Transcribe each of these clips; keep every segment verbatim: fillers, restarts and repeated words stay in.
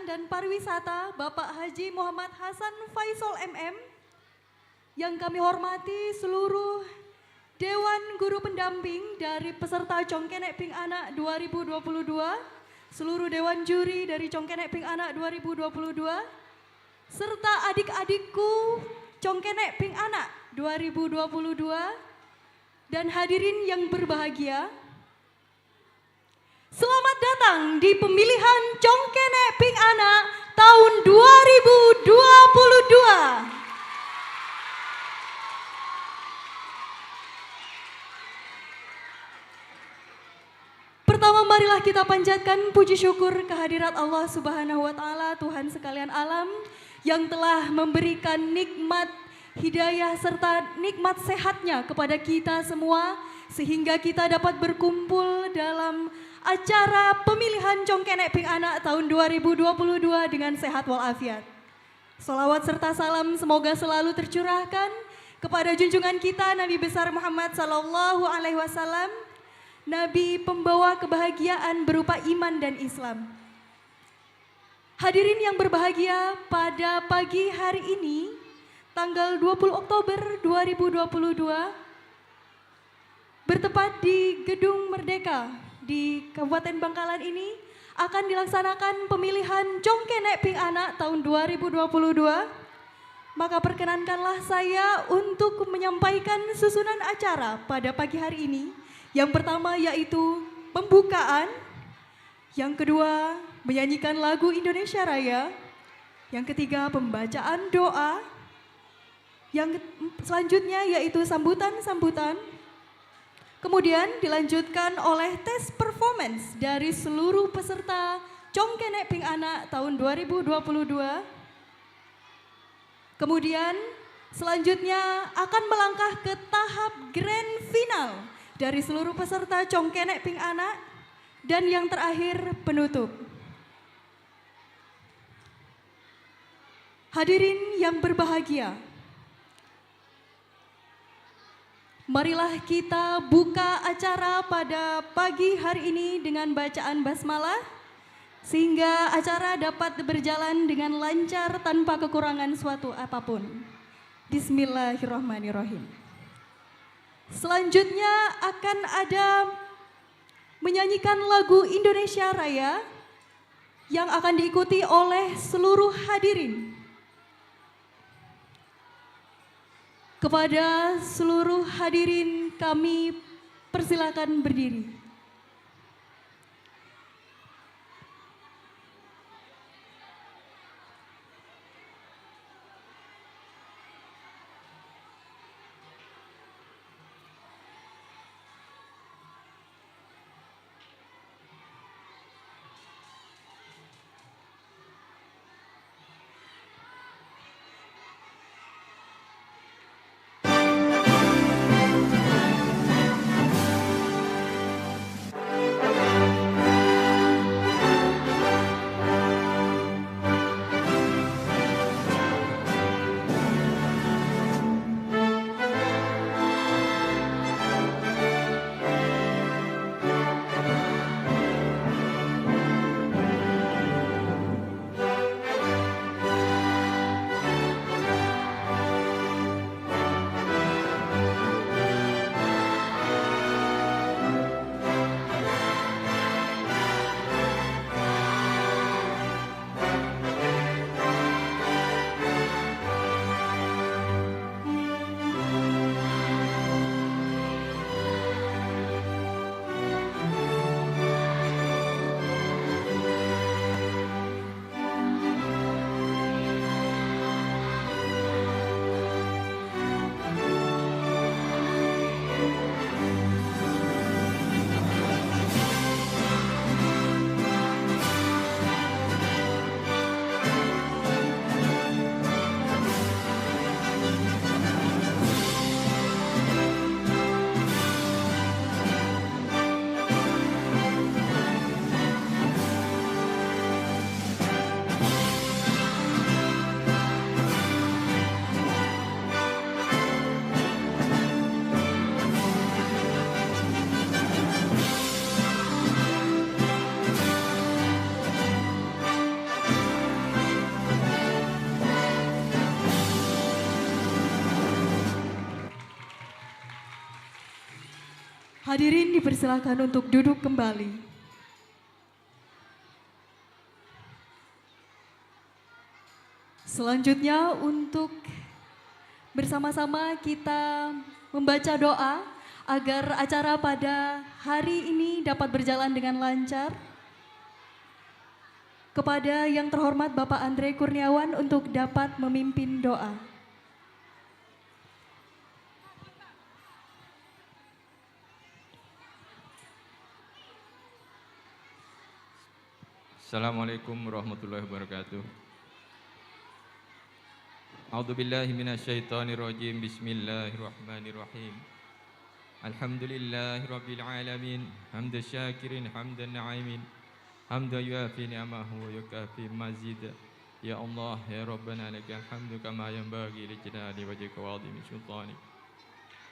dan Pariwisata, Bapak Haji Muhammad Hasan Faisal M M, yang kami hormati seluruh Dewan Guru Pendamping dari peserta Congkene' Ping Ana' dua ribu dua puluh dua, seluruh Dewan Juri dari Congkene' Ping Ana' dua ribu dua puluh dua, serta adik-adikku Congkene' Ping Ana' dua ribu dua puluh dua, dan hadirin yang berbahagia. Selamat datang di pemilihan Congkene' Ping Ana' tahun dua ribu dua puluh dua. Pertama, marilah kita panjatkan puji syukur kehadirat Allah Subhanahu wa Ta'ala, Tuhan sekalian alam, yang telah memberikan nikmat hidayah serta nikmat sehatnya kepada kita semua, sehingga kita dapat berkumpul dalam acara pemilihan Congkene' Ping Ana' tahun dua ribu dua puluh dua dengan sehat walafiat. Salawat serta salam semoga selalu tercurahkan kepada junjungan kita Nabi Besar Muhammad sallallahu alaihi wasallam, Nabi pembawa kebahagiaan berupa iman dan Islam. Hadirin yang berbahagia, pada pagi hari ini, tanggal dua puluh Oktober dua ribu dua puluh dua, bertepat di Gedung Merdeka di Kabupaten Bangkalan ini, akan dilaksanakan pemilihan Congkene' Ping Ana' tahun dua ribu dua puluh dua. Maka perkenankanlah saya untuk menyampaikan susunan acara pada pagi hari ini. Yang pertama yaitu pembukaan, yang kedua, menyanyikan lagu Indonesia Raya. Yang ketiga, pembacaan doa. Yang ket-, selanjutnya yaitu sambutan-sambutan. Kemudian dilanjutkan oleh tes performance dari seluruh peserta Congkene' Ping Ana' tahun dua ribu dua puluh dua. Kemudian, selanjutnya akan melangkah ke tahap grand final dari seluruh peserta Congkene' Ping Ana', dan yang terakhir, penutup. Hadirin yang berbahagia, marilah kita buka acara pada pagi hari ini dengan bacaan basmalah, sehingga acara dapat berjalan dengan lancar tanpa kekurangan suatu apapun. Bismillahirrahmanirrahim. Selanjutnya akan ada menyanyikan lagu Indonesia Raya yang akan diikuti oleh seluruh hadirin. Kepada seluruh hadirin, kami persilakan berdiri. Hadirin dipersilakan untuk duduk kembali. Selanjutnya, untuk bersama-sama kita membaca doa agar acara pada hari ini dapat berjalan dengan lancar. Kepada yang terhormat Bapak Andre Kurniawan untuk dapat memimpin doa. Assalamualaikum warahmatullahi wabarakatuh. A'udzu billahi minasyaitonir rajim. Bismillahirrahmanirrahim. Alhamdulillahi rabbil alamin. Hamdan syakirin, hamdan na'imin. Hamdan yuwafi ni'amahu wa yukafi mazida. Ya Allah, ya Rabbana, lakal hamdu kama yanbaghi li jalali wajhika wa 'azimi sultanik.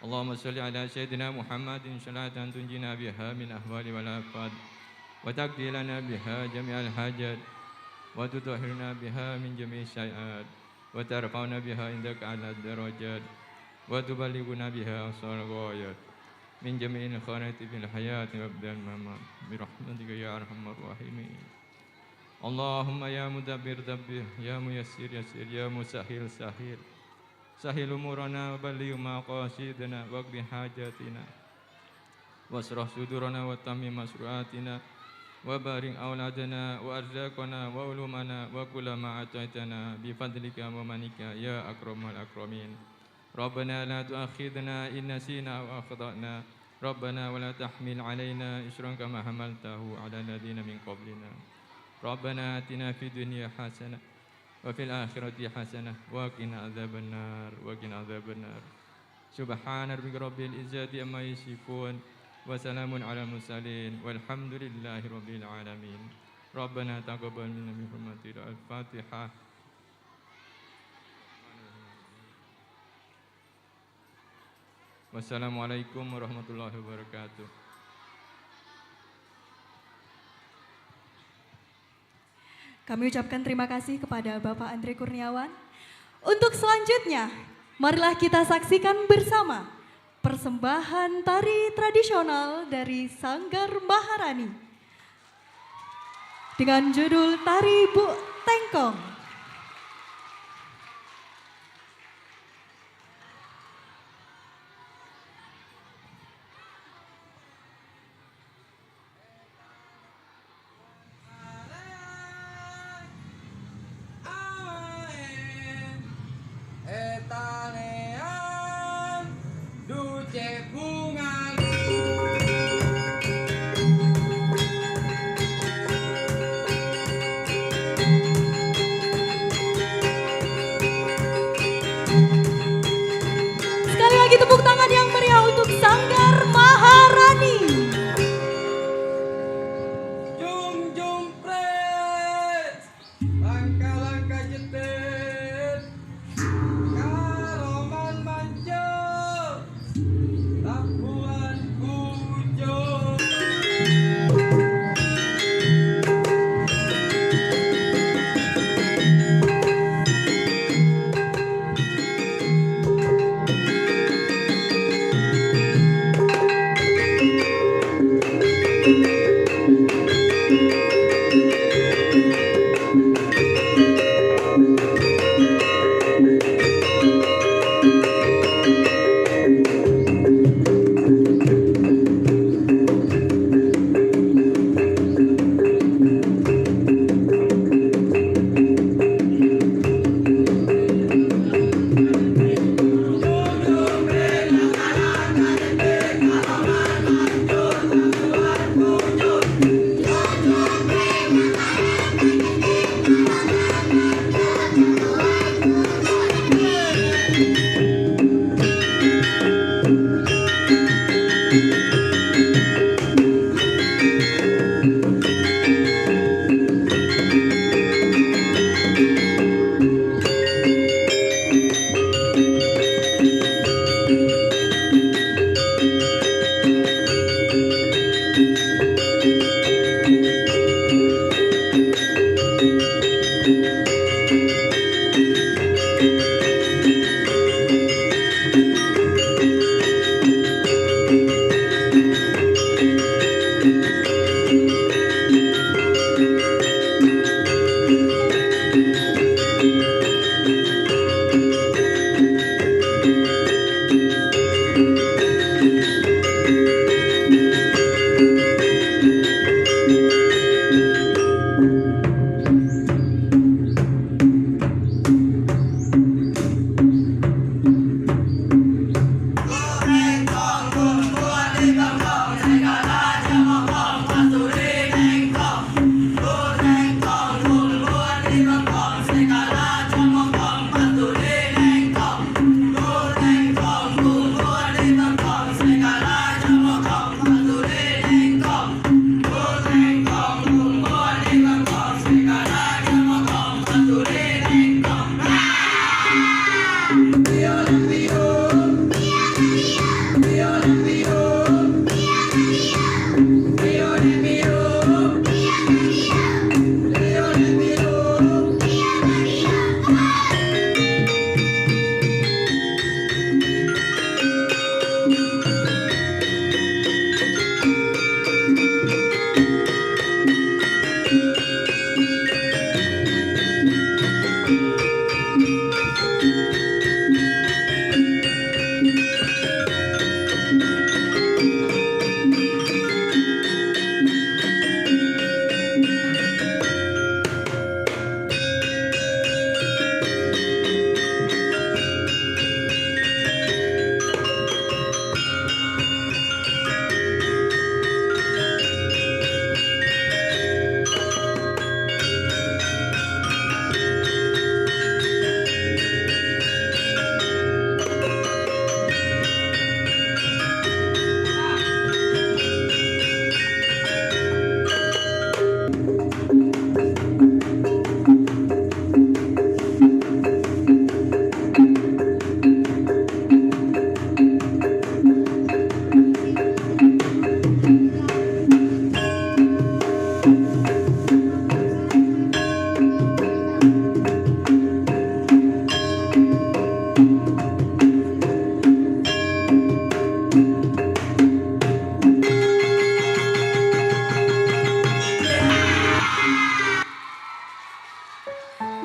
Allahumma shalli ala Sayyidina Muhammadin salatan tunjina biha min ahwali wal afat, wa taqdi lana biha jami'al hajat, wa tutahhirna biha min jami'is sayyi'at, wa tarfa'una biha indaka a'la darajat, wa tuballighuna biha aqsal ghayat, min jami'il khairati fil hayati wa ba'dal mamat, bi rahmatika ya arhamar rahimin. Allahumma ya mudabbir dabbir, ya muyassir yassir, ya musahhil sahhil. Sahhil umurana wa balligh maqasidana waqdi hajatina. Washrah sudurana wa tammim masru'atina. Wa barik auladana wa arzaqana wa ulumana wa kullama a'taitana bi fadlika wa manika ya akramal akramin. Rabbana la tu'akhidna in nasina aw akhtana. Rabbana wa la tahmil alaina isran kama hamaltahu ala alladhina min qablina. Rabbana atina fid dunya hasanah wa fil akhirati hasanah wa qina adzabannar, wa qina adzabannar. Subhana rabbika rabbil izzati amma yasifun, wa salamun alal mursalin, walhamdulillahi rabbil alamin. Rabbana taqabbal minna bi hurmatil Fatihah. Wassalamualaikum warahmatullahi wabarakatuh. Kami ucapkan terima kasih kepada Bapak Andre Kurniawan. Untuk selanjutnya, marilah kita saksikan bersama persembahan tari tradisional dari Sanggar Maharani dengan judul Tari Bu' Tengkong.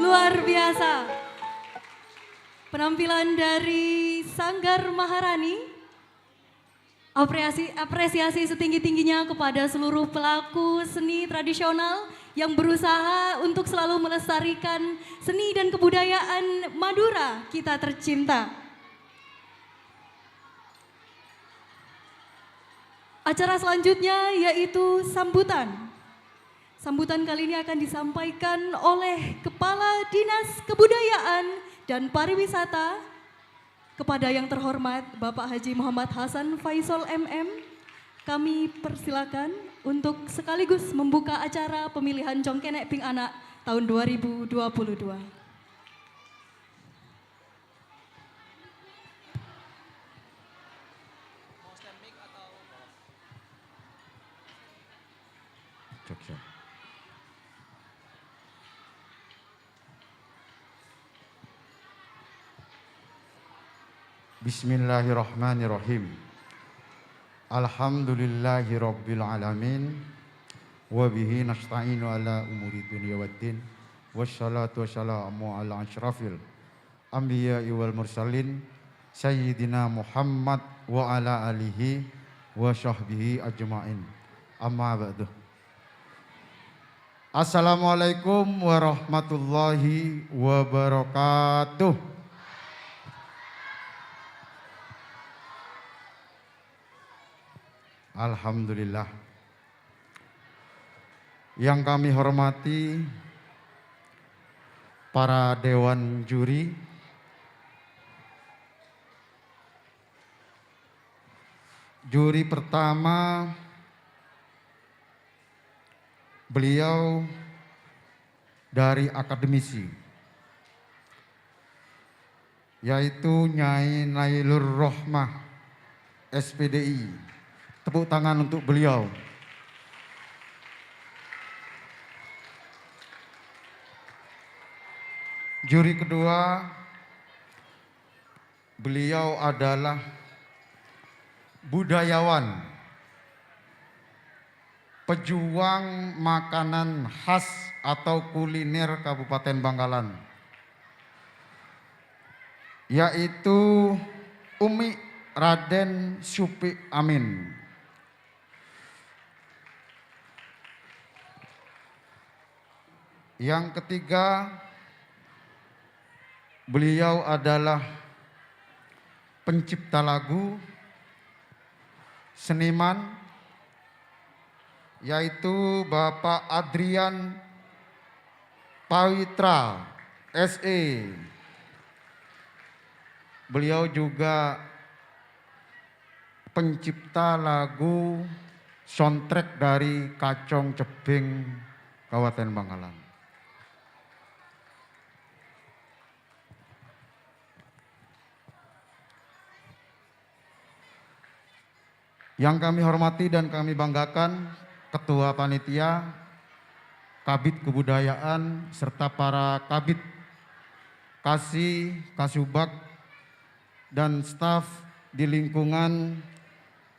Luar biasa. Penampilan dari Sanggar Maharani. Apresiasi, apresiasi setinggi-tingginya kepada seluruh pelaku seni tradisional yang berusaha untuk selalu melestarikan seni dan kebudayaan Madura kita tercinta. Acara selanjutnya yaitu sambutan. Sambutan kali ini akan disampaikan oleh Kepala Dinas Kebudayaan dan Pariwisata, kepada yang terhormat Bapak Haji Muhammad Hasan Faisal M M. Kami persilakan untuk sekaligus membuka acara pemilihan Congkene' Beng Ana' tahun dua ribu dua puluh dua. Bismillahirrahmanirrahim. Alhamdulillahirabbil alamin. Wa bihi nasta'inu ala umuri dunya waddin. Wassalatu wassalamu ala asyrafil anbiya'i wal mursalin, Sayyidina Muhammad wa ala alihi wa sahbihi ajma'in. Amma ba'du. Assalamualaikum warahmatullahi wabarakatuh. Alhamdulillah. Yang kami hormati para dewan juri. Juri pertama, beliau dari akademisi, yaitu Nyai Nailur Rohmah, S P D I. Tepuk tangan untuk beliau. Juri kedua, beliau adalah budayawan, pejuang makanan khas atau kuliner Kabupaten Bangkalan, yaitu Umi Raden Supi Amin. Yang ketiga, beliau adalah pencipta lagu, seniman, yaitu Bapak Adrian Pawitra, S E. Beliau juga pencipta lagu soundtrack dari Kacong Cebbeng Kabupaten Bangkalan. Yang kami hormati dan kami banggakan, Ketua Panitia, Kabid Kebudayaan, serta para Kabid, Kasi, Kasubag, dan staf di lingkungan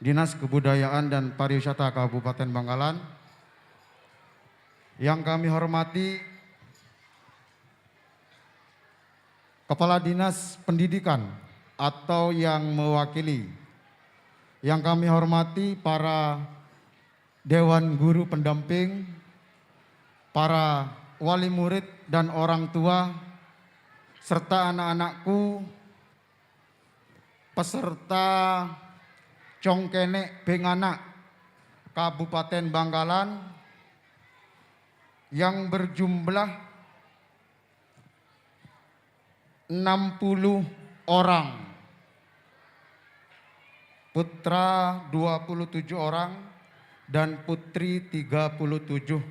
Dinas Kebudayaan dan Pariwisata Kabupaten Bangkalan. Yang kami hormati Kepala Dinas Pendidikan atau yang mewakili. Yang kami hormati para Dewan Guru Pendamping, para wali murid dan orang tua, serta anak-anakku, peserta Congkene' Beng Ana' Kabupaten Bangkalan yang berjumlah enam puluh orang, putra dua puluh tujuh orang, dan putri tiga puluh tujuh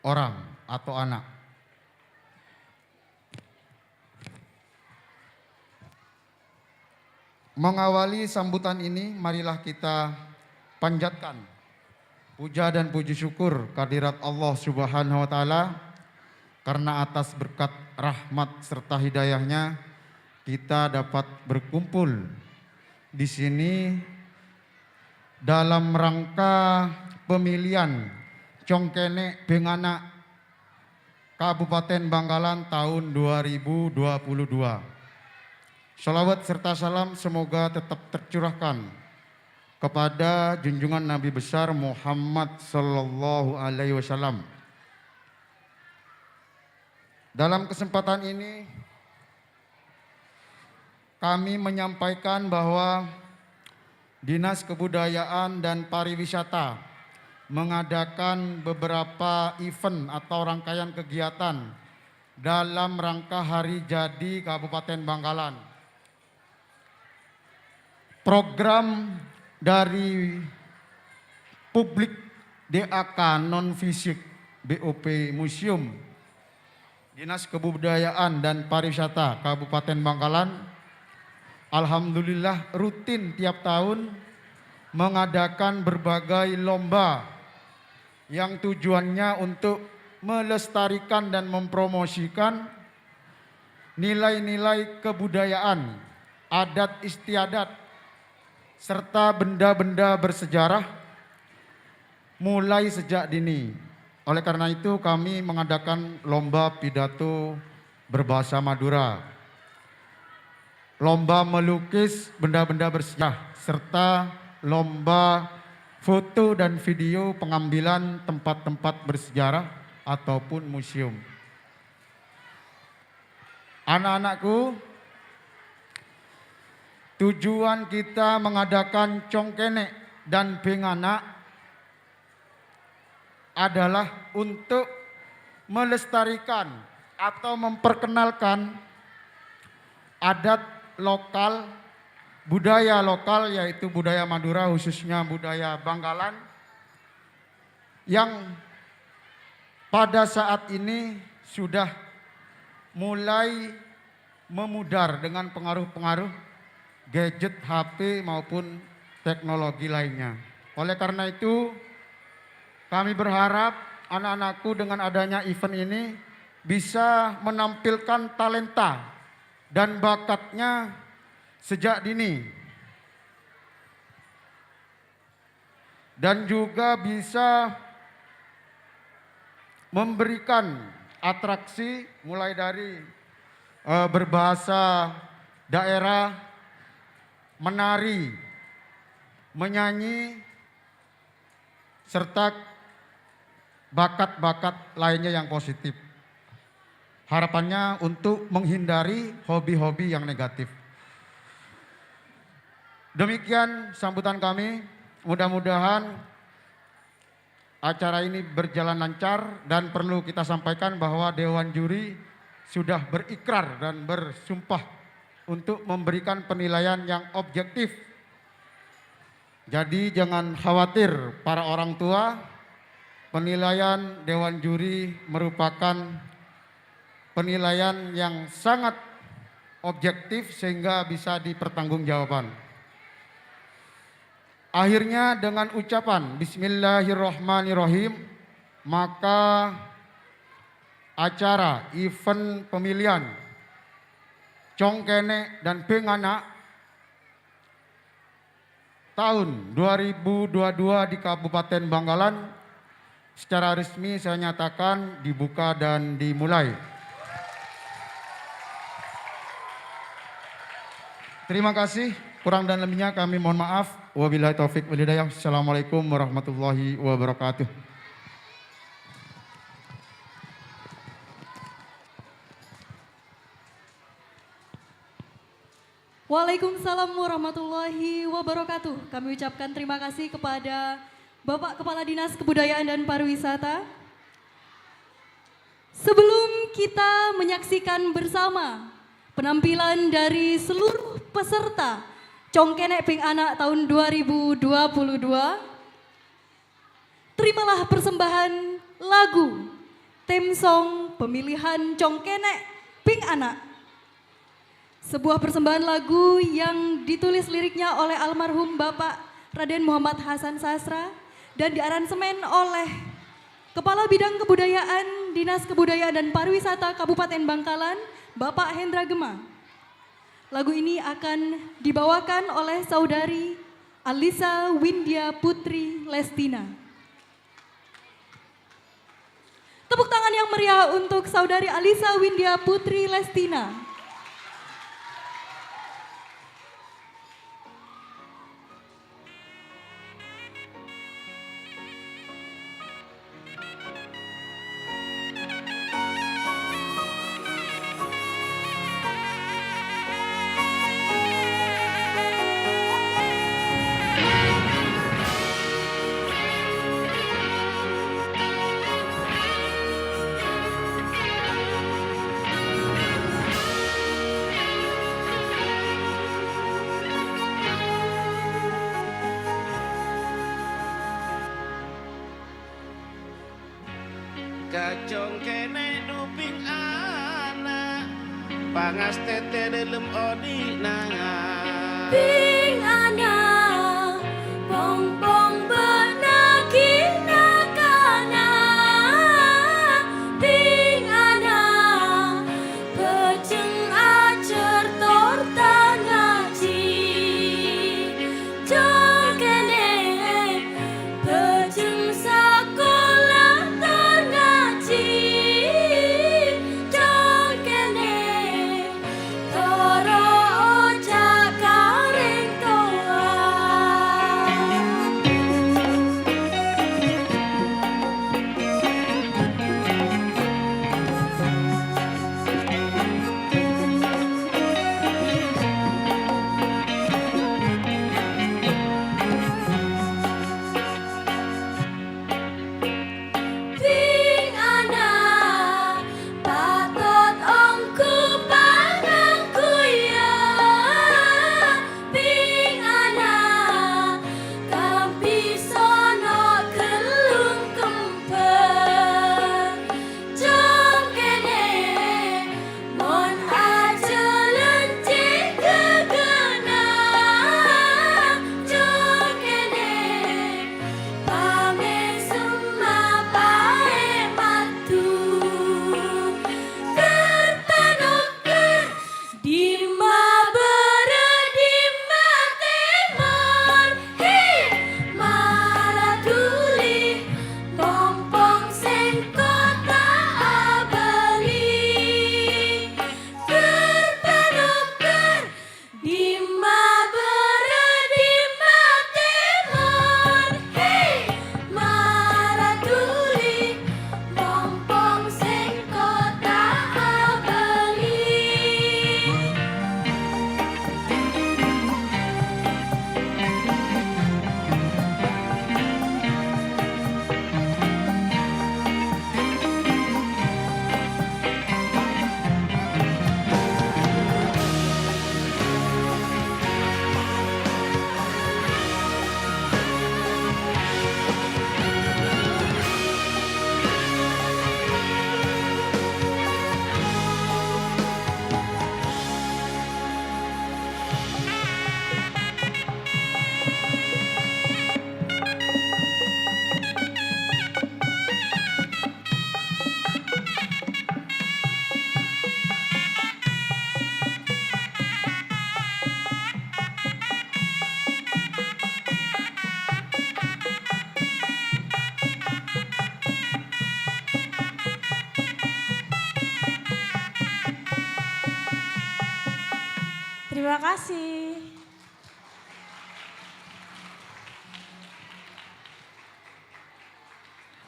orang atau anak. Mengawali sambutan ini, marilah kita panjatkan puja dan puji syukur kehadirat Allah Subhanahu wa Ta'ala, karena atas berkat rahmat serta hidayahnya, kita dapat berkumpul di sini dalam rangka pemilihan Congkene' Beng Ana' Kabupaten Bangkalan tahun dua ribu dua puluh dua. Shalawat serta salam semoga tetap tercurahkan kepada junjungan Nabi besar Muhammad sallallahu alaihi wasallam. Dalam kesempatan ini, kami menyampaikan bahwa Dinas Kebudayaan dan Pariwisata mengadakan beberapa event atau rangkaian kegiatan dalam rangka hari jadi Kabupaten Bangkalan. Program dari publik D A K non fisik, B O P Museum, Dinas Kebudayaan dan Pariwisata Kabupaten Bangkalan, alhamdulillah, rutin tiap tahun mengadakan berbagai lomba yang tujuannya untuk melestarikan dan mempromosikan nilai-nilai kebudayaan, adat istiadat, serta benda-benda bersejarah mulai sejak dini. Oleh karena itu, kami mengadakan lomba pidato berbahasa Madura, lomba melukis benda-benda bersejarah, serta lomba foto dan video pengambilan tempat-tempat bersejarah ataupun museum. Anak-anakku, tujuan kita mengadakan Congkene' dan Bengana adalah untuk melestarikan atau memperkenalkan adat lokal, budaya lokal, yaitu budaya Madura, khususnya budaya Bangkalan, yang pada saat ini sudah mulai memudar dengan pengaruh-pengaruh gadget, H P, maupun teknologi lainnya. Oleh karena itu, kami berharap anak-anakku dengan adanya event ini bisa menampilkan talenta dan bakatnya sejak dini, dan juga bisa memberikan atraksi mulai dari, eh, berbahasa daerah, menari, menyanyi, serta bakat-bakat lainnya yang positif. Harapannya untuk menghindari hobi-hobi yang negatif. Demikian sambutan kami. Mudah-mudahan acara ini berjalan lancar, dan perlu kita sampaikan bahwa Dewan Juri sudah berikrar dan bersumpah untuk memberikan penilaian yang objektif. Jadi, jangan khawatir, para orang tua, penilaian Dewan Juri merupakan penilaian yang sangat objektif sehingga bisa dipertanggungjawabkan. Akhirnya, dengan ucapan "Bismillahirrahmanirrahim", maka acara event pemilihan Congkene' dan Bengana tahun dua ribu dua dua di Kabupaten Bangkalan secara resmi saya nyatakan dibuka dan dimulai. Terima kasih, kurang dan lebihnya kami mohon maaf. Wabillahi taufik wal hidayah. Assalamualaikum warahmatullahi wabarakatuh. Waalaikumsalam warahmatullahi wabarakatuh. Kami ucapkan terima kasih kepada Bapak Kepala Dinas Kebudayaan dan Pariwisata. Sebelum kita menyaksikan bersama penampilan dari seluruh peserta Congkene' Bengana tahun dua ribu dua puluh dua, terimalah persembahan lagu theme song pemilihan Congkene' Bengana. Sebuah persembahan lagu yang ditulis liriknya oleh almarhum Bapak Raden Muhammad Hasan Sastra dan diaransemen oleh Kepala Bidang Kebudayaan Dinas Kebudayaan dan Pariwisata Kabupaten Bangkalan, Bapak Hendra Gema. Lagu ini akan dibawakan oleh Saudari Alisa Windia Putri Lestina. Tepuk tangan yang meriah untuk Saudari Alisa Windia Putri Lestina. Kacong kènè' dhu bhing ana', pangastètè dhâlem odhi'na. Bhing ana', pong-pong bâ'na ghi' na-kana. Bhing ana', bhâjeng ajhâr tor ta' ngajhi. Cong kènè' bhâjeng sakola tor ngajhi. Cong kènè' toro' oca' ka rèng towa. Bhing ana' patot ongghu panangguya. Bhing ana' kabbhi sono ghellung kembhâr. Cong kènè' mon ajhâlân cè' ghâghâna. Cong kènè' pamèsemma paè' maddhu. Kèr tanokkèr dimma bârâ' dimma tèmor, he, mara dhuli, pong-pong sèngko' ta' abâli. Kèr tanokkèr dimma bârâ' dimma tèmor, he, mara dhuli, pong-pong sèngko' ta' abâli. Terima kasih.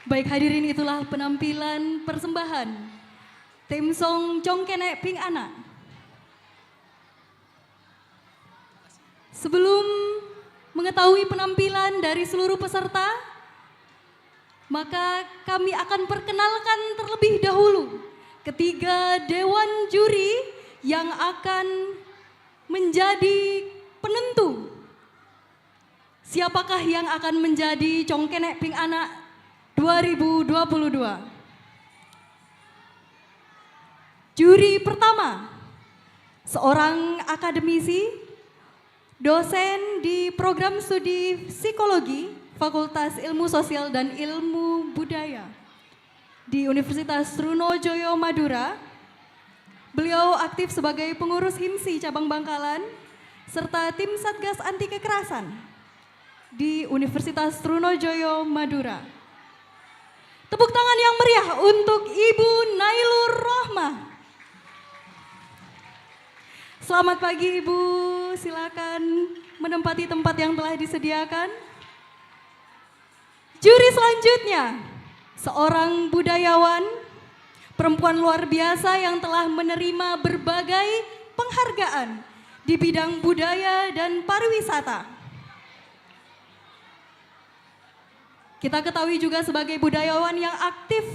Baik, hadirin, itulah penampilan persembahan tim song Cong Kènè' Bhing Ana'. Sebelum mengetahui penampilan dari seluruh peserta, maka kami akan perkenalkan terlebih dahulu ketiga dewan juri yang akan menjadi penentu siapakah yang akan menjadi Cong Kènè' Bhing Ana' dua ribu dua puluh dua. Juri pertama, seorang akademisi, dosen di Program Studi Psikologi, Fakultas Ilmu Sosial dan Ilmu Budaya di Universitas Trunojoyo Madura. Beliau aktif sebagai pengurus himsi cabang Bangkalan serta tim Satgas Anti Kekerasan di Universitas Trunojoyo Madura. Tepuk tangan yang meriah untuk Ibu Nailur Rohmah. Selamat pagi, Ibu. Silakan menempati tempat yang telah disediakan. Juri selanjutnya, seorang budayawan, perempuan luar biasa yang telah menerima berbagai penghargaan di bidang budaya dan pariwisata. Kita ketahui juga sebagai budayawan yang aktif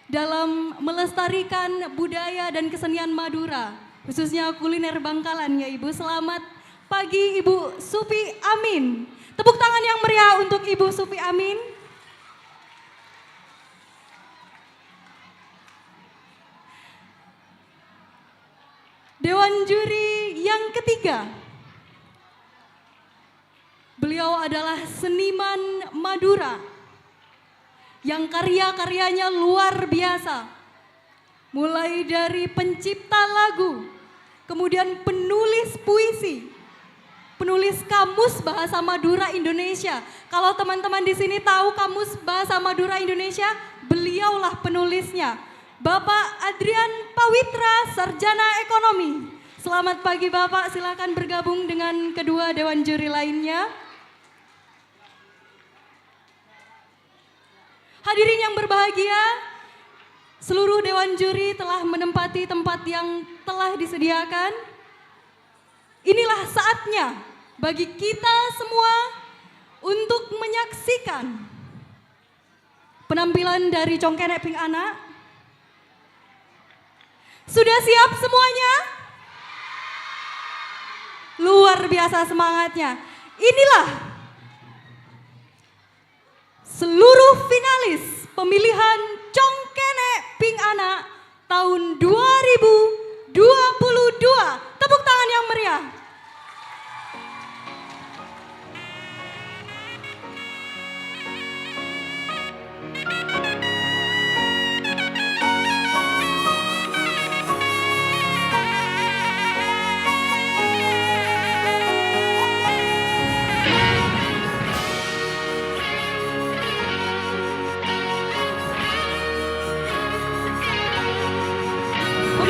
dalam melestarikan budaya dan kesenian Madura, khususnya kuliner Bangkalan, ya, Ibu. Selamat pagi, Ibu Supi Amin. Tepuk tangan yang meriah untuk Ibu Supi Amin. Dewan juri yang ketiga. Beliau adalah seniman Madura yang karya-karyanya luar biasa. Mulai dari pencipta lagu, kemudian penulis puisi, penulis Kamus Bahasa Madura Indonesia. Kalau teman-teman di sini tahu Kamus Bahasa Madura Indonesia, beliaulah penulisnya. Bapak Adrian Pawitra, Sarjana Ekonomi. Selamat pagi, Bapak. Silakan bergabung dengan kedua dewan juri lainnya. Hadirin yang berbahagia, seluruh dewan juri telah menempati tempat yang telah disediakan. Inilah saatnya bagi kita semua untuk menyaksikan penampilan dari Congkene' Ping Ana'. Sudah siap semuanya? Luar biasa semangatnya. Inilah seluruh finalis pemilihan Congkene' Ping Ana' tahun dua ribu dua puluh dua. Tepuk tangan yang meriah.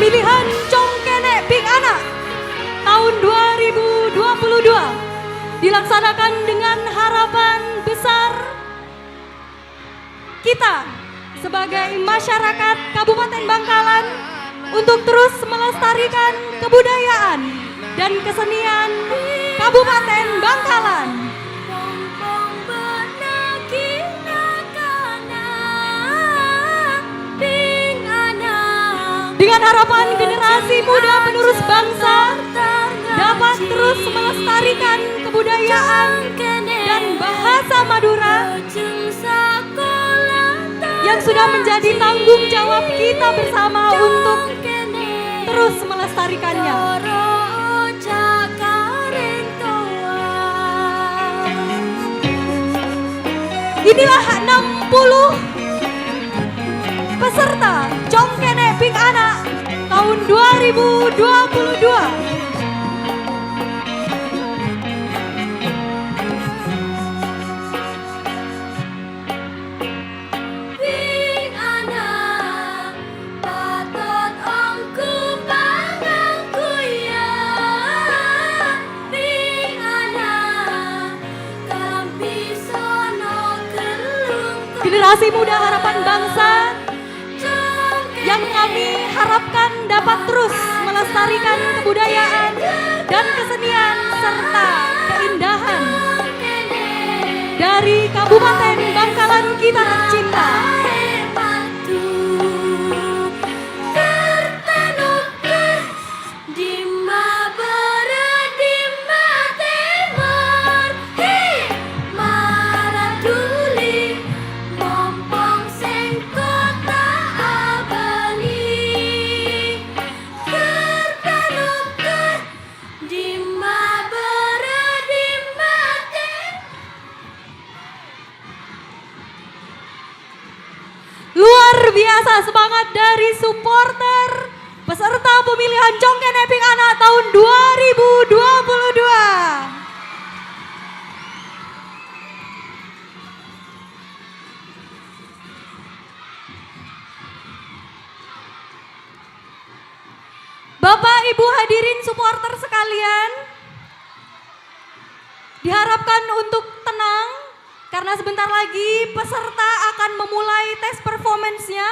Pemilihan Congkene' Ping Ana' tahun dua ribu dua puluh dua dilaksanakan dengan harapan besar kita sebagai masyarakat Kabupaten Bangkalan untuk terus melestarikan kebudayaan dan kesenian Kabupaten Bangkalan. Dengan harapan generasi muda penerus bangsa dapat terus melestarikan kebudayaan dan bahasa Madura yang sudah menjadi tanggung jawab kita bersama untuk terus melestarikannya. Inilah enam puluh peserta Congkene' Ping Ana' tahun dua ribu dua puluh dua. Ping Ana', patot ongghu pangangguyan. Ping Ana', kalambi sono ghellung. Generasi muda harapan bangsa yang kami harapkan dapat terus melestarikan kebudayaan dan kesenian serta keindahan dari Kabupaten Bangkalan kita tercinta. Dimma bârâ', dimma tèmor, he, mara dhuli, mompong sèngko' ta' abâli. Kèr tanokèr, dimma bârâ', dimma tè- Luar biasa semangat dari supporter peserta pemilihan Congkene' Ping Ana' tahun dua ribu dua puluh dua. Bapak, Ibu, hadirin supporter sekalian, diharapkan untuk tenang karena sebentar lagi peserta akan memulai tes performance-nya.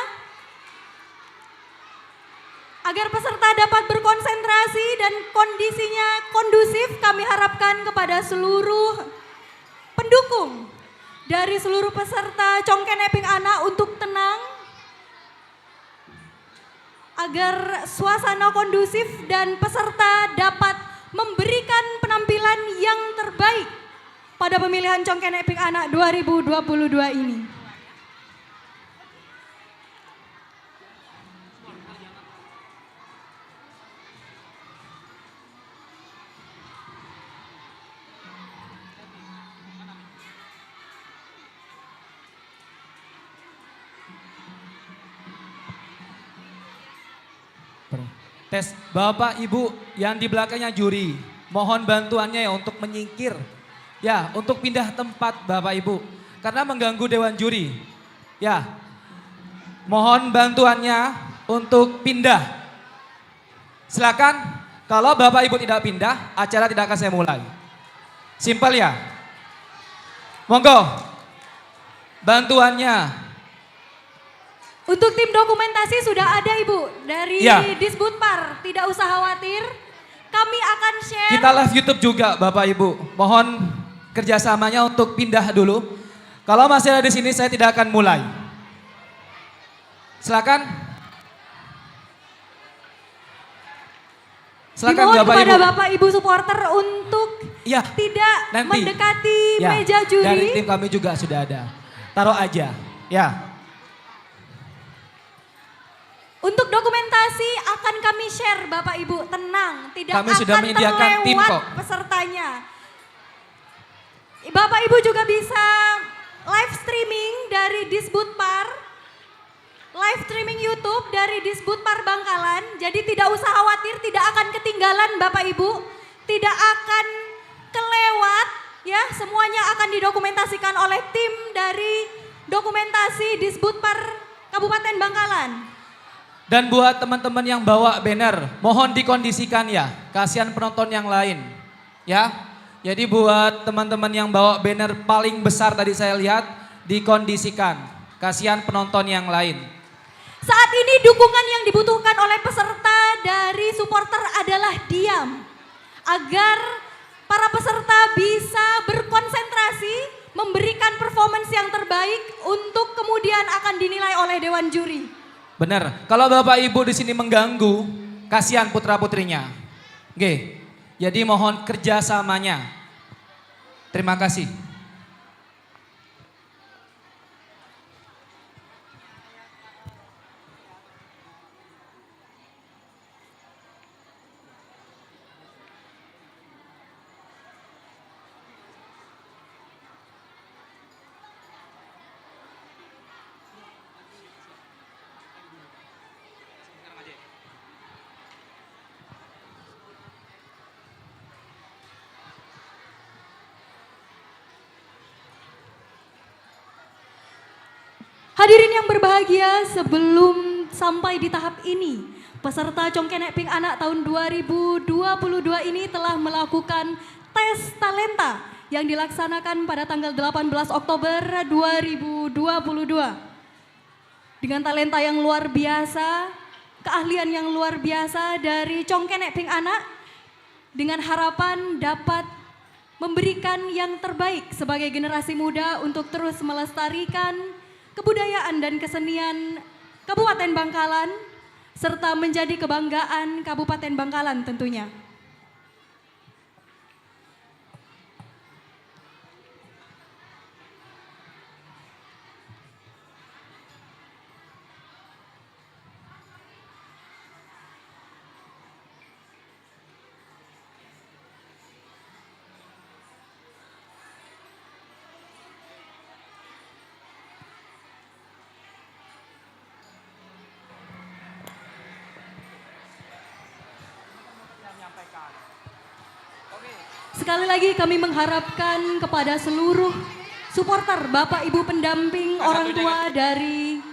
Agar peserta dapat berkonsentrasi dan kondisinya kondusif, kami harapkan kepada seluruh pendukung dari seluruh peserta Congkene Ping Ana untuk tenang, agar suasana kondusif dan peserta dapat memberikan penampilan yang terbaik pada pemilihan Congkene Ping Ana dua ribu dua puluh dua ini. Tes, Bapak Ibu yang di belakangnya juri, mohon bantuannya ya untuk menyingkir. Ya, untuk pindah tempat Bapak Ibu, karena mengganggu dewan juri. Ya, mohon bantuannya untuk pindah. Silakan, kalau Bapak Ibu tidak pindah, acara tidak akan saya mulai. Simpel ya. Monggo, bantuannya. Untuk tim dokumentasi sudah ada, Ibu, dari Ya. Disbudpar. Tidak usah khawatir. Kami akan share. Kita live YouTube juga, Bapak Ibu. Mohon kerjasamanya untuk pindah dulu. Kalau masih ada di sini, saya tidak akan mulai. Silakan. Silakan, Dimohon Bapak kepada Ibu. Bapak Ibu supporter untuk Ya, tidak nanti. Mendekati Ya, meja juri. Dari tim kami juga sudah ada. Taruh aja. Ya. Untuk dokumentasi akan kami share, Bapak Ibu, tenang, tidak Kami akan sudah menyediakan tim terlewat kok. Pesertanya. Bapak Ibu juga bisa live streaming dari Disbudpar, live streaming YouTube dari Disbudpar Bangkalan. Jadi tidak usah khawatir, tidak akan ketinggalan Bapak Ibu, tidak akan kelewat ya, semuanya akan didokumentasikan oleh tim dari dokumentasi Disbudpar Kabupaten Bangkalan. Dan buat teman-teman yang bawa banner, mohon dikondisikan ya, kasihan penonton yang lain. Ya. Jadi buat teman-teman yang bawa banner paling besar tadi saya lihat, dikondisikan. Kasihan penonton yang lain. Saat ini dukungan yang dibutuhkan oleh peserta dari supporter adalah diam. Agar para peserta bisa berkonsentrasi, memberikan performance yang terbaik untuk kemudian akan dinilai oleh dewan juri. Benar. Kalau Bapak Ibu di sini mengganggu, kasihan putra-putrinya. Oke. Jadi mohon kerjasamanya. Terima kasih. Hadirin yang berbahagia, sebelum sampai di tahap ini, peserta Congkene Ping Ana tahun dua ribu dua puluh dua ini telah melakukan tes talenta yang dilaksanakan pada tanggal delapan belas Oktober dua ribu dua puluh dua. Dengan talenta yang luar biasa, keahlian yang luar biasa dari Congkene Ping Ana, dengan harapan dapat memberikan yang terbaik sebagai generasi muda untuk terus melestarikan kebudayaan dan kesenian Kabupaten Bangkalan, serta menjadi kebanggaan Kabupaten Bangkalan tentunya. Sekali lagi kami mengharapkan kepada seluruh supporter, Bapak Ibu pendamping orang tua dari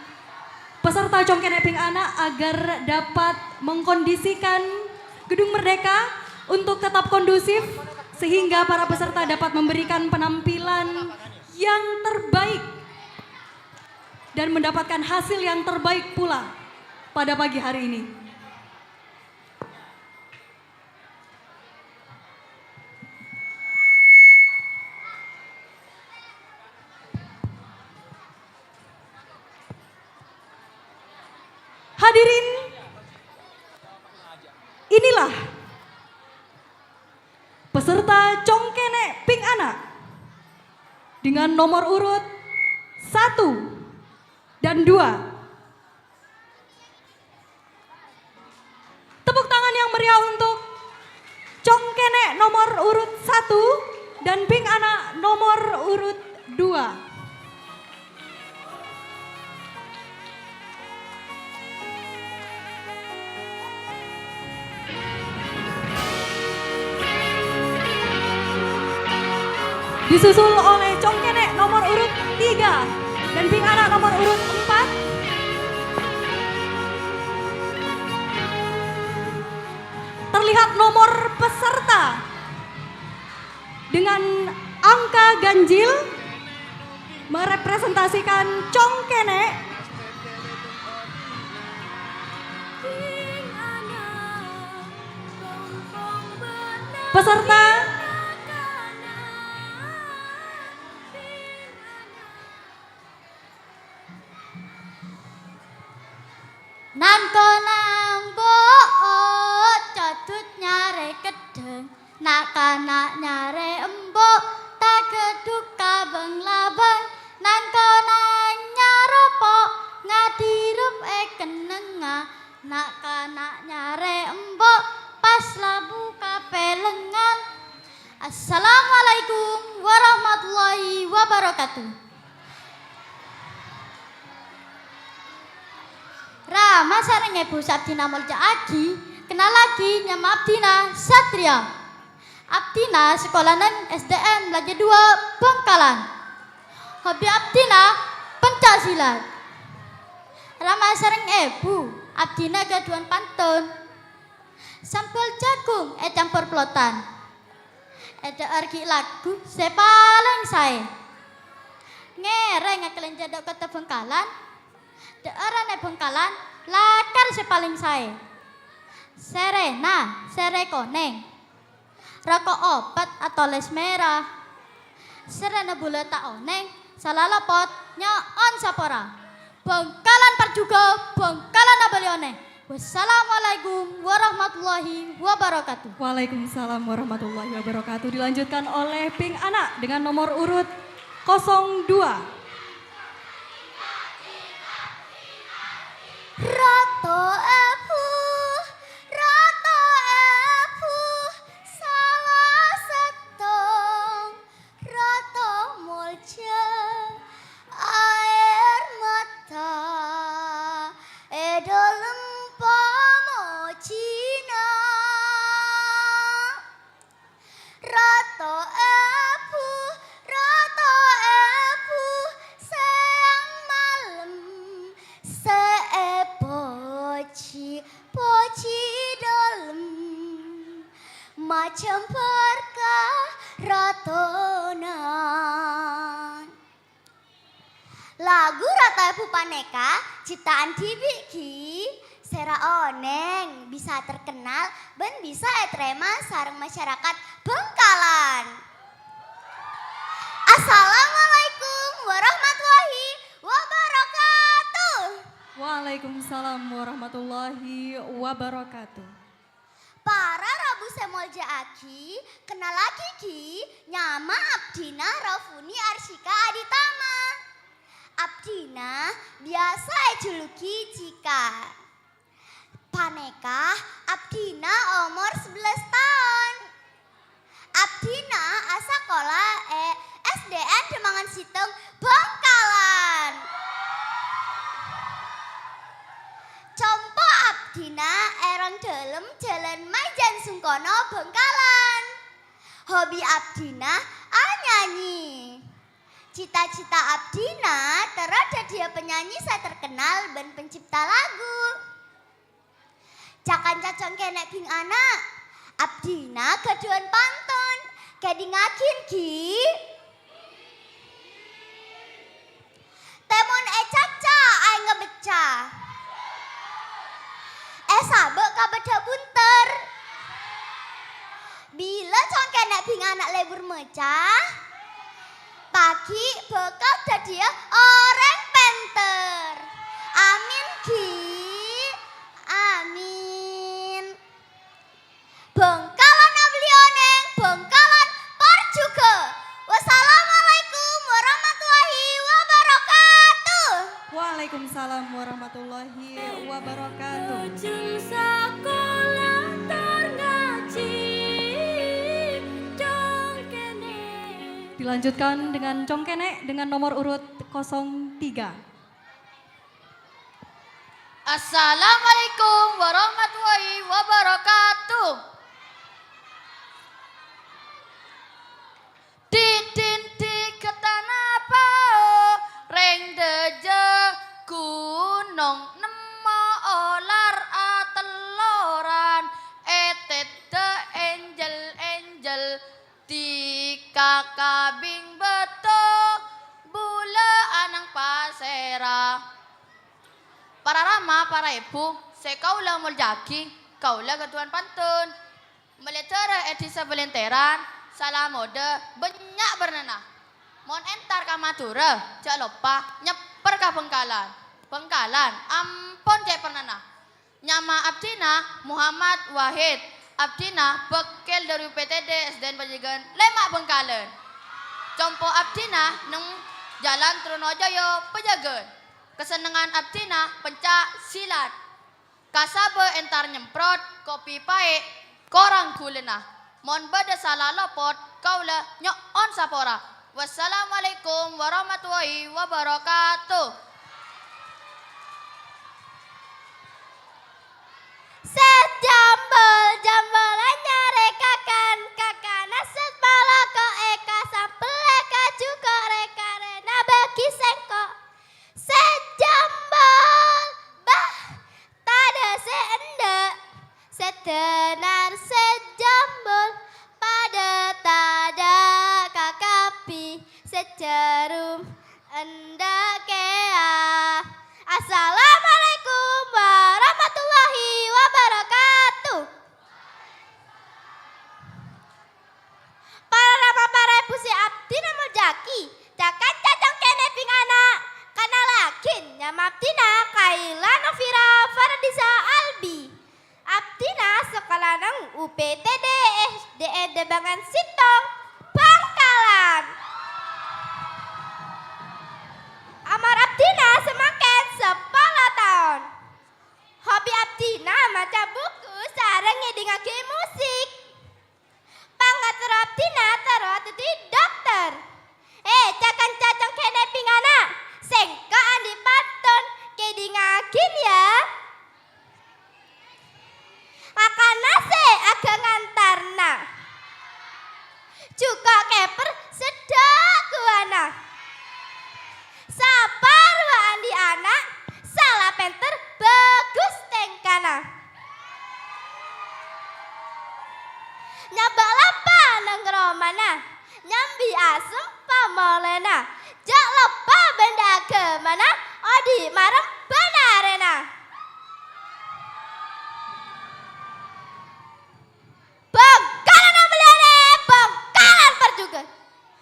peserta Congkene Ping Ana agar dapat mengkondisikan Gedung Merdeka untuk tetap kondusif sehingga para peserta dapat memberikan penampilan yang terbaik dan mendapatkan hasil yang terbaik pula pada pagi hari ini. Hadirin, inilah peserta Congkene' Ping Ana' dengan nomor urut satu dan dua. Tepuk tangan yang meriah untuk Congkene' nomor urut satu dan Ping Ana' nomor urut dua. Disusul oleh Congkene' nomor urut tiga dan Ping Ana' nomor urut empat. Terlihat nomor peserta dengan angka ganjil merepresentasikan Congkene'. Peserta Nang-konang bo'o, codut nyarè keddhâng. Na'-kana' nyarè embu', tageddhuk ka bâng-labâng. Nang-konang nyaropo', ngadirep è kennengnga. Na'-kana' nyarè embu', pas labu kapèlengngan. Assalamualaikum warahmatullahi wabarakatuh. Rama sareng èbhu sè abdhina molja'aghi, kennallaghi nyama abdhina Satria. Abdhina sakola neng S D N Mlaja dua Bangkalan. Hobi abdhina pencak silat. Rama sareng èbhu, abdhina ghâdhuwân pantun. Sambhâl jhâghung ècampor plotan. Èdhâ'âr ghi' lagghu sè palèng saè. Ngèrèng akalènjhâ dâ' kottha Bangkalan. Dhâ'ârân è Bangkalan, lakar sè palèng saè. Sèrèna, sèrè konèng. Roko' opet atolès mèra. Sèrèna bulâ ta' onèng, sala lopot, nyo'on sapora. Bangkalan parjhughâ, Bangkalan abâli onèng. Wassalamualaikum warahmatullahi wabarakatuh. Waalaikumsalam warahmatullahi wabarakatuh. Dilanjutkan oleh Ping Ana' dengan nomor urut kosong dua. Rato èbhu, rato èbhu, sala sèttong. Rato molja aèr mata è dhâlem pamojhina. Rato èbhu, rato èbhu, sèyang malem sè èpojhi. Pojhi dhâlem, majhembhâr ka Ratona. Lagu Rato Èbhu panèka cipta'an dhibi' ghi, sèra onèng bisa terkenal bân bisa ètarèma sareng masyarakat Bangkalan. Assalamualaikum warahmatullahi wabarakatuh. Waalaikumsalam warahmatullahi wabarakatuh. Para rabu sè molja'aghi, kennallaghi ghi, nyama abdhina Rafuni Arsyika Aditama. Abdhina biyasa èjhuluki Cika. Panèka abdhina omor sabellâs taon. Abdhina asakola è S D N Demangan Sèttong, Bangkalan. Compo' abdhina è rang dhâlem Jhâlân Maèjan Sungkono, Bangkalan. Hobi abdhina anyanyi. Cita-cita abdhina terro dhâddhiyâ penyanyi sè terkenal bân pencipta lagu. Ca-kanca cong kènè' bhing ana', abdhina ghâdhuwân pantun. Kèdhingngaghin, ghi. Tèmon ècaca, aèng ngabecca. Èsabâ' ka bâdâ bunter. Bilâ cong kènè' bhing ana' lebur maca, paghi' bhâkal dhâddhiyâ orèng pènter. Amin, ghi. Amin. Bhângkalan abli onèng, Bhângkalan parjhughâ. Wassalamualaikum warahmatullahi wabarakatuh. Waalaikumsalam warahmatullahi wabarakatuh. Lajeng sakola tor ngajhi, cong kènè'. Dilanjutkan dengan cong kènè' dengan nomor urut kosong tiga. Assalamualaikum warahmatullahi wabarakatuh. Didin digetana pao, rèng dâjâ ghunong nemmo olar atelloran, ètèddhâ ènjel-ènjel. Dikakabing bâto, bulâ anang pasèra. Para rama, para èbhu, sè kaulâ molja'aghi, kaulâ ghâdhuwân pantun. Mellè dârâ è dhisa Balèntèran, sala modâ bânnya' bârnana. Mon entar ka Madhurâ, jhâ' loppa nyèppèr ka Bhângkalan. Bhângkalan ampon cè' pernana. Nyama abdhina Muhammad Wahid. Abdhina bâkkèl dhâri U P T D S D N Pajhâghân, Lèma' Bhângkalan. Compo' abdhina neng Jalan Trunojoyo, Pajhâghân. Kasennengngan abdhina penca' silat. Kasabâ entar nyemprot, kopi paè', korang ghulâna. Mon bâdâ sala lopot, kaulâ nyo'on sapora. Wassalamualaikum warahmatullahi wabarakatuh. Sè jambul-jambul nyarè kakan, kakana sè paloko'è kasampellè kaju korè-karèna bâgi sèngko'. Sè jambul, bâh, tadâ' sè endâ', sè dânar sè jambul, padâ tadâ' kakabbhi, sè jhârum endâ' kèya. Assalamualaikum warahmatullahi wabarakatuh. Para rama, para èbhu sè abdhina molja'aghi, ca-kanca cong kènè' bhing ana', kannalaghin, nyama abdhina Kaila Novira Fardisa Albi. Abdhina sakola neng U P T D S D N Debangan Sèttong, Bhângkalan. Omor abdhina samangkèn sapolo taon. Hobi abdhina maca buku sareng ngèdingngaghi musik. Pangaterro abdhina terro dhâddhi dokter. Eh, ca-kanca cong kènè' bhing ana', sèngko' andi' pantun, kèdingngaghin, yâ. Akana sè aghângân tarna, jhuko' kèpèr seddhâ' guwana. Saparowa andi' ana', sala pènter bhâghus tèngkana. Nyabâ' lapa neng romana, nyambi asem pamolana. Jhâ' loppa bân dhâgâmana, odi' marem bân arèna. Bhângkalan abâliyânè, Bhângkalan parjhughân.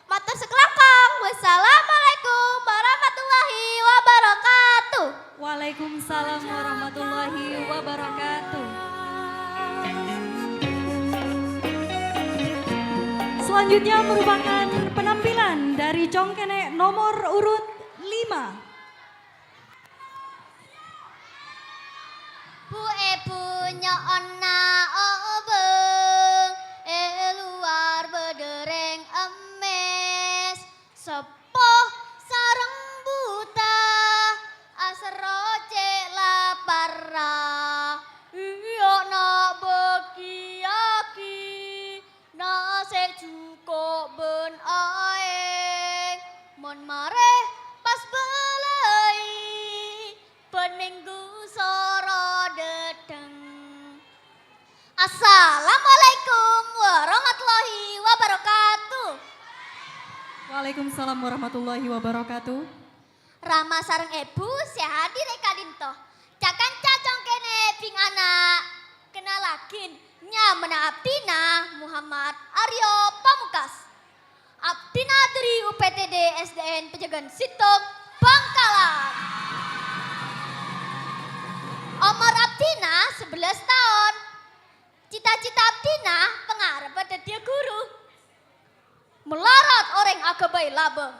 Mator sakalangkong. Wassalamualaikum warahmatullahi wabarakatuh. Waalaikumsalam warahmatullahi wabarakatuh. Selanjutnya merupakan penampilan dari cong kènè' nomor urut lima. Bu-èbhu nyo'ona obâng, è lowar bâdâ rèng emmès. Seppo sareng buta, aserro cè' laparra. Iyâ, na', bâgiyâghi nasè' jhuko' bân aèng. Mon marè pas bâlâ Assalamualaikum warahmatullahi wabarakatuh. Waalaikumsalam warahmatullahi wabarakatuh. Rama sareng Ebu sè hadir è ka'dinto. Ca-kanca congkènè bhing ana'. Kennalaghi, nyamana abdhina Muhammad Aryo Pamungkas. Abdhina dhâri U P T D S D N Pejagahan Sèttong, Bangkalan. Omor abdhina sabellâs taon. Cita-cita abdhina pangarebbhâ dhâddhiyâ ghuru. Malarat orèng aghâbây labâng,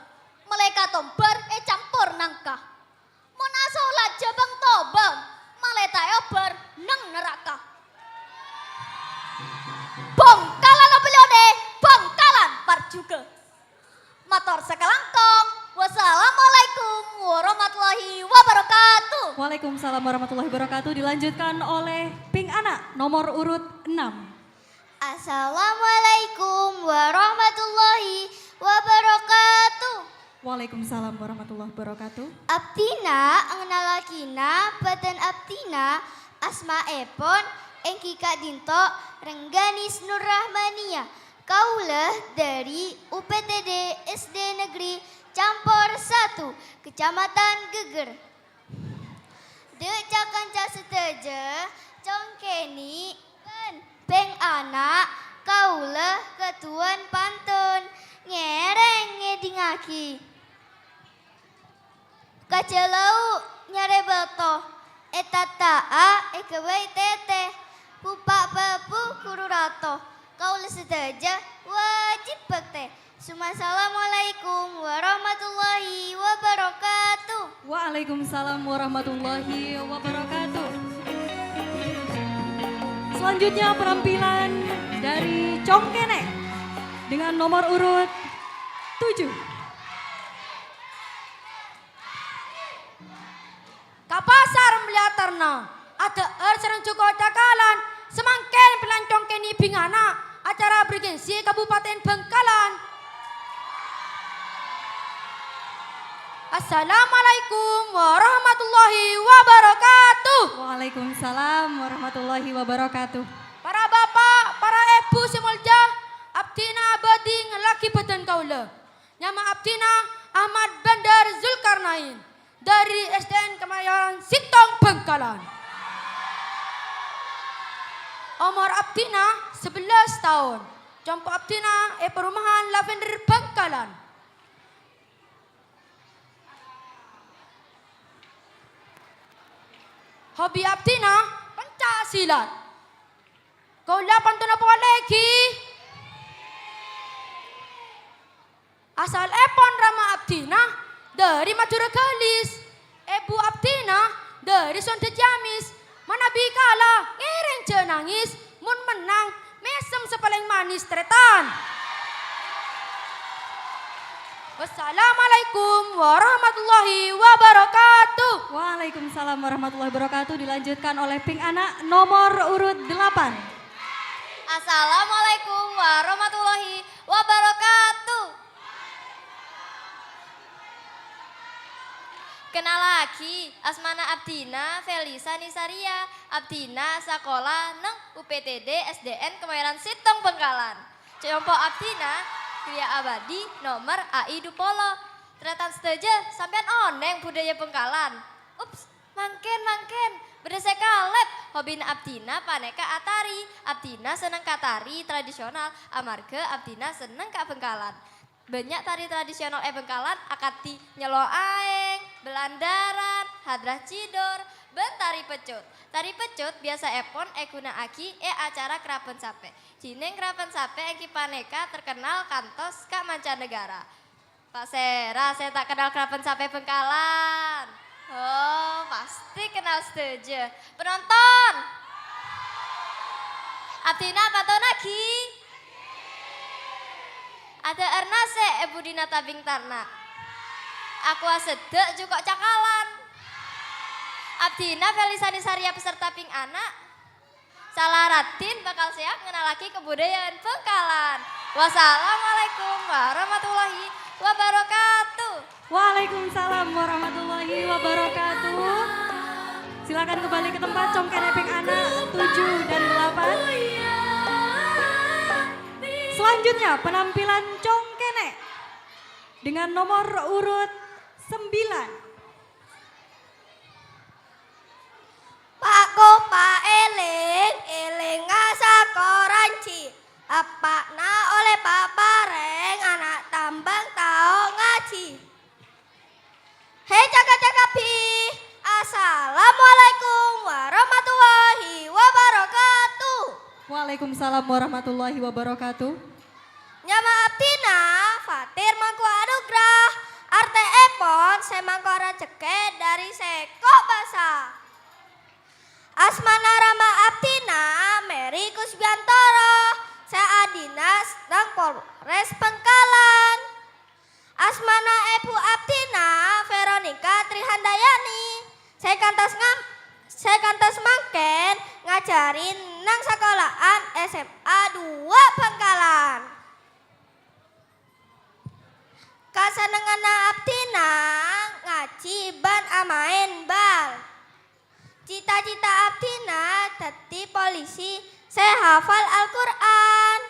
malaèkat tombâr ècampor nangka. Mon asolat jhâbâng tobâng, malè ta' èobâr neng naraka. Bangkalan apa liyonè, Bangkalan parjhughâ. Mator sakalangkong. Wassalamualaikum warahmatullahi wabarakatuh. Waalaikumsalam warahmatullahi wabarakatuh. Dilanjutkan oleh bhing ana' nomor urut enam. Assalamualaikum warahmatullahi wabarakatuh. Waalaikumsalam warahmatullahi wabarakatuh. Abdhina ngennalaghi bhâdhân abdhina, asmaèpon èngghi ka'dinto Rengganis Nurrahmaniyah. Kaulâ dhâri U P T D S D Negeri Campur Satu, Kecamatan Geger. Dâ' ca-kanca sadhâjâ, congkènè bân bhing ana' kaulâ kaduwân pantun ngèrèng ngèdingngaghi. Kajâ lau' nyarè bâto, ètatta'a èghâbây tètè, bhupa' bhâbu ghuru rato, kaulâ sadhâjâ wajib bhâktè. Assalamualaikum warahmatullahi wabarakatuh. Waalaikumsalam warahmatullahi wabarakatuh. Selanjutnya penampilan dari Congkènè dengan nomor urut tujuh. Ka pasar mellèya terna, adhâ'âr sareng jhuko' cakalan, samangkèn pèlancong kènè bhing ana', acara bergengsi Kabupaten Bangkalan. Assalamualaikum warahmatullahi wabarakatuh. Waalaikumsalam warahmatullahi wabarakatuh. Para bapa', para èbhu sè molja, abdhina bhâdhi ngennalaghi bhâdhân kaulâ. Nyama abdhina Ahmad Bandar Zulkarnain, dhâri S D N Kemayoran Sèttong Bangkalan. Omor abdhina sabellâs taon. Compo' abdhina è perumahan Lavender Bangkalan. Hobi abdhina pencak silat. Kaulâ pantonna polè, ghi. Asalèpon rama abdhina dhâri Madhurâ Galis, èbhu abdhina dhâri Sondhâ Ciamis. Manabi kala ngèrèng jhâ' nangès, mon mennang mèsem sè palèng manès, tarètan. Wassalamualaikum warahmatullahi wabarakatuh. Waalaikumsalam warahmatullahi wabarakatuh. Dilanjutkan oleh bhing ana' nomor urut delapan. Assalamualaikum warahmatullahi wabarakatuh. Kennalaghi, asmana abdhina Felisa Nisaria. Abdhina sakola neng U P T D S D N Kemayoran Sèttong Bangkalan. Compo' abdhina Gria Abadi, nomer A I dupolo. Tarètan sadhâjâ, sampèyan onèng budaya Bangkalan? Ups, mangkèn, mangkèn. Bâdâ sè kalèp. Hobina abdhina panèka atari. Abdhina senneng ka tari tradisional amarghâ abdhina senneng ka Bangkalan. Bânnya' tari tradisional è Bangkalan akadhi nyèlo aèng, bâlandaran, hadrah cidor, bân tari peccut. Tari peccut biyasaèpon èghuna'aghi è acara kerabân sapè. Dhinèng kerabân sapè èngghi panèka terkenal kantos ka mancanegara. Pasèra sè ta' kennal kerabân sapè Bangkalan? Oh, pastè kennal sadhâjâ. Penonton! Abdhina pantonnaghi. Adhâ'âr nasè' è budina tabing tarna'. Aqua seddhâ' jhuko' cakalan. Abdhina Felisani Saria peserta bing ana'. Sala raddhin bakal sèyap ngennalaghi kabudayaan Bangkalan. Wassalamualaikum warahmatullahi wabarakatuh. Waalaikumsalam warahmatullahi wabarakatuh. Silakan kembali ke tempat, congkènè bing ana' tujuh dan delapan. Selanjutnya, penampilan Cong Kene dengan nomor urut sembilan. Pa' kompa' eleng, elengnga sakoranji. Eppa'na olle papareng ana' tambang tao ngaji. He, caka-caka bi. Assalamualaikum warahmatullahi wabarakatuh. Waalaikumsalam warahmatullahi wabarakatuh. Nyama abdhina Fatir Mangku Anugrah, arteèpon sè mangko rajhekkè dhâri sèko' bhâsa. Asmana rama abdhina Mary Kusbiantoro, sè adhinas nang Polres Bangkalan. Asmana èbhu abdhina Veronica Trihandayani, sè kantos ngam-, sè kantos mangkèn ngajhâri nang sakola'an S M A dua Bangkalan. Kasennengnganna abdhina ngajhi bân amaèn bal. Cita-cita abdhina dhâddhi polisi sè hafal Al-Qur'an.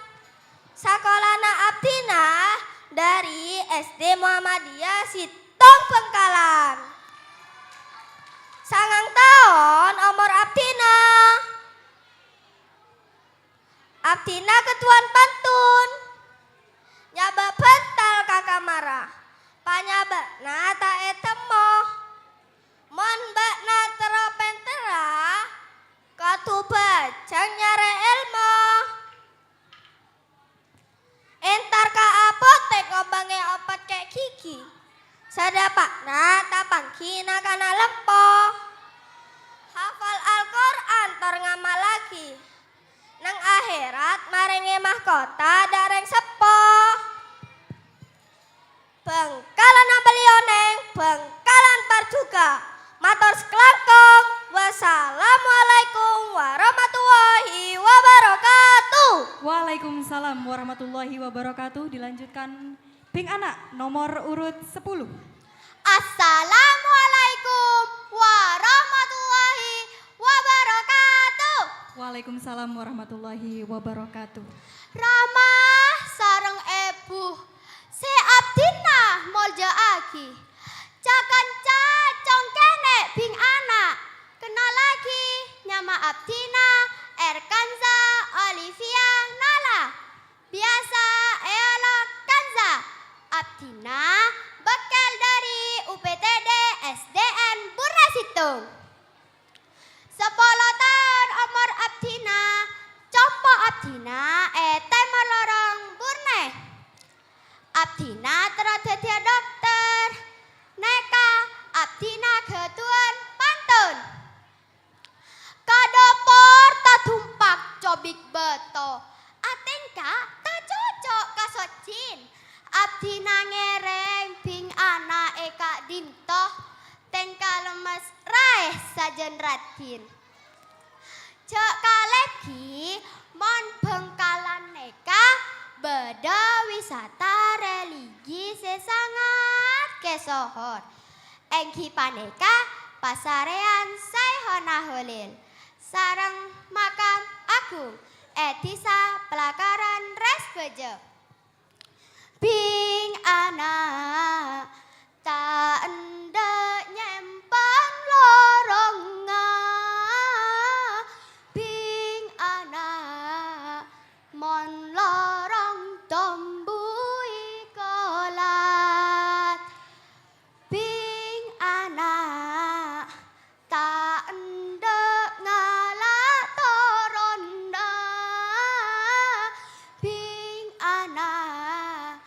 Sakolana abdhina dhâri S D Muhammadiyah Sèttong Bangkalan. Sangang taon omor abdhina. Abdhina keduwân pantun. Nyabâ' bhântal ka kamarra, panyabâ'na ta' ètemmo. Mon bâ'na terro pènterra, kodhu bhâjâng nyarè èlmo. Entar ka apotèk ngombângè obat kè' ghighi. Sadâpa'na tapangghi na'-kana' lempo. Hafal Al-Qur'an tor ngamallaghi. Neng aherat marèngè mahkota dâ' rèng seppo. Bangkalan abâli onèng, Bangkalan parjhughâ. Mator sakalangkong. Wassalamualaikum warahmatullahi wabarakatuh. Waalaikumsalam warahmatullahi wabarakatuh. Dilanjutkan Bing Ana' nomor urut sepuluh. Assalamualaikum warahmatullahi wabarakatuh. Waalaikumsalam warahmatullahi wabarakatuh. Rama sareng èbhu sè abdhina molja'aghi. Ca-kanca cong kènè' Bing Ana', kennallaghi nyama abdhina Erkanza Olivia Nala. Biyasa èolok Kanza. Abdhina bâkkèl dhâri U P T D S D N Burna Sèttong. Sapolo taon omor abdhina, compo' abdhina è Tèmor Lorong Burna. Abdhina terro dhâddhiyâ dokter. Nèka abdhina ghâdhuwân pantun. Ka dâpor tadhumpak cobik bâto, atèngka tacoco' ka soccèn. Abdhina ngèrèng Bing Ana' è ka'dinto, tèngka lemmes raè sajân raddhin. Jhâ' kalèbbi, mon Bangkalan nèka bâdâ wisata religi sè sanget kèsohor. Èngghi panèka Pasarèyan Syaikhouna Kholil sareng Makam Agung è Dhisa Palakaran Resbâjâ. Bing Ana' ta' endâ' nyèmpan lorongnga, Bing Ana' mon lorong tombuy kolat. Bing Ana' ta' endâ' ngala' toronna, Bing Ana'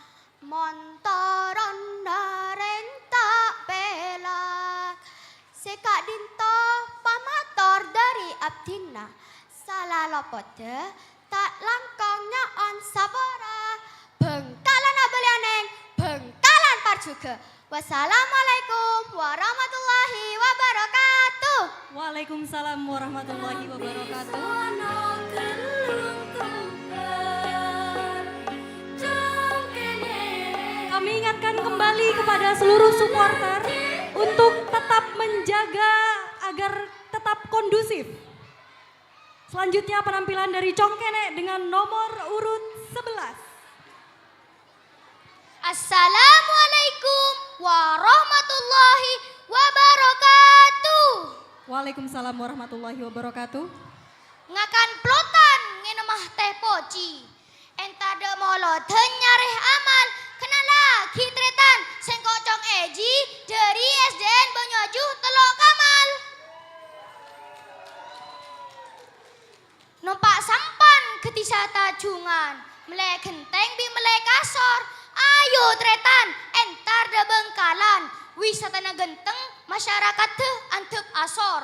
mon toronna rèng ta' pèlak. Sè ka'dinto pamator dhâri abdhina, sala lopodhâ ta' langkong nyo'on sapora. Bangkalan abâli onèng, Bangkalan parjhughâ. Wassalamualaikum warahmatullahi wabarakatuh. Waalaikumsalam warahmatullahi wabarakatuh. Kami ingatkan kembali kepada seluruh supporter untuk tetap menjaga agar tetap kondusif. Selanjutnya penampilan dari Cong Kènè' dengan nomor urut sebelas. Assalamualaikum warahmatullahi wabarakatuh. Waalaikumsalam warahmatullahi wabarakatuh. Ngakan plotan ngènoma tè poci. Entar dâ' molodhân nyarè amal, kenalaghi tarètan, sèngko' Cong Eji dâri S D N Banyuaju Tello' Kamal. Nompa' sampan ghâddhi satajungan, mellè ghentèng bi' mellè kasor, ayo tarètan, entar dâ' Bhângkalan, wisatana ghentèng, masyarakadhâ andhâp asor.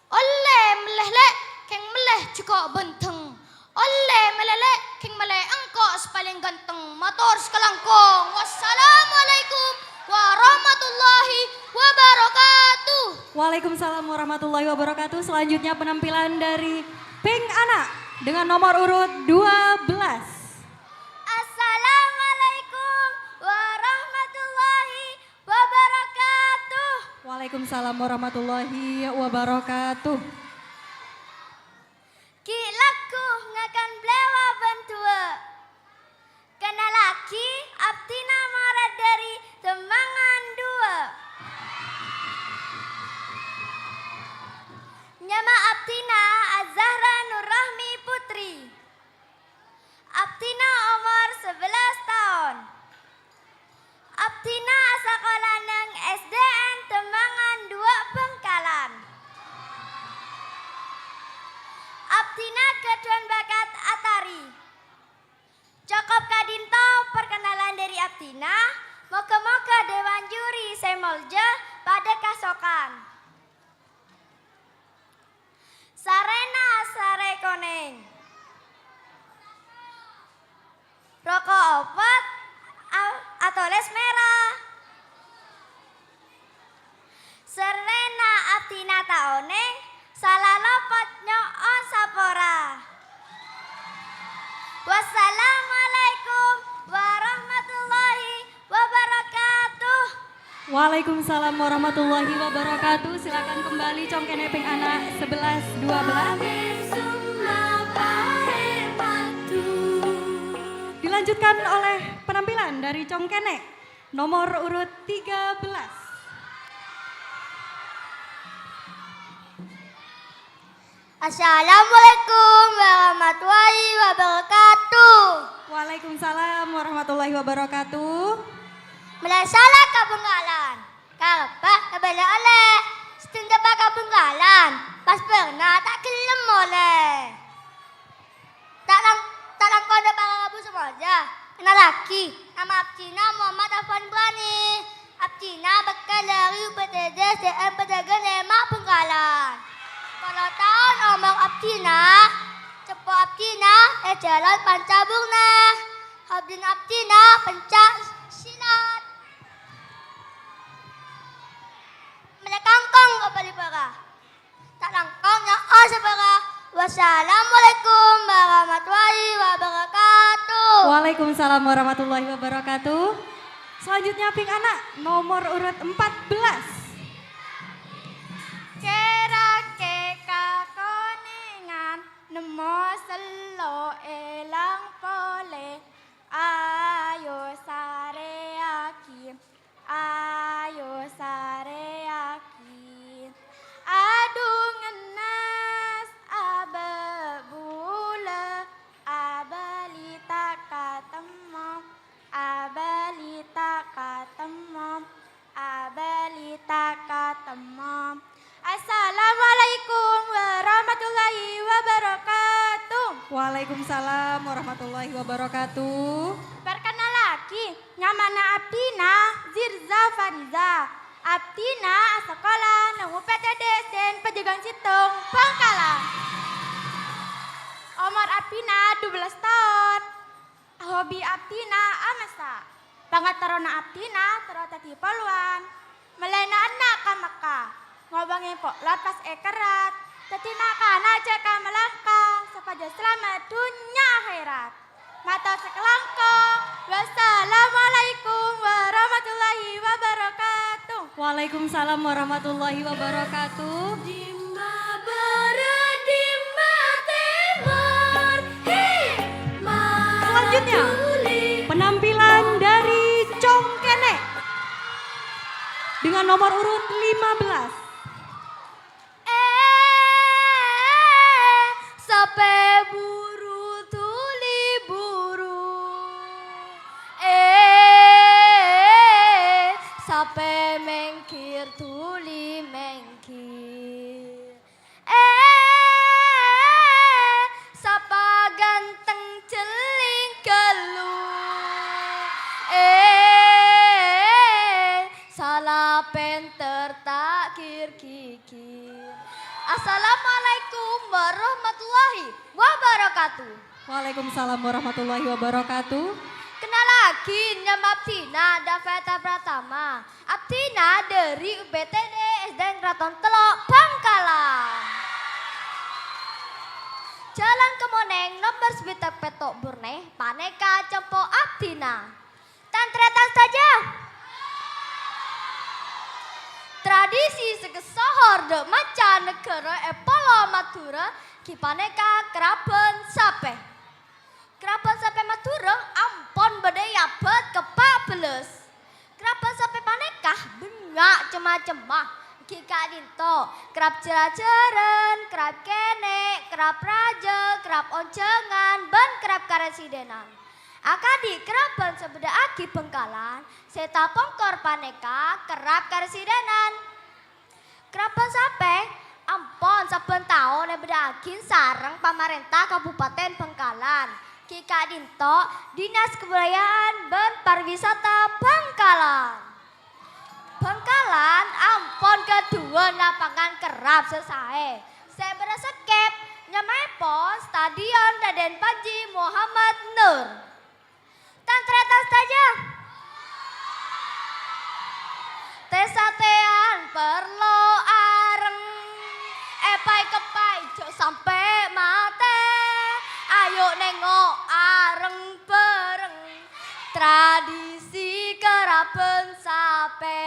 Ollè mellè lè', kèng mellè jhuko' bhândheng. Ollè mellè lè', kèng mellè engko' sè palèng ghânteng. Mator sakalangkong. Wassalamualaikum warahmatullahi wabarakatuh. Waalaikumsalam warahmatullahi wabarakatuh. Selanjutnya penampilan dari Pink Anak dengan nomor urut dua belas. Assalamualaikum warahmatullahi wabarakatuh. Waalaikumsalam warahmatullahi wabarakatuh. Ghi' lagghu ngakan blèwah bân duwâ'. Kenalaghi, abdhina marè dâri Temmangan duwâ'. Nyama abdhina Azahra Nurrahmi Putri. Abdhina omor sabellâs taon. Abdhina asakola neng S D N Temmangan duwâ' Bhângkalan. Abdhina ghâdhuwân bakat atari. Cokop ka'dinto parkenalan dâri abdhina. Moghâ-moghâ dewan juri sè molja padâ kasokan. Sarrèna sarè konèng. Roko' opot a-, atolès mèra. Sarrèna abdhina ta' onèng, sala lopot nyo'on sapora. Wassalamualaikum warahmatullahi wabarakatuh. Waalaikumsalam warahmatullahi wabarakatuh. Silakan kembali, Cong Kènè' Pink Anak sebelas dua belas. Dilanjutkan oleh penampilan dari Cong Kènè' nomor urut tiga belas. Assalamualaikum warahmatullahi wabarakatuh. Waalaikumsalam warahmatullahi wabarakatuh. Mellè sala ka Bhângkalan, karebbhâ èbâlâ ollè. Sè dendhâmma ka Bhângkalan, pas bârna ta' ghellem molè. Ta' lang-, ta' langkong dâ' para rabu sè molja. Kenalaghi, nama abdhina Muhammad Afwan Brani. Abdhina bâkal dâri U P T D S D N Pedagang lèma' Bhângkalan. Sapolo taon omor abdhina, seppo abdhina è jhâlân Panca Burna. Hobina abdhina pencak silat. Mellè kangkong ka Bali Pora. Ta' langkong nyo'on sapora. Wassalamualaikum warahmatullahi wabarakatuh. Waalaikumsalam warahmatullahi wabarakatuh. Selanjutnya, Pink Anak, nomor urut empat belas. Kè-rakè ka Konèngan, nemmo sello' èlang polè. Ayo sarèyaghi. Ayo sarèyaghi. Adu ngennes, abâ' bulâ, abâli ta' katemmo, abâli ta' katemmo, abâli ta' katemmo. Assalamualaikum warahmatullahi wabarakatuh. Waalaikumsalam warahmatullahi wabarakatuh. Parkenalaghi, nyamana abdhina Zirza Fariza. Abdhina asakola neng U P T D S D N Pedagang Sèttong, Bhângkalan. Omor abdhina dubellâs taon. Hobi abdhina amassa. Pangaterrona abdhina terro dhâddhi polwan. Mellèna enna' ka Mekka. Ngobângè po'lot pas èkerrat. Dhâddhi na'-kana' jhâ' ka Malangka. Sopajâ salamet dhunnya akhèrat. Mator sakalangkong. Wassalamualaikum warahmatullahi wabarakatuh. Waalaikumsalam warahmatullahi wabarakatuh. Dimma bârâ', dimma tèmor, he, Selanjutnya, matuli. Penampilan Nomor urut lima belas. Eh, sapè buru dhuli buru. Eh, sapè mèngghir dhuli mèngghir. Eh, sapa ganteng jhelling ghâllu. Eh, sala pènter ta' gir-gigir. Assalamualaikum warahmatullahi wabarakatuh. Waalaikumsalam warahmatullahi wabarakatuh. Kennalaghi, nyama abdhina Daveta Pratama. Abdhina dhâri U P T D S D N Kraton Tello', Bhângkalan. Jhâlân ka monèng nomer sèbitak pètto' burne, panèka compo' abdhina. Tan-tarètan sadhâjâ. Tradisi sè èkasohor dâ' manca naghârâ è Polo Madhurâ ghi' panèka kerabân sapè. Kerabân sapè Madhurâ ampon bâdâ è abâd ka pa' bellâs. Kerabân sapè panèka bânnya' cem-macemma, ghi' ka'dinto kerab jhâr-ajhârân, kerab kènè', kerab rajâ, kerab onjhângan, bân kerab karesidenan. Akadhi kerabân sè bâdâ'aghi Bhângkalan, sè tapongkor panèka kerab karesidenan. Kerabân sapè ampon sabbhân taon èbâdâ'aghi sareng pamarènta Kabupaten Bhângkalan, ghi' ka'dinto Dinas Kebudayaan bân Pariwisata Bhângkalan. Bhângkalan ampon ghâdhuwân lapangan kerab sè saè, sè bârâs sekkèp, nyamaèpon Stadion Raden Panji Muhammad Nur. Tan-tarètan sadhâjâ. Tè-satèyan parlo areng, èpaè-kepaè jhâ' sampè' matè. Ayo nengngo' areng-bhâreng tradisi kerabân sapè.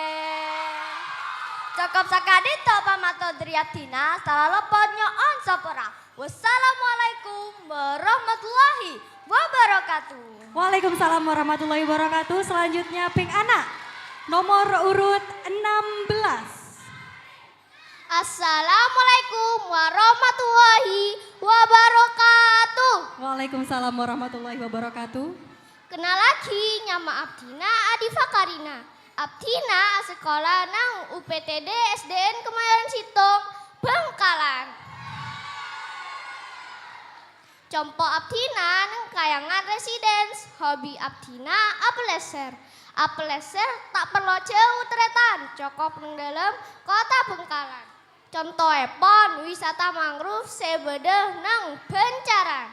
Cokop saka'dinto pamator dhâri abdhina, sala lopot nyo'on sapora. Wassalamualaikum warahmatullahi wabarakatuh. Waalaikumsalam warahmatullahi wabarakatuh. Selanjutnya, pèng ana'. Nomor urut enam belas. Assalamualaikum warahmatullahi wabarakatuh. Waalaikumsalam warahmatullahi wabarakatuh. Kennalaghi, nyama abdhina Adi Fakarina. Abdhina asekola nang U P T D S D N Kemayoran Sèttong, Bhângkalan. Compo' abdhina neng Kayangan Residence, hobi abdhina apellèsèr. Apellèsèr ta' parlo jhâu tarètan, cokop neng dâlem kottha Bhângkalan. Contoèpon, wisata mangrove sè bâdâ neng Bâncaran.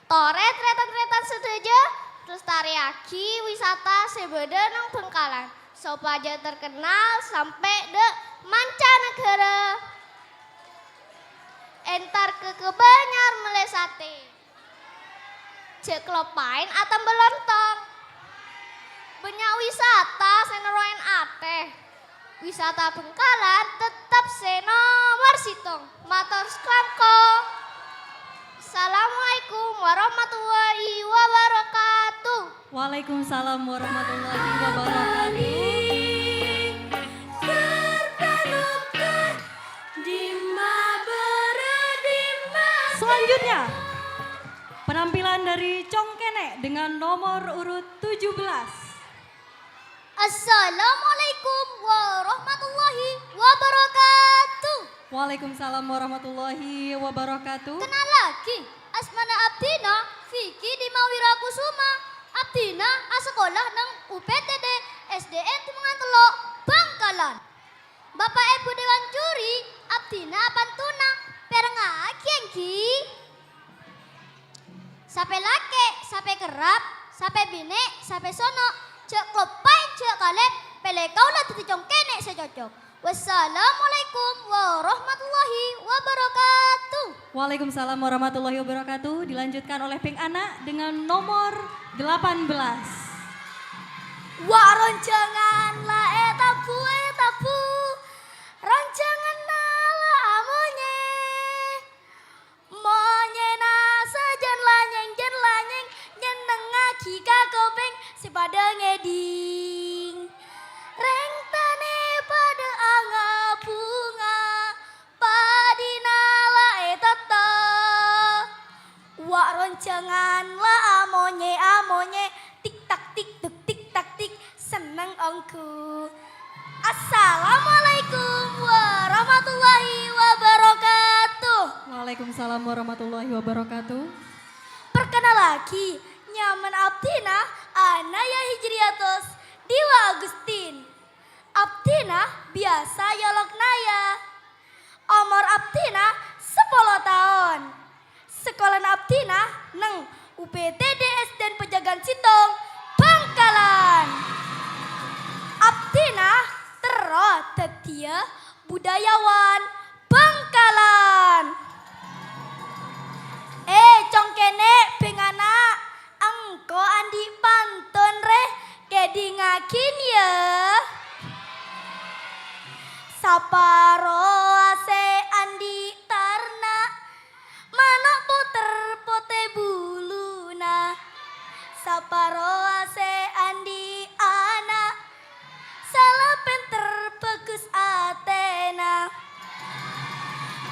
Torè tarètan-tarètan sadhâjâ, lestarèyaghi wisata sè bâdâ neng Bhângkalan, sopajâ terkenal sampè' dâ' manca naghârâ. Entar ka Kebanyar mellè satè. Jhâ' kaloppaèn atamba lontong. Bânnya' wisata sè nerro'èn atè. Wisata Bhângkalan tettep sè nomor sèttong. Mator sakalangkong. Assalamualaikum warahmatullahi wabarakatuh. Waalaikumsalam warahmatullahi wabarakatuh. Selanjutnya, penampilan dari Cong Kènè' dengan nomor urut tujuh belas. Assalamualaikum warahmatullahi wabarakatuh. Waalaikumsalam warahmatullahi wabarakatuh. Kennalaghi, asmana abdhina Vicky Dima Wirakusuma. Abdhina asakola neng U P T D S D N Timongan Tello', Bhângkalan. Bapa' Èbhu Dewan Juri, abdhina apantona, pèrengngaghi èngghi. Sapè lakè', sapè kerrap, sapè binè', sapè sono', jhâ' kaloppaè, jhâ' kalèp, pèlè kaulâ dhâddhi Cong Kènè' sè cocok. Wassalamualaikum warahmatullahi wabarakatuh. Waalaikumsalam warahmatullahi wabarakatuh. Dilanjutkan oleh pèng ana' dengan nomor delapan belas. Wa' ronjhângan la ètabu-ètabu, ronjhânganna la amonyè. Monyèna sajân lanyèng-jân lanyèng, nyennengngaghi ka kopèng sè padâ ngèdhing. Rèng tanè padâ Jangan la amonye-amonye, tik tak tik tuk, tik tak tik, senneng ongghu. Assalamualaikum warahmatullahi wabarakatuh. Waalaikumsalam warahmatullahi wabarakatuh. Perkenalagi, nyamana abdhina Anaya Hijriyatus Dewa Agustin. Abdhina biyasa èolok Naya. Omor abdhina sapolo taon. Sakolana abdhina neng U P T D S D N Pejagan Sèttong, Bhângkalan. Abdhina terro dhâddhiyâ budayawan Bhângkalan. Eh, cong kènè', bheng ana', engko' andi' pantun, rè, kèdingngaghin, yâ. Saparowa sè andi' tarna', mano' poter potè buluna. Saparowa sè andi' ana', sala pènter bhâghus atèna.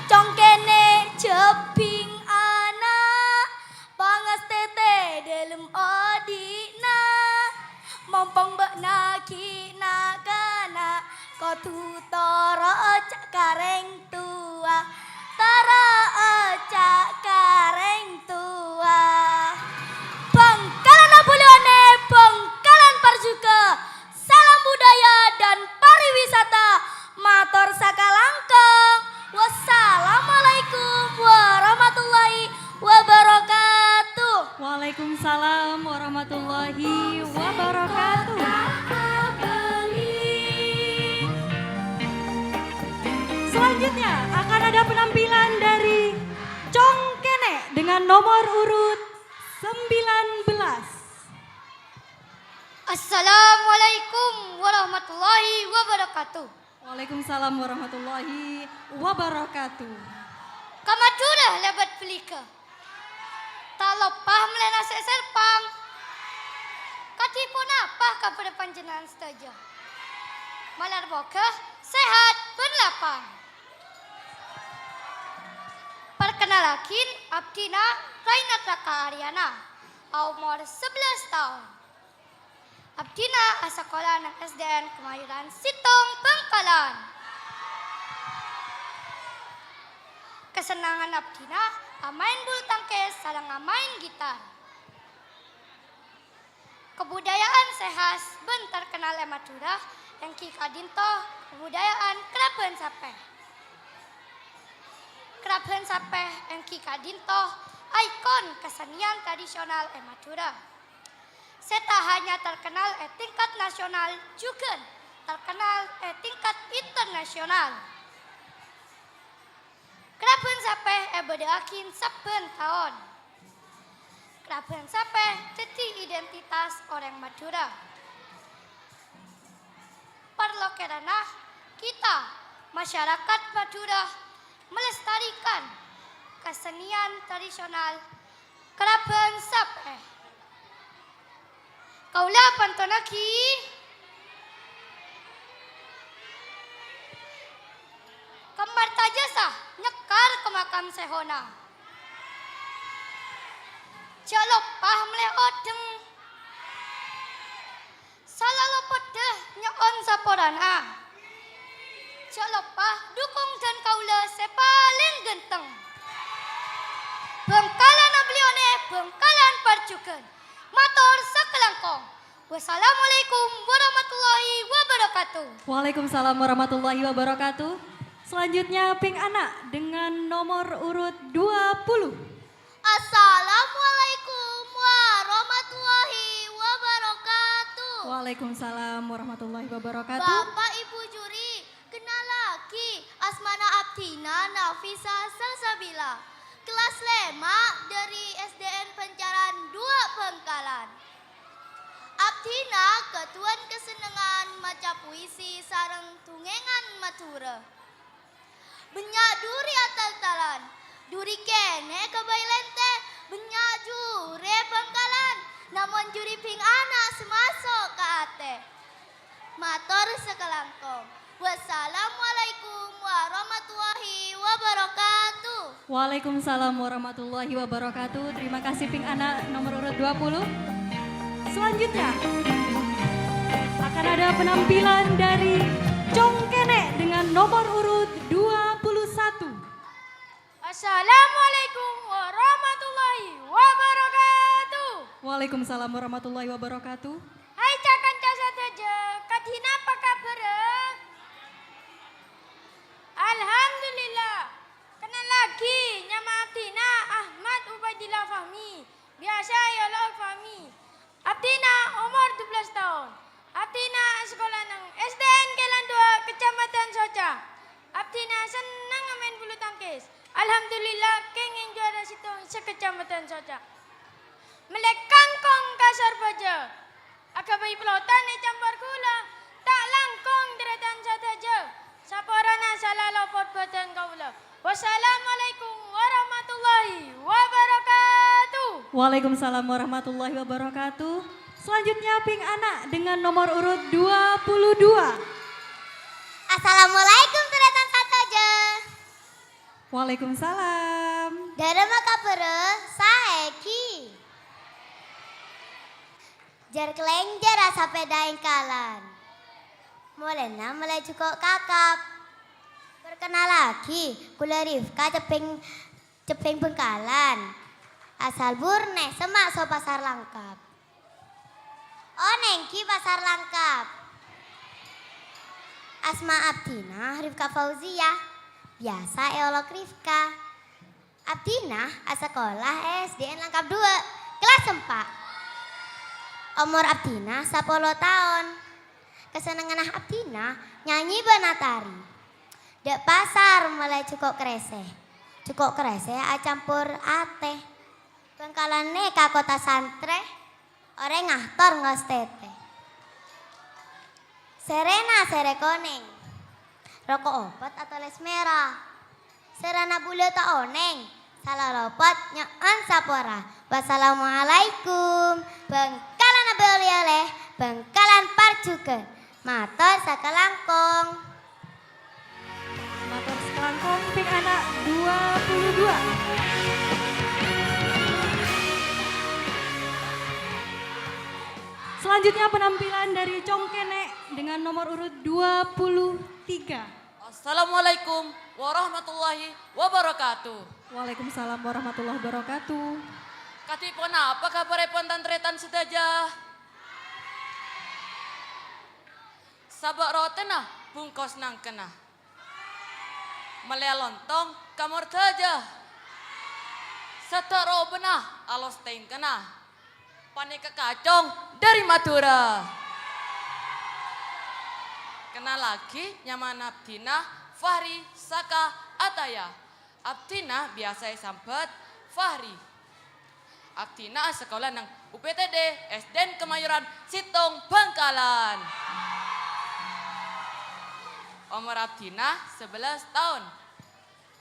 Cong kènè' jhâbhing ana', pangastètè dhâlem odi'na. Mompong bâ'na ghi' na'-kana', kodhu toro' oca' ka rèng towa. Toro' oca' ka rèng towa. Bhângkalan abâli onè, Bhângkalan parjughâ. Salam budaya dan pariwisata. Mator sakalangkong. Wassalamualaikum warahmatullahi wabarakatuh. Waalaikumsalam warahmatullahi wabarakatuh. Selanjutnya akan ada penampilan dari Cong Kènè' dengan nomor urut sembilan belas. Assalamualaikum warahmatullahi wabarakatuh. Waalaikumsalam warahmatullahi wabarakatuh. Ka Madhurâ lèbât bâligâ. Ta' loppa mellè nasè' sèrpang. Kadhi ponapa kabhâr panjhennengngan sadhâjâ? Malar moghâ sehat bân lapang. Parkenalaghi, abdhina Rainat Raka Aryana, aomor sabellâs taon. Abdhina asakola neng S D N Kemayoran Sèttong, Bhângkalan. Kasennengngan abdhina amaèn bulu tangkès sareng amaèn gitar. Kabudaya'an sè khas bân terkenal è Madhurâ èngghi ka'dinto kabudaya'an Krabhân Sapè. Krabhân Sapè èngghi ka'dinto ikon kaseniyan tradisional è Madhurâ, sè ta' hanya terkenal è tingkat nasional, jhughân terkenal è tingkat internasional. Krabhân Sapè èbâdâ'aghi sabbhân taon. Krabhân Sapè dhâddhi identitas orèng Madhurâ. Parlo kèrana kita, masyarakat Madhurâ, melestarikan kaseniyan tradisional Krabhân Sapè. Kaulâ pantonaghi. Kembar tajâ sa nyekkar ka makam sèhona. Jhâ' loppa mellè odheng. Sala lopot dâ nyo'on saporana. Jhâ' loppa dukung dân kaulâ sè palèng ghânteng. Bhângkalan abâli onè, Bhângkalan parjughân. Mator sakalangkong. Wassalamualaikum warahmatullahi wabarakatuh. Waalaikumsalam warahmatullahi wabarakatuh. Selanjutnya, Ping Ana dengan nomor urut dua puluh. Assalamualaikum warahmatullahi wabarakatuh. Waalaikumsalam warahmatullahi wabarakatuh. Bapak Ibu juri, kennalaghi, asmana abdhina Nafisa Salsabila, kelas lèma' dâri S D N Pancaran dua Bhângkalan. Abdhina kaduwân kasennengngan maca puisi sareng dongèngan Madhurâ. Bânnya' duri atal-talan, duri kènè' kabây lèntè, bânnya' jurè Bhângkalan, namong jurè Ping Ana sè maso' ka atè. Mator sakalangkong. Wassalamualaikum warahmatullahi wabarakatuh. Waalaikumsalam warahmatullahi wabarakatuh. Terima kasih, Ping Ana nomor urut dua puluh. Selanjutnya, akan ada penampilan dari Cong Kene dengan nomor urut dua puluh satu. Assalamualaikum warahmatullahi wabarakatuh. Waalaikumsalam warahmatullahi wabarakatuh. Hai, ca-kanca sadhâjâ, kadhi napa kabhârrâ? Alhamdulillah. Kennallaghi, nyama abdhina Ahmad Ubaidillah Fahmi, biyasa èolok Fahmi. Abdhina omor dubellâs taon. Abdhina asakola neng S D N Kelan Dua, Kecamatan Soca. Abdhina senneng maèn bulu tangkis. Alhamdulillah, kèngèng juwara sèttong se-Kecamatan Soca. Mellè kangkong ka Sarbhâjâ. Aghâbây pelotan ècampor ghulâ, ta' langkong tarètan sadhâjâ. Saporana sala lopot bhâdhân kaulâ. Wassalamualaikum warahmatullahi wabarakatuh. Waalaikumsalam warahmatullahi wabarakatuh. Selanjutnya, Ping Ana dengan nomor urut dua puluh dua. Assalamualaikum, tarètan sadhâjâ. Waalaikumsalam. Dhâremma kabhârrâ, saè ghi. Jhâr-kalènjhâr asapèda èngkalan. Molèna mellè jhuko' kakap. Perkenalaghi, kaulâ Rifka, Cebbheng, Cebbheng Bhângkalan. Asal Burne, semma' so Pasar Langkap. Onèng ghi Pasar Langkap. Asma abdhina Rifka Fauzia, biyasa èolok Rifka. Abdhina asakola è S D N Langkap Dua, kellas empa'. Omor abdhina sapolo taon. Kasennengnganna abdhina nyanyi bân atari. Dâ' pasar mellè jhuko' krèsè. Jhuko' krèsè acampor atè. Bhângkalan nèka kottha santrè. Orèng ngator ngos tètè. Sèrèna sèrè konèng. Roko' opot atolès mèra. Sèrana bulâ ta' onèng. Sala lopot nyo'on sapora. Wassalamualaikum. Bhângkalan abâli olè, Bhângkalan parjhughân. Mator sakalangkong. Mator sakalangkong, Ping Ana dua puluh dua. Selanjutnya penampilan dari Cong Kene dengan nomor urut dua puluh tiga. Assalamualaikum warahmatullahi wabarakatuh. Waalaikumsalam warahmatullahi wabarakatuh. Kadhi ponapa kabhârèpon tan-tarètan sadhâjâ? Sabâ' rotèna bungkos nangkana. Mellèya lontong ka mordhâjâ. Sèdhâ robâna alos tèngkana. Panèka kacong dhâri Madhurâ. Kennallaghi, nyamana abdhina Fahri Saka Ataya. Abdhina biyasa èsambhât Fahri. Abdhina asakola neng U P T D S D N Kemayoran sèttong Bhângkalan. Omor abdhina sabellâs taon.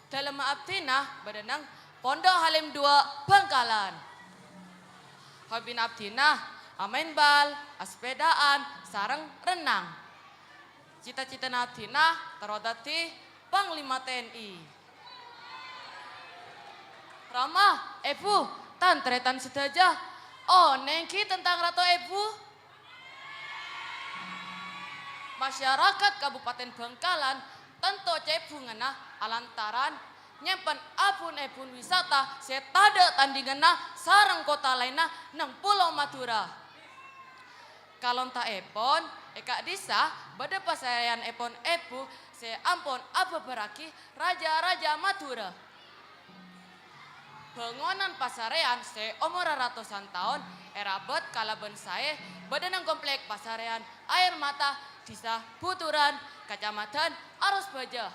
Dhâlemma abdhina bâdâ neng Pondok Halim Dua Bhângkalan. Hobina abdhina amaèn bal, asepèdaan, sareng rennang. Cita-citana abdhina terro dhâddhi Panglima T N I. Rama, Èbhu, tan-tarètan sadhâjâ, onèng ghi tentang Rato Èbhu? Masyarakat Kabupaten Bhângkalan tanto cèbhunganna alantaran nyèmpen abun-èbun wisata sè tadâ' tandhinganna sareng kottha laènna neng Pulo Madhurâ. Kalontaèpon, è ka'dissa' bâdâ pasarèyanèpon Èbhu sè ampon abhâbhârraghi rajâ-rajâ Madhurâ. Bângonan pasarèyan sè omorra ratosan taon èrabât kalabân saè bâdâ neng Komplek Pasarèyan Air Mata, Dhisa Buturan, Kacamadhân Arosbâjâ.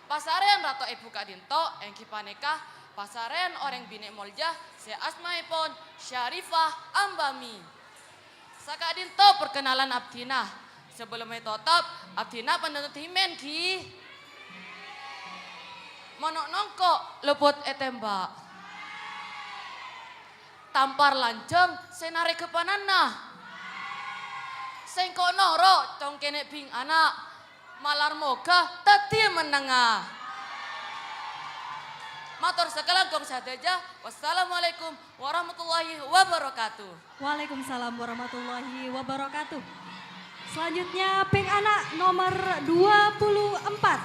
Pasarèyan Rato Èbhu ka'dinto èngghi panèka pasarèyan orèng binè' molja sè asmaèpon Syarifah Ambami. Saka'dinto parkenalan abdhina. Sabellunna ètotop, abdhina panontot himèn, ghi. Mono' nongko' lopot ètèmbhâk. Tampar lanjhâng sè narèghâ pananna. Sèngko' noro' cong kènè' bhing ana', malar moghâ dhâddhiyâ mennengnga. Mator sakalangkong sadhâjâ, wassalamualaikum warahmatullahi wabarakatuh. Waalaikumsalam warahmatullahi wabarakatuh. Selanjutnya, bhing ana' nomor dua puluh empat.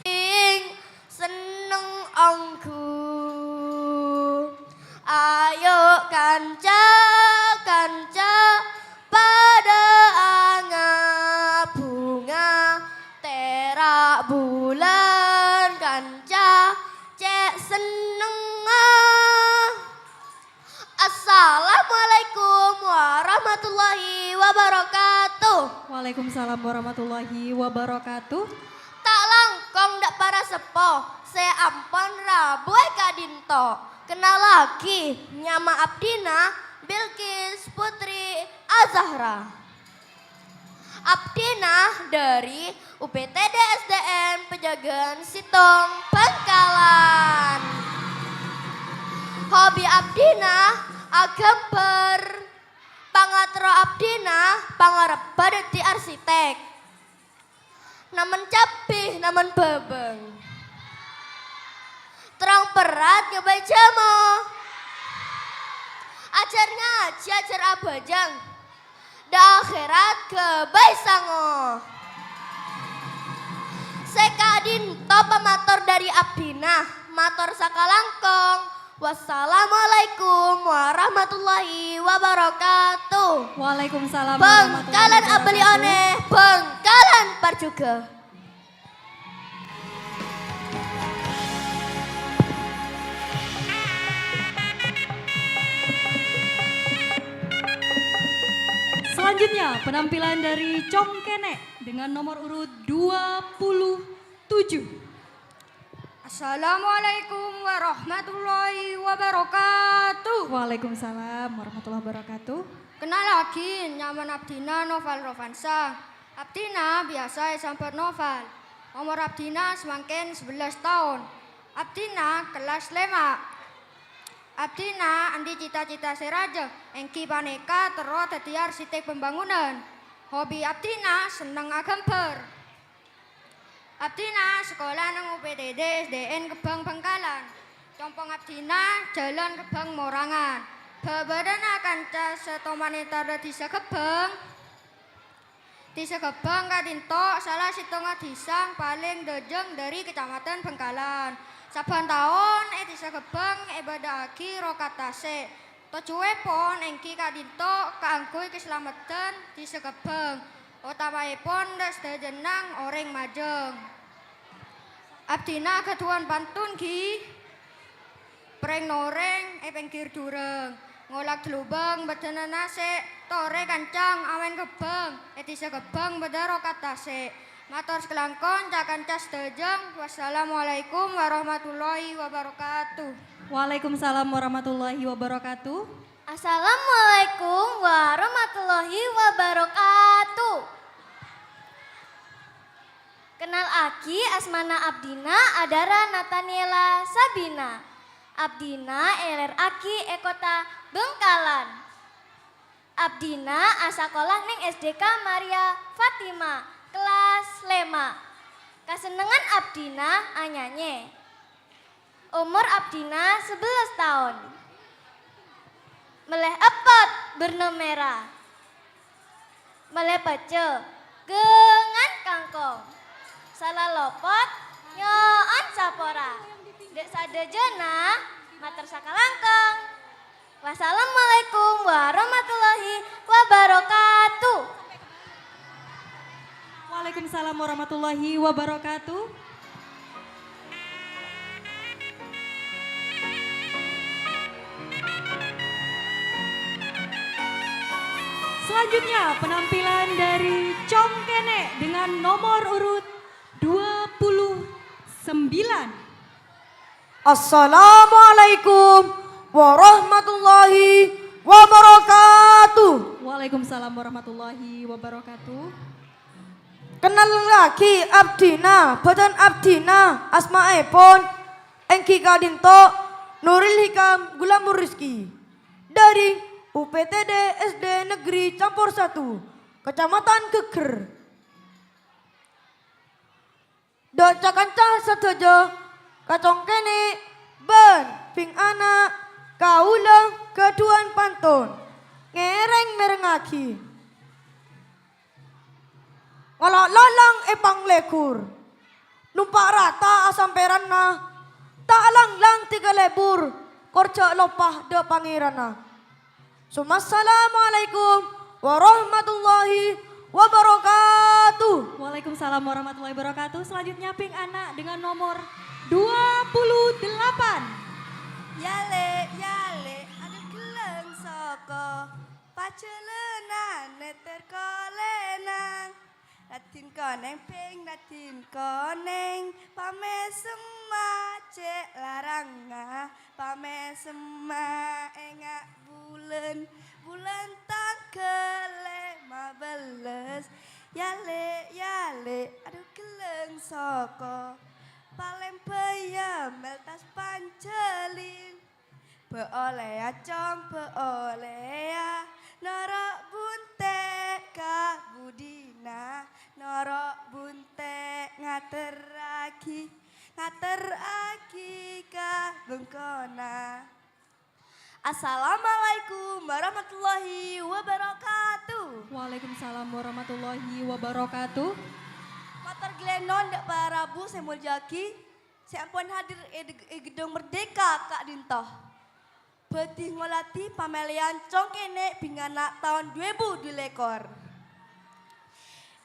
Ing senneng ongghu. Ayo kanca-kanca padâ anga-bhunga, tèra' bulân kanca cè' sennengnga. Assalamualaikum warahmatullahi wabarakatuh. Waalaikumsalam warahmatullahi wabarakatuh. Ta' langkong dâ' para seppo sè ampon rabu è ka'dinto. Kennalaghi, nyama abdhina Bilqis Putri Azahra. Abdhina dhâri U P T D S D N Pejagahan Sèttong Bhângkalan. Hobi abdhina aghâmbhâr. Pangaterro abdhina pangarebbhâ dhâddhi arsitek. Namen cabbhi, namen bhâbâng. Terrong perrat ngabây jhâmo. Ajhâr ngajhi, ajhâr abhâjâng. Dâ' akhèrat ghâbây sango. Sè ka'dinto pamator dhâri abdhina, mator sakalangkong. Wassalamualaikum warahmatullahi wabarakatuh. Waalaikumsalam warahmatullahi wabarakatuh. Bhângkalan abâli onè, Bhângkalan parjhughâ. Selanjutnya, penampilan dari Cong Kènè' dengan nomor urut dua puluh tujuh. Assalamualaikum warahmatullahi wabarakatuh. Waalaikumsalam warahmatullahi wabarakatuh. Kennalaghi, nyamana abdhina Noval Rovansa. Abdhina biyasa èsambhât Noval. Omor abdhina samangkèn sabellâs taon. Abdhina kellas lèma'. Abdhina andi' cita-cita sè rajâ, èngghi panèka terro dhâddhiyâ arsitek pembangunan. Hobi abdhina senneng aghâmbhâr. Abdhina sakola neng U P T D S D N Kembang Bangkalan. Compo' abdhina Jhâlân Kembang Morangan. Bhâbhârâna kanca sè toman èntar dhâddhi Saghâbâng. Dhisa Ghebbhâng ka'dinto sala sèttonga dhisa palèng dhâjâng dhâri Kecamatan Bhângkalan. Sabbhân taon è Dhisa Ghebbhâng èbâdâ'aghi rokat tasè'. Tojjhuwèpon èngghi ka'dinto kaangghuy kasalameddhân Dhisa Ghebbhâng, otamaèpon dhâ-, sadhâjâna orèng majâng. Abdhina ghâdhuwân pantun, ghi. Rèng-norèng è pèngghir jhurâng, ngolak dâlubâng bâdâna nasè', torè kancang amèn ghebbhâng, è Dhisa Ghebbhâng bâdâ rokat tasè'. Mator sakalangkong ca-kanca sadhâjâ, wassalamualaikum warahmatullahi wabarakatuh. Waalaikumsalam warahmatullahi wabarakatuh. Assalamualaikum warahmatullahi wabarakatuh. Kennalaghi, asmana abdhina adhârâ Nataniela Sabina. Abdhina èlèrraghi è kottha Bhângkalan. Abdhina asakola neng S D K Maria Fatima, kellas lèma'. Kasennengngan abdhina anyanyè. Omor abdhina sabellâs taon. Mellè eppot bârna mèra. Mellè pècè, ghângan kangkong. Sala lopot, nyo'on sapora. Dhâ-, sadhâjâna, mator sakalangkong. Wassalamualaikum warahmatullahi wabarakatuh. Waalaikumsalam warahmatullahi wabarakatuh. Selanjutnya, penampilan dari Cong Kènè' dengan nomor urut dua puluh sembilan. Assalamualaikum warahmatullahi wabarakatuh. Waalaikumsalam warahmatullahi wabarakatuh. Kennalaghi abdhina, bhâdhân abdhina, asmaèpon èngghi ka'dinto Nuril Hikam Gulamur Rizki, dhâri U P T D S D Negeri Campur Satu, Kacamatan Geger. Dâ' ca-kanca sadhâjâ, kacongkènè' bân bhing ana' kaulâ ghâdhuwân pantun ngèrèng mèrengngaghi. Ngala' lalang è panglèghur, nompa' rata asampèranna, ta' langlang tèghâ lebur, kor jhâ' loppa dâ' Pangèranna. Summa assalamualaikum warahmatullahi wabarakatuh. Waalaikumsalam warahmatullahi wabarakatuh. Selanjutnya, bhing ana' dengan nomor dua puluh delapan. Yâ Lè', yâ Lè', adhu ghellâng soko, pajhâlânan nèter kolènang. Raddhin konèng, bhing raddhin konèng, pamèsemma cè' larangnga, pamèsemma enga' bulân, bulân tangghâl lèma bellâs. Yâ Lè', yâ Lè', adhu ghellâng soko, palèng bâjâ mèl tas panjhâlin. Bâ' ollèya, Cong, bâ' ollèya, noro' bhuntè' ka budina, noro' bhuntè' ngaterraghi, ngaterraghi ka bengkona. Assalamualaikum warahmatullahi wabarakatuh. Waalaikumsalam warahmatullahi wabarakatuh. Mator ghellâ' nèng dâ' para rabu sè èmoljâ'aghi, sè ampon hadir è, è Gedung Merdeka ka'dinto. Bhâdhi ngolatè pamèlèyan congkènè' bhing ana' taon du èbu du lèkor.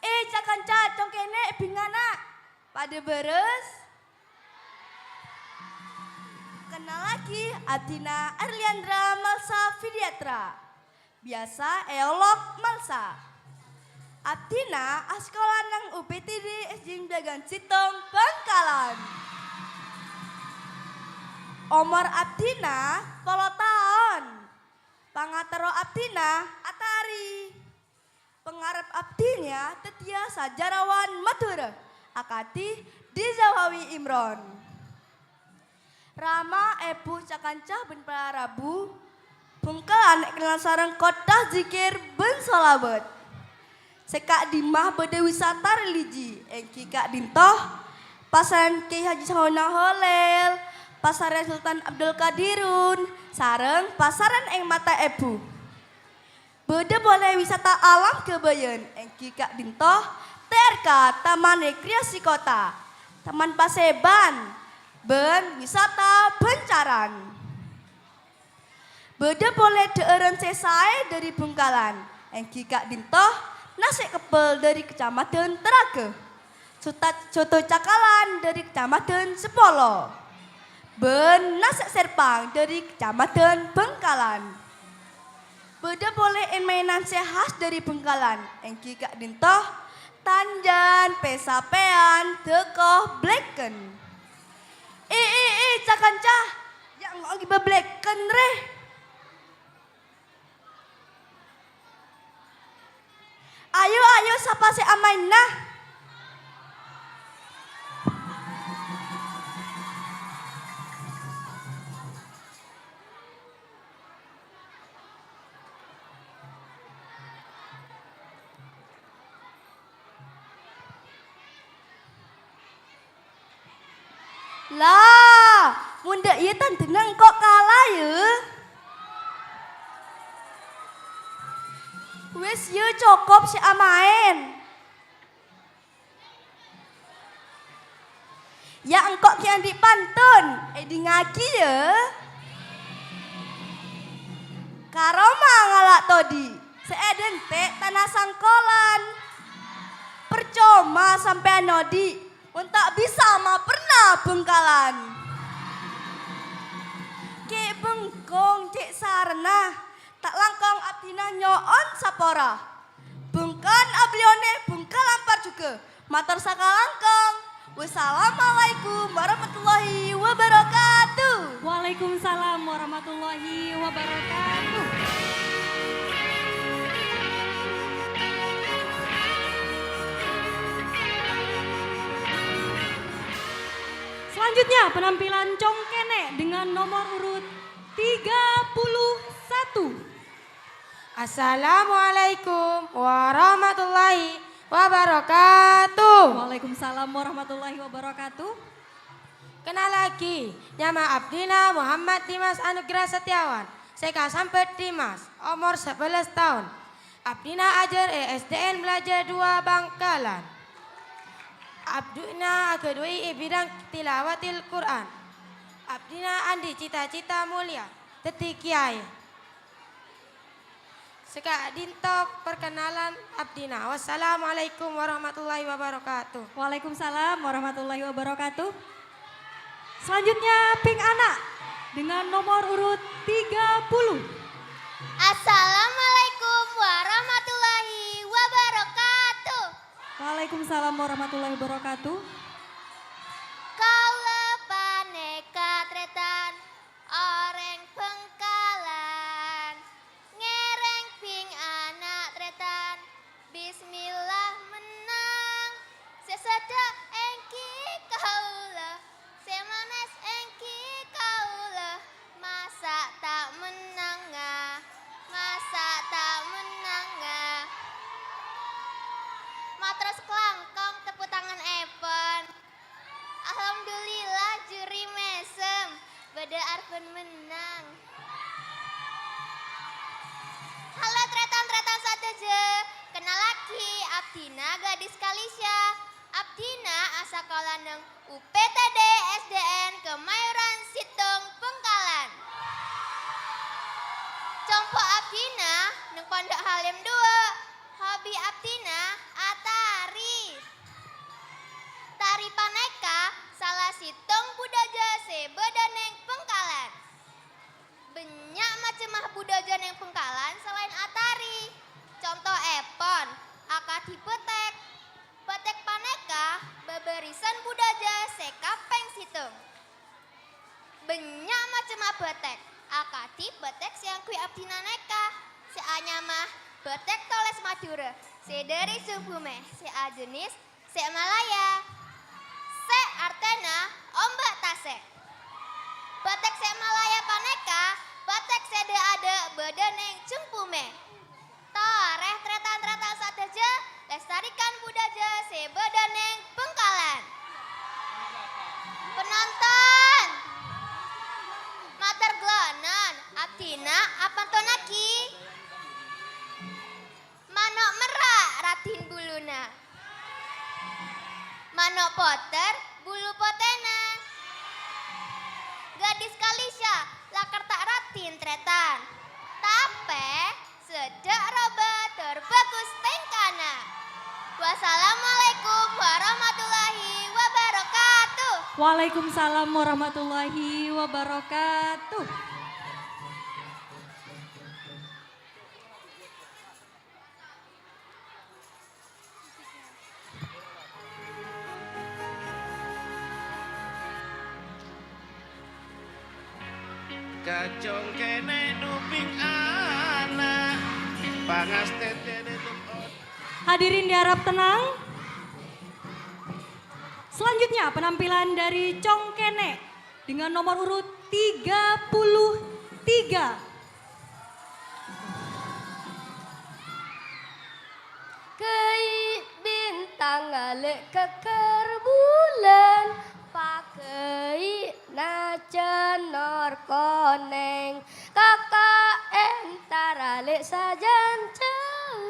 È, ca-kanca congkènè' bhing ana', padâ bârâs? Kennalaghi, abdhina Arliandra Malsa Fidiatra. Biyasa èolok Malsa. Abdhina asakola neng U P T D S D Negeri Jhâghân Sèttong, Bhângkalan. Omor abdhina polo taon. Pangaterro abdhina atari. Pangarep abdhina dhâddhiyâ sajarawan Madhurâ, akadhi Dizawawi Imron. Rama, èbhu, ca-kanca bân para rabu, Bhângkalan èkennal sareng kottha zikir bân shalawat. Sè ka'dimma bâdâ wisata religi, èngghi ka'dinto Pasaran Kyai Haji Sahona Holil, Pasaran Sultan Abdul Qadirun, sareng Pasaran Èng Mata Èbhu. Bâdâ polè wisata alam ghâbâyân, èngghi ka'dinto T R K, Taman Rekreasi Kota, Taman Paseban, bân wisata Bâncaran. Bâdâ polè dhâ'ârân sè saè dhâri Bhângkalan, èngghi ka'dinto nasè' keppel dhâri Kacamadhân Taraga. Soto, soto cakalan dhâri Kacamadhân Sapolo, bân nasè' sèrpang dhâri Kacamadhân Bhângkalan. Bâdâ polè èn-maènan sè khas dhâri Bhângkalan, èngghi ka'dinto tanjhân, pè-sapèyan, dâko, blèken. È, è, è, ca-kanca, yâ' engko' ghi' bâ blèken, rè. Ayo, ayo, sapa sè amaènna? La, mon dâ' iyâ tandhâna engko' kala, yâ. Wis, yâ, cokop sè amaèn. Yâ, engko' ghi' andi' pantun, èdingngaghi, yâ. Ka roma ngala' todi', sè èdhânte' tana sangkolan. Parcoma sampèyan odi', mon ta' bisa maperna Bhângkalan. Kè' bengkong cè' sarana, ta' langkong abdhina nyo'on sapora. Bungkon abliyonè Bungkalan parjhughâ. Mator sakalangkong. Wassalamualaikum warahmatullahi wabarakatuh. Waalaikumsalam warahmatullahi wabarakatuh. Selanjutnya, penampilan Congkene dengan nomor urut tiga puluh satu. Assalamualaikum warahmatullahi wabarakatuh. Waalaikumsalam warahmatullahi wabarakatuh. Kennalaghi, nyama abdhina Muhammad Dimas Anugrah Setiawan, sè kasambat Dimas, omor sabellâs taon. Abdhina ajhâr è S D N Belajar dua Bangkalan. Abdhina aghâdhuwi è bidang tilawatil Qur'an. Abdhina andi' cita-cita molja dhâddhi kèyaè. Saka'dhinto parkenalan abdhina. Wassalamualaikum warahmatullahi wabarakatuh. Waalaikumsalam warahmatullahi wabarakatuh. Selanjutnya, Pink Ana dengan nomor urut tiga puluh. Assalamualaikum warahmatullahi wabarakatuh. Waalaikumsalam warahmatullahi wabarakatuh. Kaulâ panèka trètan orèng Bangkalan, ngèrèng Pink Ana trètan, bismillah mennang. Sè sèdhâ èngghi kaulâ, sè manès èngghi kaulâ, masa' ta' mennanga, masa' ta' mennanga. Mator sakalangkong tepuk tanganèpon. Alhamdulillah, juri mèsem, bâdâ arban mennang. Halo, trètan-trètan sadhâjâ, kennalaghi, abdhina Gadis Kalisya. Abdhina asakola neng U P T D S D N Kemayoran Sèttong Bangkalan. Compo' abdhina neng Pondok Halim dua. Hobi abdhina atari. Tari panèka sala sèttong budhâjâ sè bâdâ neng Bangkalan. Bânnya' macemma budhâjâ neng Bangkalan salaèn atari. Contoèpon, akadhi bâtèk. Bâtèk panèka bâbârisan budhâjâ sè kapèng sèttong. Bânnya' macemma bâtèk, akadhi bâtèk sè èangghuy abdhina nèka, sè anyama bâtèk tolès Madhurâ, sè dâri Songbume, sè ajenis sè' Malaya, sè' artèna omba' tasè'. Bâtèk sè' Malaya panèka bâtèk sè dâ'-adâ' bâdâ neng Cengkume. Torè, trètan-trètan sadhâjâ, lestarikan budhâjâ sè bâdâ neng Bangkalan. Penonton, mator ghâlânan, abdhina apantonnaghi. Mano' merra' raddhin buluna. Mano' potèr bulu potèna. Gadis Kalisya lakar ta' raddhin trètan. Tapè sèdhâ roba tor bhâghus tèngkana. Wassalamualaikum warahmatullahi wabarakatuh. Waalaikumsalam warahmatullahi wabarakatuh. Kacong kènè' duping ana', pangastètènè dum-, Hadirin diharap tenang. Selanjutnya, penampilan dari Cong Kènè' dengan nomor urut tiga puluh tiga. Ghâi' bintang alè' ghâggâr bulân, paghâi' najan nor konèng, kaka' èntar alè' sajan jhâu,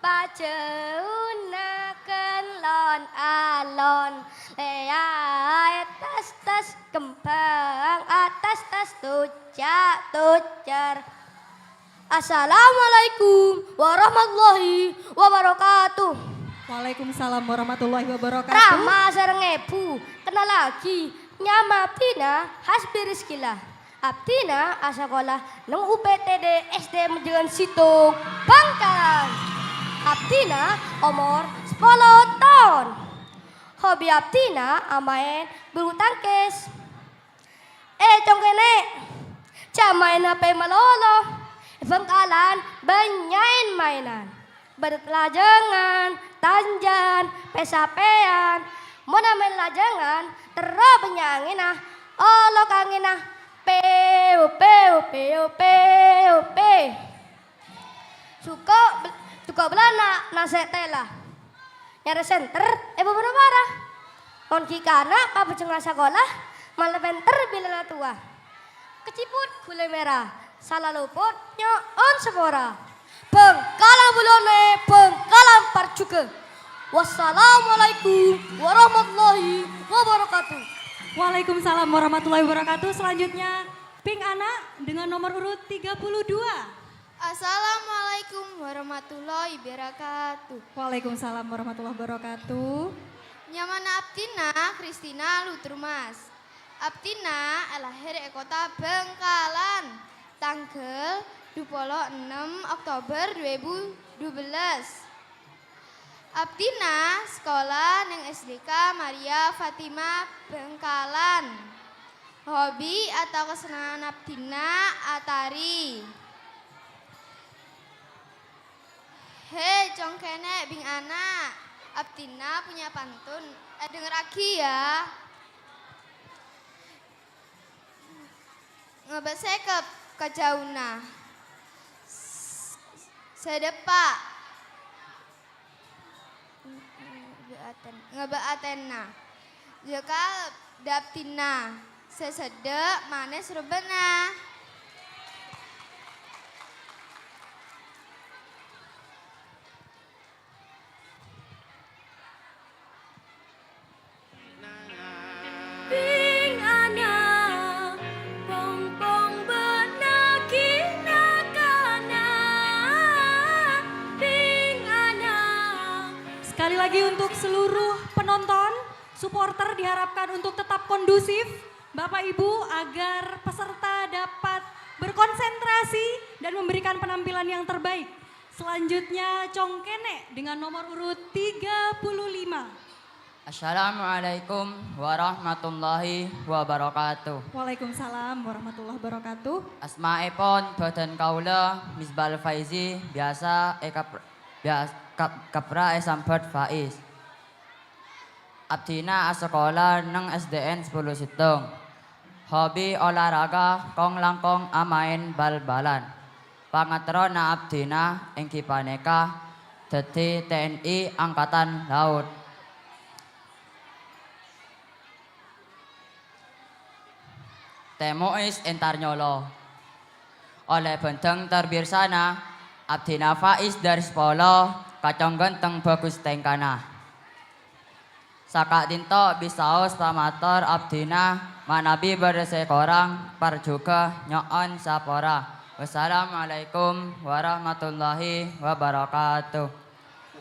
pajhâuna ghân lon-alon, lèyaè tas-tas kembhâng, atas-tas toja'-tojar. Assalamualaikum warahmatullahi wabarakatuh. Waalaikumsalam warahmatullahi wabarakatuh. Rama sareng èbhu, kennalaghi, nyama abdhina Hasbi Rizkillah. Abdhina asakola neng U P T D S D Menjangan Sèttong, Bangkalan. Abdhina omor sapolo taon. Hobi abdhina amaèn bulu tangkès. Eh, Cong Kènè', jhâ' maèn H P malolo. È Bangkalan bânnya'è maènan. Bâdâ lajângan, tanjhân, pè-sapèyan. Mon amaèn lajângan, terro bânnya' angènna, olok angènna, peu, peu, peu, peu, peu. Jhuko' bel-, jhuko' bellâna nasè' tèla. Nyarè sènter è bâbâna para. Mon ghi' kana' pabhâjhengnga sakola, mala pènter bilâna towa. Kajhiput ghulâ mèra, sala lopot nyo'on sapora. Bhângkalan bulâna, Bhângkalan parjhughâ. Wassalamualaikum warahmatullahi wabarakatuh. Waalaikumsalam warahmatullahi wabarakatuh. Selanjutnya, Pink Ana dengan nomor urut tiga puluh dua. Assalamualaikum warahmatullahi wabarakatuh. Waalaikumsalam warahmatullahi wabarakatuh. Nyamana abdhina Kristina Lutrumas. Abdhina èlahèr è kottha Bhângkalan, tangghâl dhu polo ennem Oktober dhu èbu dhu bellâs. Abdhina sakola neng S D K Maria Fatima Bhângkalan. Hobi atau kasennengngan abdhina atari. He, cong kènè' bing ana', abdhina punya pantun. Èdhengngerraghi, ya. Ngabâ sèkep kajhâuna. S-, sè dâpa'. Ngabâ atèn-, ngabâ atèna. Jhâ' kalèp dâ' abdhina. Sè seddhâ' manès rubbhâna. Bing ana, pong-pong bâ'na ghi' na-kana. Bing ana. Sekali lagi untuk seluruh penonton, supporter diharapkan untuk tetap kondusif, Bapak Ibu, agar peserta dapat berkonsentrasi dan memberikan penampilan yang terbaik. Selanjutnya, Cong Kènè' dengan nomor urut tiga puluh lima. Assalamualaikum warahmatullahi wabarakatuh. Waalaikumsalam warahmatullahi wabarakatuh. Asmaèpon bhâdhân kaulâ Misbal Faizi, biyasa èkap-, biyas-, kap-, kapra èsambhât Faiz. Abdhina asakola neng S D N sapolo sèttong. Hobi olahraga kong-langkong amaèn bal-balan. Pangaterrona abdhina èngghi panèka dhâddhi T N I Angkatan Laut. Tè Muis entar nyolo. Ollè bhândhâng tor birsana, abdhina Faiz dâri sapolo, kacong ghânteng bhâghus tèngkana. Saka'dinto bisaos pamator abdhina, manabi bâdâ sè korang, parjhughâ nyo'on sapora. Wassalamualaikum warahmatullahi wabarakatuh.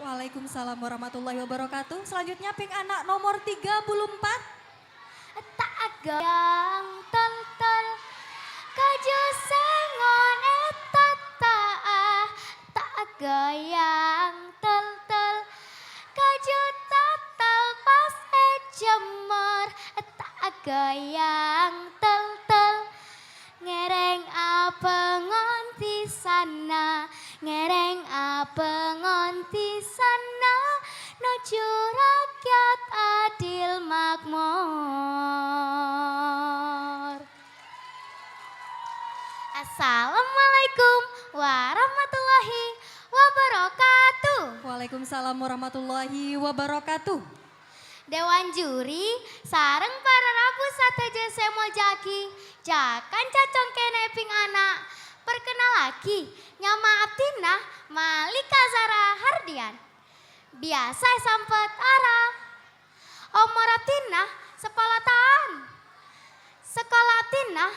Waalaikumsalam warahmatullahi wabarakatuh. Selanjutnya, ping ana' nomor tiga puluh empat. Ta' agoyang tol-tol, kaju sè ngon ètata'a. Ta' agoyang tol-tol, kaju totol pas èjemmor. Ta' agoyang tol-tol, ngèrèng abâ ngon tisana, ngèrèng abâ ngon tisana, noju rakyat adil makmur. Assalamualaikum warahmatullahi wabarakatuh. Waalaikumsalam warahmatullahi wabarakatuh. Dewan juri sareng para rabu sadhâjâ sè èmoljâ'aghi, jhâ' kanca cong kènè' ping ana', parkennallaghi, nyama abdhina Malika Zara Hardian. Biyasa èsambhât Ara. Omor abdhina sapolo taon. Sakola abdhina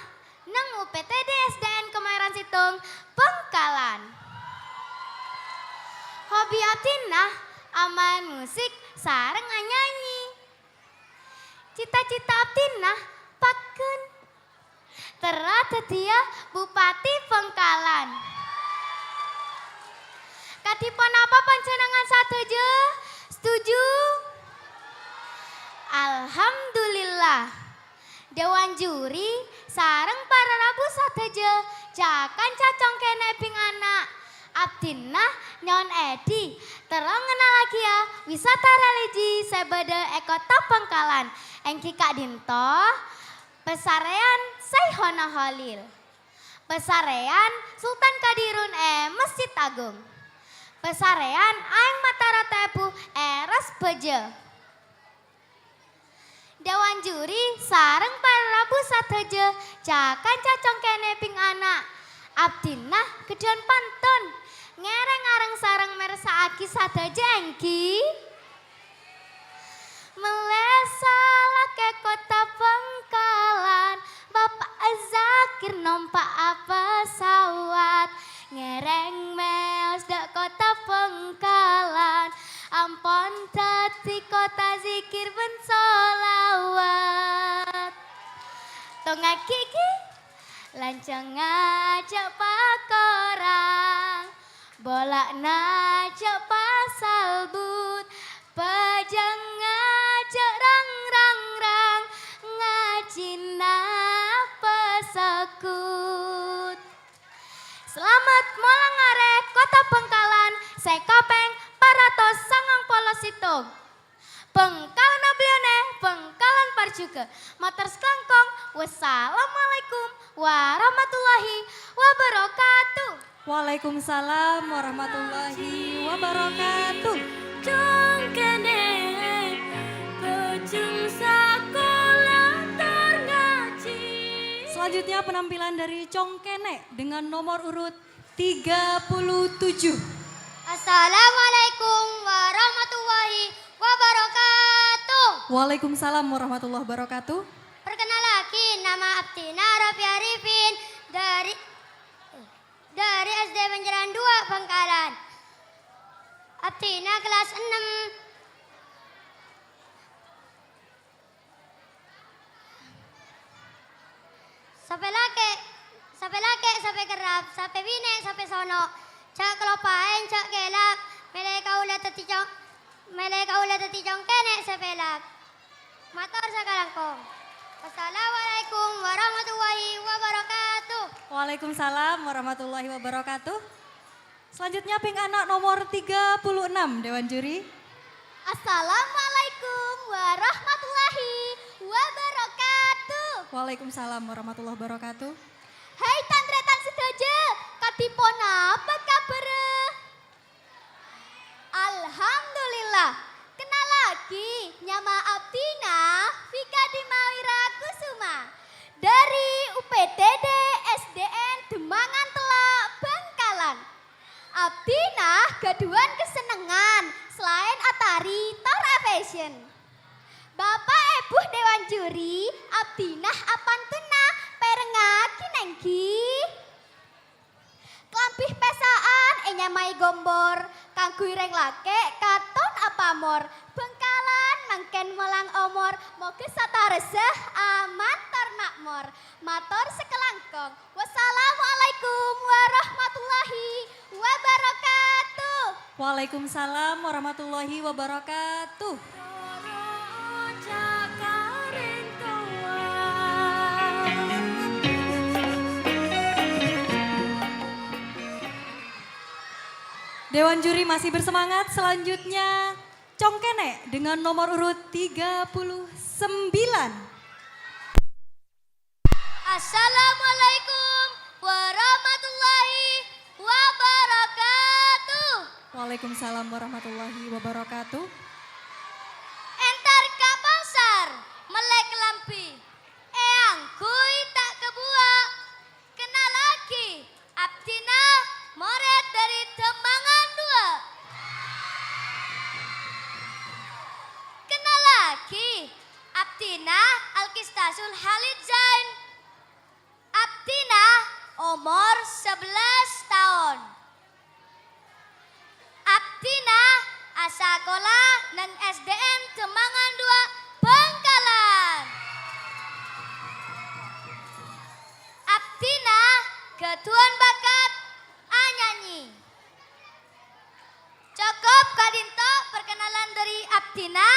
neng U P T D S D N Kemayoran Sèttong, Bhângkalan. Hobi abdhina amaèn musik sareng anyanyi. Cita-cita abdhina pagghun terro dhâddhiyâ Bupati Bhângkalan. Kadhi ponapa panjhennengngan sadhâjâ? Setuju? Alhamdulillah. Dewan juri sareng para rabu sadhâjâ, jhâ' kanca cong kènè' bing ana', abdhina nyo'on èdhi, terro ngennalaghi wisata religi sè bâdâ è Kottha Bhângkalan, èngghi ka'dinto Pasarèyan Saikhona Kholil. Pasarèyan Sultan Qadirun è Masjid Agung. Pasarèyan aèng mata ratu èbhu è Ras Bâjâ. Dewan juri sareng para rabu sadhâjâ, ca-kanca congkènè bing ana'. Abdhina ghâdhuwân pantun, ngèrèng areng sareng mèrsa'aghi sadhâjâ èngghi. Mellè salakè Kotta Bhângkalan, Bapa' Zakir nompa'a pesawat. Ngèrèng mèos dâ' Kotta Bhângkalan, ampon dhâddhi kotta zikir bân sholawat. Tongngaghi ghi, lancangnga jhâ' pakorang, bola'na jhâ' pasalbut, pajhângnga jhâ' rang-rang-rang, ngajhina pasaghut. Salamet molang arè Kotta Bhângkalan sè kapèng pa ratos sangang polo sèttong. Bhângkalanna bâliyâna Bhângkalan Parjhughâ. Mator sakalangkong, wassalamualaikum warahmatullahi wabarakatuh. Waalaikumsalam warahmatullahi wabarakatuh. Congkènè, bhâjâng sakola tor ngajhi. Selanjutnya penampilan dari Congkènè dengan nomor urut tiga puluh tujuh. Assalamualaikum warahmatullahi wabarakatuh. Waalaikumsalam warahmatullahi wabarakatuh. Perkenalagi, nama abdhina Raffi Arifin dari, dari S D Pancaran dua Bangkalan. Abdhina kelas ennem. Sapè lakè', sapè lakè', sapè kerrap, sapè binè', sapè sono'. Jhâ' kaloppaèn, jhâ' kèlap, mèlè kaulâ dhâddhi cong-, mèlè kaulâ dhâddhi congkènè' sè pèlak. Mator sakalangkong. Wassalamualaikum warahmatullahi wabarakatuh. Waalaikumsalam warahmatullahi wabarakatuh. Selanjutnya, bing ana' nomor tiga puluh enam, Dewan Juri. Assalamualaikum warahmatullahi wabarakatuh. Waalaikumsalam warahmatullahi wabarakatuh. Hai tan-tarètan sadhâjâ, kadhi ponapa kabhârrâ? Alhamdulillah. Kennalaghi, nyama abdhina Fika Dimawira Kusuma, dhâri U P T D S D N Demangan Tello', Bangkalan. Abdhina ghâdhuwân kasennengngan salaèn atari tor afashion. Bapa' Èbhu Dewan Juri, abdhina apantunna pèrengngaghi nèngghi. Kalambhi pèsa'an ènyamaè gombor, kaangghuy rèng lakè' katon apamor. Bangkalan mangkèn molang omor, moghâ saterrossa aman tor ma'mor. Mator sakalangkong. Wassalamualaikum warahmatullahi wabarakatuh. Waalaikumsalam warahmatullahi wabarakatuh. Dewan juri masih bersemangat. Selanjutnya, Congkènè dengan nomor urut tiga puluh sembilan. Assalamualaikum warahmatullahi wabarakatuh. Waalaikumsalam warahmatullahi wabarakatuh. Entar ka pasar, mellè kalambhi, èangghuy ta' kabuwâ'. Kennalaghi, abdhina morèd dhâri Demangan duwâ'. Kennalaghi, abdhina Alkistasul Halid Zain. Abdhina omor sabellâs taon. Abdhina asakola neng S D N Demangan duwâ', Bangkalan. Abdhina ghâdhuwân bakat anyanyi. Cokop ka'dinto perkenalan dhâri abdhina.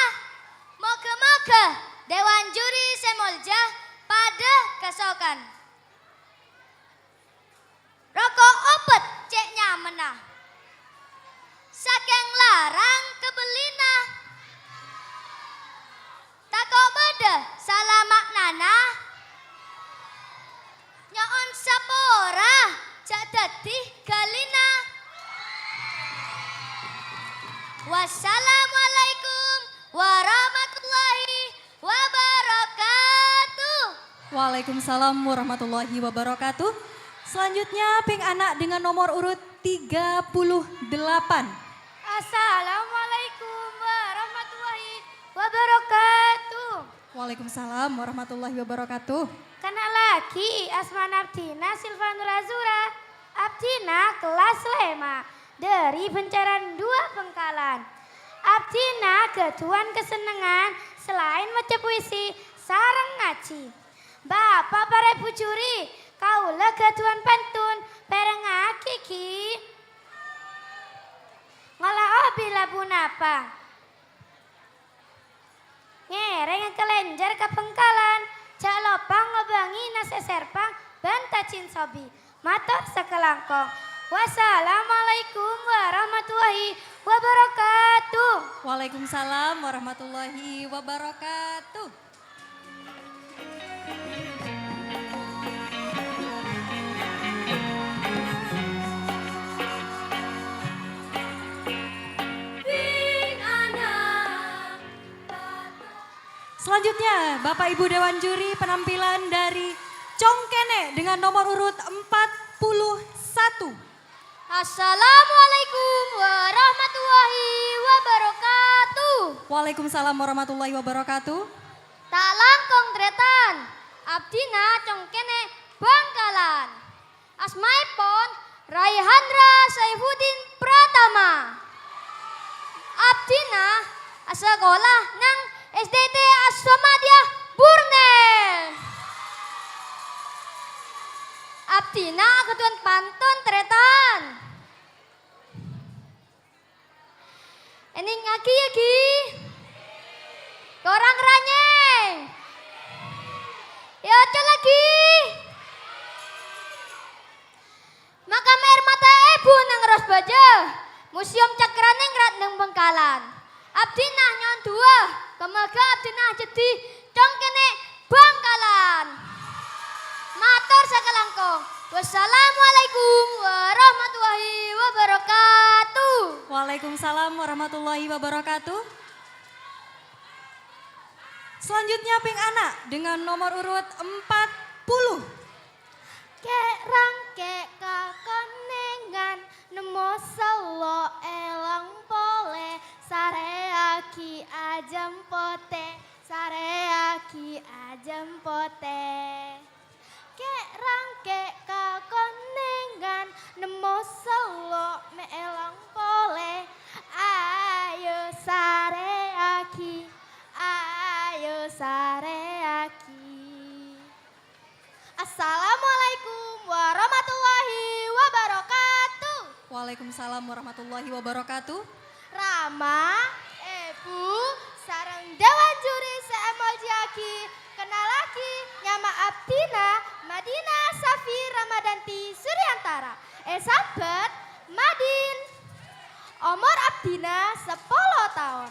Moghâ-moghâ dewan juri sè molja padâ kasokan. Roko' opet cè' nyamana. Sakèng larang kabellina. Tako' bâdâ sala ma'nana. Nyo'on sapora Dhâddhi ghâlina. Wassalamualaikum warahmatullahi wabarakatuh. Waalaikumsalam warahmatullahi wabarakatuh. Selanjutnya, pèng ana' dengan nomor urut tiga puluh delapan. Assalamualaikum warahmatullahi wabarakatuh. Waalaikumsalam warahmatullahi wabarakatuh. Kenalagi, asmana abdhina Silvanur Azura. Abdhina kellas lèma', dhâri Bâncaran Dua Bhângkalan. Abdhina ghâdhuwân kasennengngan salaèn maca puisi sareng ngajhi. Bapa' para èbhu juri, kaulâ ghâdhuwân pantun, pèrengngaghi, ghi. Ngola' obi la ponapa? Ngèrèng kalènjhâr ka Bhângkalan, jhâ' loppa ngobângè nasè' sèrpang bân tajin sobi. Mator sakalangkong. Wassalamualaikum warahmatullahi wabarakatuh. Waalaikumsalam warahmatullahi wabarakatuh. Selanjutnya, Bapak Ibu Dewan Juri, penampilan dari Congkene dengan nomor urut empat puluh satu. Assalamualaikum warahmatullahi wabarakatuh. Waalaikumsalam warahmatullahi wabarakatuh. Ta' langkong, tarètan. Abdhina Congkene Bhângkalan. Asmaèpon Raihandra Saifuddin Pratama. Abdhina asakola neng S D T As-Samadiyah Burne. Abdhina aghâdhuwân pantun, tarètan. Ènèngngaghi, yâ, ghi. Korang ranyèng. Yâ, oca' lagi. Makam Ermata Èbhu neng Rosbâjâ, Museum Cakra Ningrat neng Bhângkalan. Abdhina nyo'on du'a, ghâ-maghâ abdhina dhâddhi Congkene Bhângkalan. Mator sakalangkong. Wassalamualaikum warahmatullahi wabarakatuh. Waalaikumsalam warahmatullahi wabarakatuh. Selanjutnya, pèng ana' dengan nomor urut empat puluh. Kè'-rangkè' ka Konèngan, nemmo sello' èlang polè, sarèyaghi ajâm potè, sarèyaghi ajâm potè. Kè'-rangkè' ka Konèngan, nemmo sello' mè' èlang polè, ayo sarèyaghi, ayo sarèyaghi. Assalamualaikum warahmatullahi wabarakatuh. Waalaikumsalam warahmatullahi wabarakatuh. Rama, èbhu, sareng dewan juri sè èmoljâ'aghi, kennalaghi, nyama abdhina Madinah Safi Ramadanti Suryantara, èsambhât Madin. Omor abdhina sapolo taon.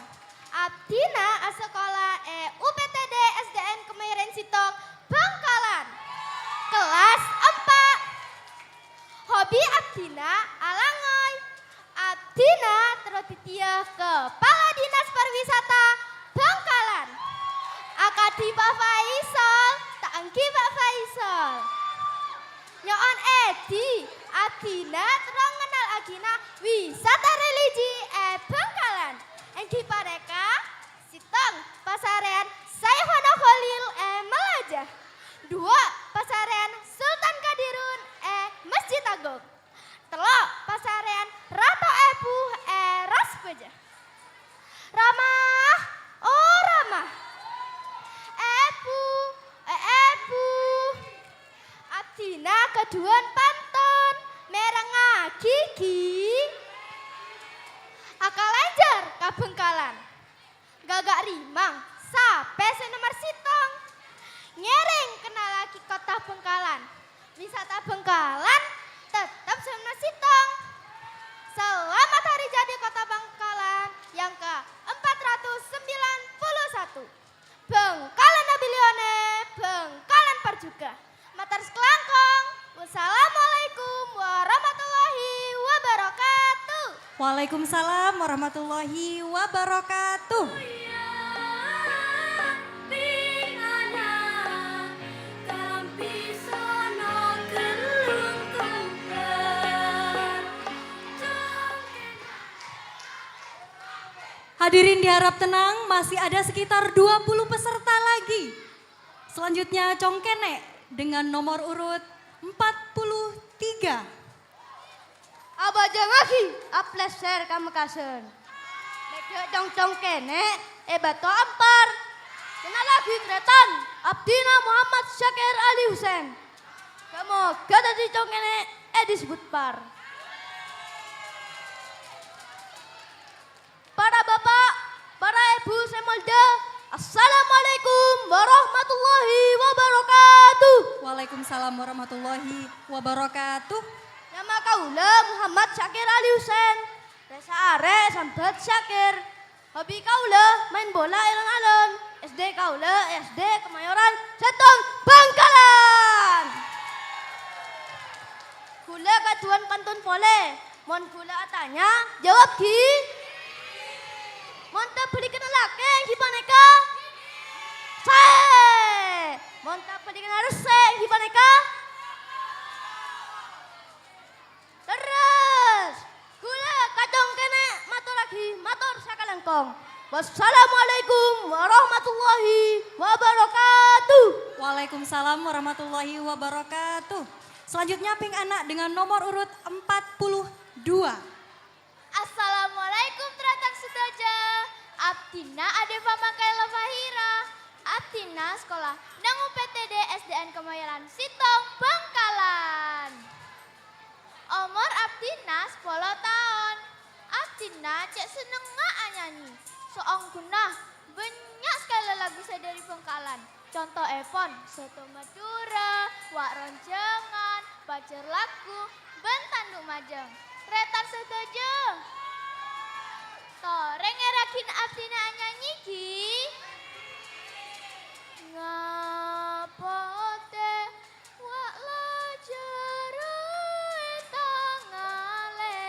Abdhina asakola è U P T D S D N Kemayoran Sèttong, Bhângkalan. Kellas empa'. Hobi abdhina alangoy. Abdhina terro dhâddhiyâ Kepala Dinas Pariwisata Bhângkalan. Akadhi Pak Faisal, ta' èngghi Pak Faisal. Nyo'on èdhi, abdhina terro ngennal'aghina wisata religi è Bhângkalan. Èngghi parèka, sèttong, pasarèyan Syaikhona Kholil è Malaja. Duwâ', pasarèyan Sultan Qadirun è Masjid Agung. Tello', pasarèyan Rato Èbhu è Rosbâjâ. Rama, oh Rama. Èbhu, eh, Èbhu. Abdhina ghâdhuwân pantun, mèrengngaghi, ghi. Waalaikumsalam warahmatullahi wabarakatuh. Hadirin diharap tenang, masih ada sekitar dua puluh peserta lagi. Selanjutnya, Cong Kene' dengan nomor urut empat puluh tiga. Abhâjângaghi, aplèsèr ka Mekkasen. Nèka Cong-Cong Kene' è Bâto Ampar. Kennalaghi tarètan, abdhina Muhammad Syakir Ali Husain. Ghâ-moghâ dhâddhi Cong Kene' è disebut par. Para bapa', para ebhu sè molja, Assalamualaikum warahmatullahi wabarakatuh. Waalaikumsalam warahmatullahi wabarakatuh. Nyama kaulâ Muhammad Syakir Ali Husain. Rè-saarè sambhât Syakir. Hobi kaulâ maèn bola è alon-alon. S D kaulâ S D Kemayoran, sèttong Bangkalan. Kaulâ kaduwân pantun polè. Mon kaulâ atanya, jawab ghi. Mon tabâligâna lakè, ghi panèka? Saè. Mon tabâligâna ressè, ghi panèka? Lerres. Kaulâ Cong Kene' matorraghi mator sakalangkong. Wassalamualaikum warahmatullahi wabarakatuh. Waalaikumsalam warahmatullahi wabarakatuh. Selanjutnya, pèng ana' dengan nomor urut empat puluh dua. Assalamualaikum, tarètan sadhâjâ. Abdhina Ade Fama Kaila Fahira. Abdhina sekolah nang U P T D S D N Kemayoran, sèttong Bangkalan. Omor abdhina sapolo taon. Abdhina cè' sennengnga anyanyi. Saongghuna bânnya' sakalè lagu sè dhâri Bangkalan. Contoèpon, Soto Madhurâ, Wa' Ronjhângan, Pajhâr Lagu, bân Tandhu' Majâng. Tarètan sadhâjâ. Torè ngèraghin abdhina anyanyi, ghi. Ngapotè Wa' lajâr è tangalè,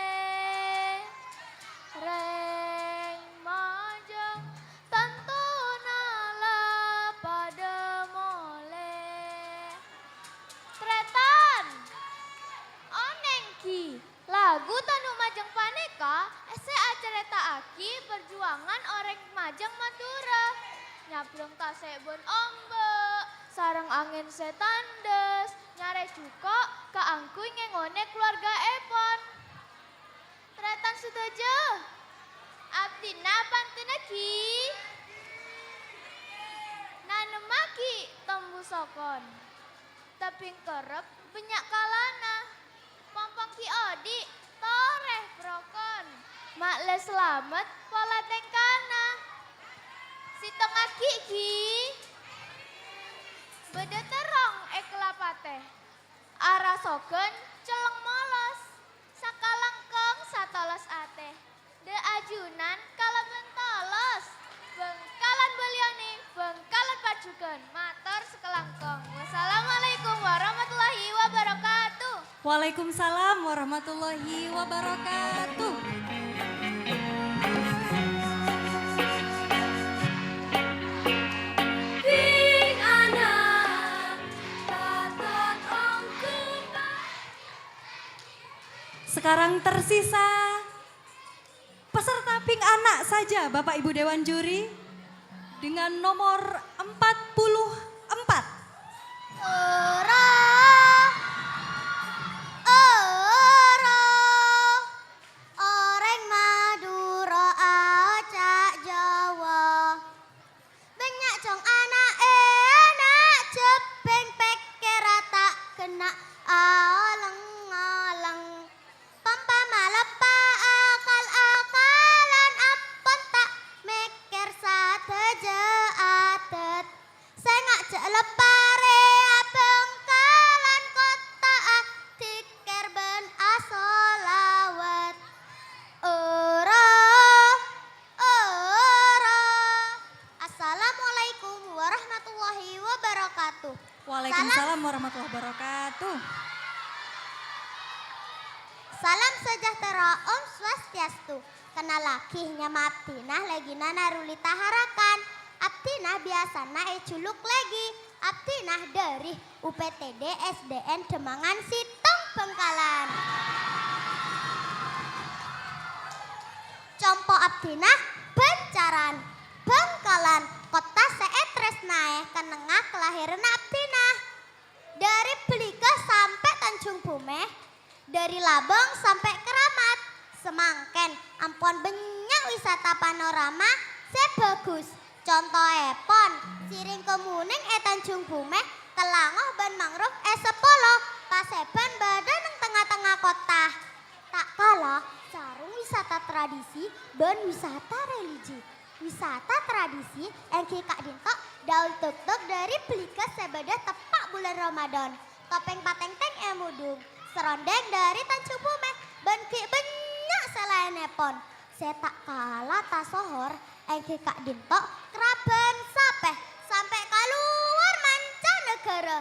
rèng majâng tantona la padâ molè. Tarètan, onèng ghi? Lagu Tandhu' Majâng panèka sè acarèta'aghi parjuwangan orèng majâng Madhurâ. Nyabrâng tasè' bân ombâ', sareng angèn sè tandhâs, nyarè jhuko' kaangghuy ngèngonè kalowargaèpon. Tarètan sadhâjâ, abdhina pantun ghi. Nanemmaghi tombu sokon. Tebing kerrep bânnya' kalana. Pompong ghi' odi', torè brokon. Ma' la salamet pola tèngkana. Sèttongngaghi ghi. Bâdâ terrong è Kelapatè. Ara sogân celleng molos. Sakalangkong satolos atè. Dâ' ajunan kalabân tolos. Bangkalan bâliyânè, Bangkalan pajhughân. Mator sakalangkong. Wassalamualaikum warahmatullahi wabarakatuh. Waalaikumsalam warahmatullahi wabarakatuh. Sekarang tersisa peserta pèng ana' saja, Bapak Ibu Dewan Juri, dengan nomor empat puluh empat. Ora, ora, orèng Madhurâ aoca' Jawa. Bânnya' cong ana'è ana' jhebbhing pèkkèra ta' ghenna' aolèng-ngolèng. Pampama leppa akal-akalan ampon ta' mèkkèr sadhâjâ adât. Sènga' jhâ' leppa rè abâng Salam sejahtera, Om Swastiastu. Kennalaghi, nyama abdhina Legina Narulita Harakan. Abdhina biyasana èjhuluk Legi. Abdhina dhâri U P T D S D N Demangan Sèttong Bhângkalan. Compo abdhina Bâncaran, Bhângkalan, kottha sè ètarèsnaè kennengnga kalahiranna abdhina. Dhâri Bhâligâ sampè' Tanjung Bumè, dhâri Labâng sampè' Keramat, samangkèn ampon bânnya' wisata panorama sè bhâghus. Contoèpon, Siring Kemuning è Tanjung Bumè, Tellango bân Mangrove è Sapolo, Pasèbân bâdâ neng tengnga-tengnga kottha. Ta' kala sareng wisata tradisi bân wisata religi. Wisata tradisi èngghi ka'dinto daul toktok dhâri Bhâligâ sè bâdâ teppa' bulân Ramadan, topèng patèngtèng è Mudung, sarondhâng dhâri Tanjung Bumè, bân ghi' bânnya' sè laènnèpon. Sè ta' kala tasohor èngghi ka'dinto kerrabhân sapè sampè' kalowar mancanagara.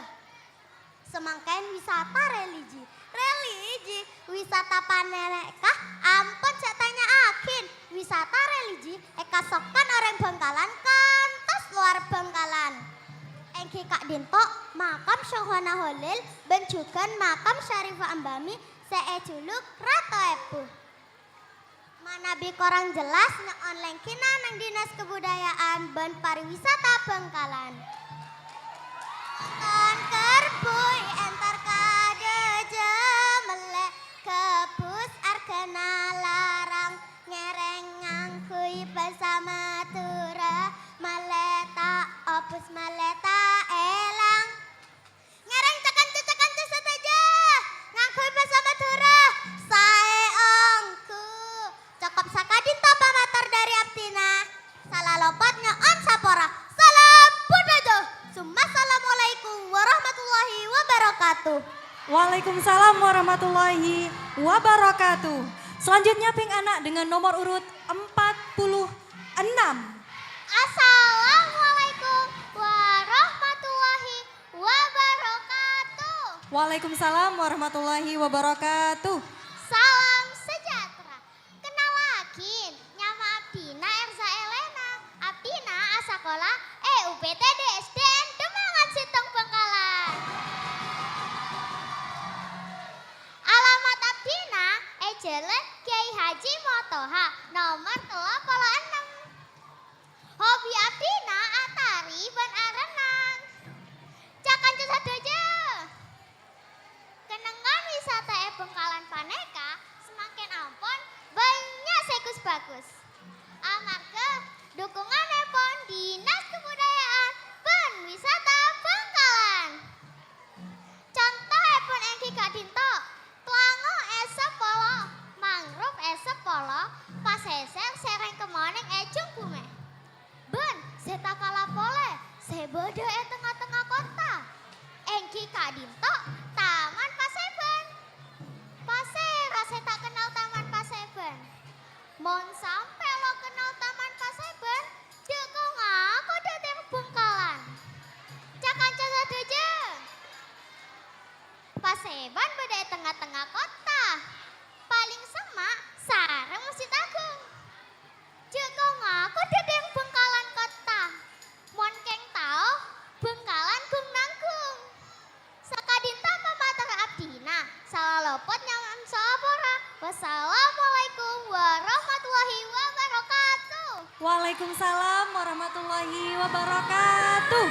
Samangkèn wisata religi. Religi, wisata panèka ampon sè tanya'aghin. Wisata religi èkasokan orèng Bhângkalan kantos lowar Bhângkalan. Èngghi ka'dinto makam Syaikhona Holil bân jhughân makam Syarifah Ambami sè èjhuluk Rato Èbu. Manabi korang jelas, nyo'on lèngghina neng Dinas Kebudayaan bân Pariwisata Bhângkalan. Ton kerbhuy entar ka dâjâ, mellè gabus arghâna larang, ngèrèng ngangghuy bhâsa Madhurâ, mellè ta' obus, mellè ta' èlang. Ngèrèng ca-kanca-ca-kanca sadhâjâ, ngangghuy bhâsa Madhurâ, saè ongghu. Cokop saka'dinto pamator dhâri abdhina. Sala lopot nyo'on sapora. Salam budaya. Summassalamualaikum warahmatullahi wabarakatuh. Waalaikumsalam warahmatullahi wabarakatuh. Selanjutnya, pèng ana' dengan nomor urut empat puluh enam. Assalamualaikum warahmatullahi wabarakatuh. Waalaikumsalam warahmatullahi wabarakatuh. Salam sejahtera. Kennalaghi, nyama abdhina Erza Elena. Abdhina asakola è U P T D S D N Demangan Sèttong Bhângkalan. Alamat abdhina è Jhâlân Kyai Haji Motoha, nomor tello polo ennem. Hobi abdhina atari bân arennang. Ca-kanca sadhâjâ, kennengngan wisata è Bhângkalan panèka samangkèn ampon bânnya' sè gus-bhâghus. Amarghâ dhukungannèpon Dinas Kebudayaan bân Wisata Bhângkalan. Contoèpon èngghi ka'dinto, Tellango è Sapolo, Mangrove è Sapolo, Pasèsèr Sèrèng Kemuning è Jhung Bumè. Bân sè ta' kala polè, sè bâdâ è tengnga-tengnga kottha, èngghi ka'dinto Taman Pasèbân. Pasèra sè ta' kennal Taman Pasèbân? Mon sampè' lo' kennal Taman Pasèbân, jhâ' ko-ngako dâteng Bhângkalan. Ca-kanca sadhâjâ, Pasèbân bâdâ è tengnga-tengnga kottha. Palèng semma' sareng Masjid Agung. Jhâ' ko-ngako dâteng Bhângkalan kottha. Mon kèng tao, Bhângkalan ghung-nangghung. Saka'dinto pamator abdhina, sala lopot nyo'on sapora. Wassalamualaikum warahmatullahi wabarakatuh. Waalaikumsalam warahmatullahi wabarakatuh.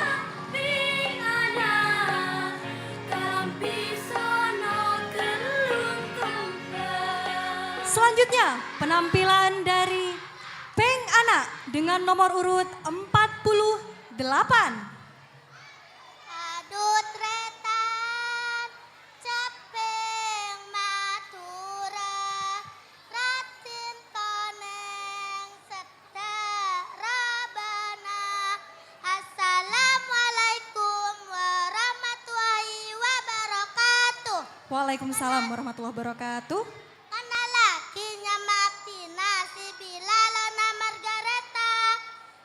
Selanjutnya, penampilan dari Pèng Ana' dengan nomor urut empat puluh delapan. Adu trètan, ceppèng Madhurâ, raddhin tonèng seddhâ rabâna. Assalamualaikum warahmatullahi wabarakatuh. Waalaikumsalam warahmatullahi wabarakatuh. Kennalaghi, nyama abdhina Sibilallona Margareta.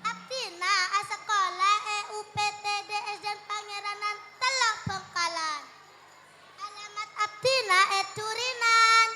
Abdhina asakola è U P T D S D N Pangèranan Tello' Bhângkalan. Alamat abdhina è Durinan.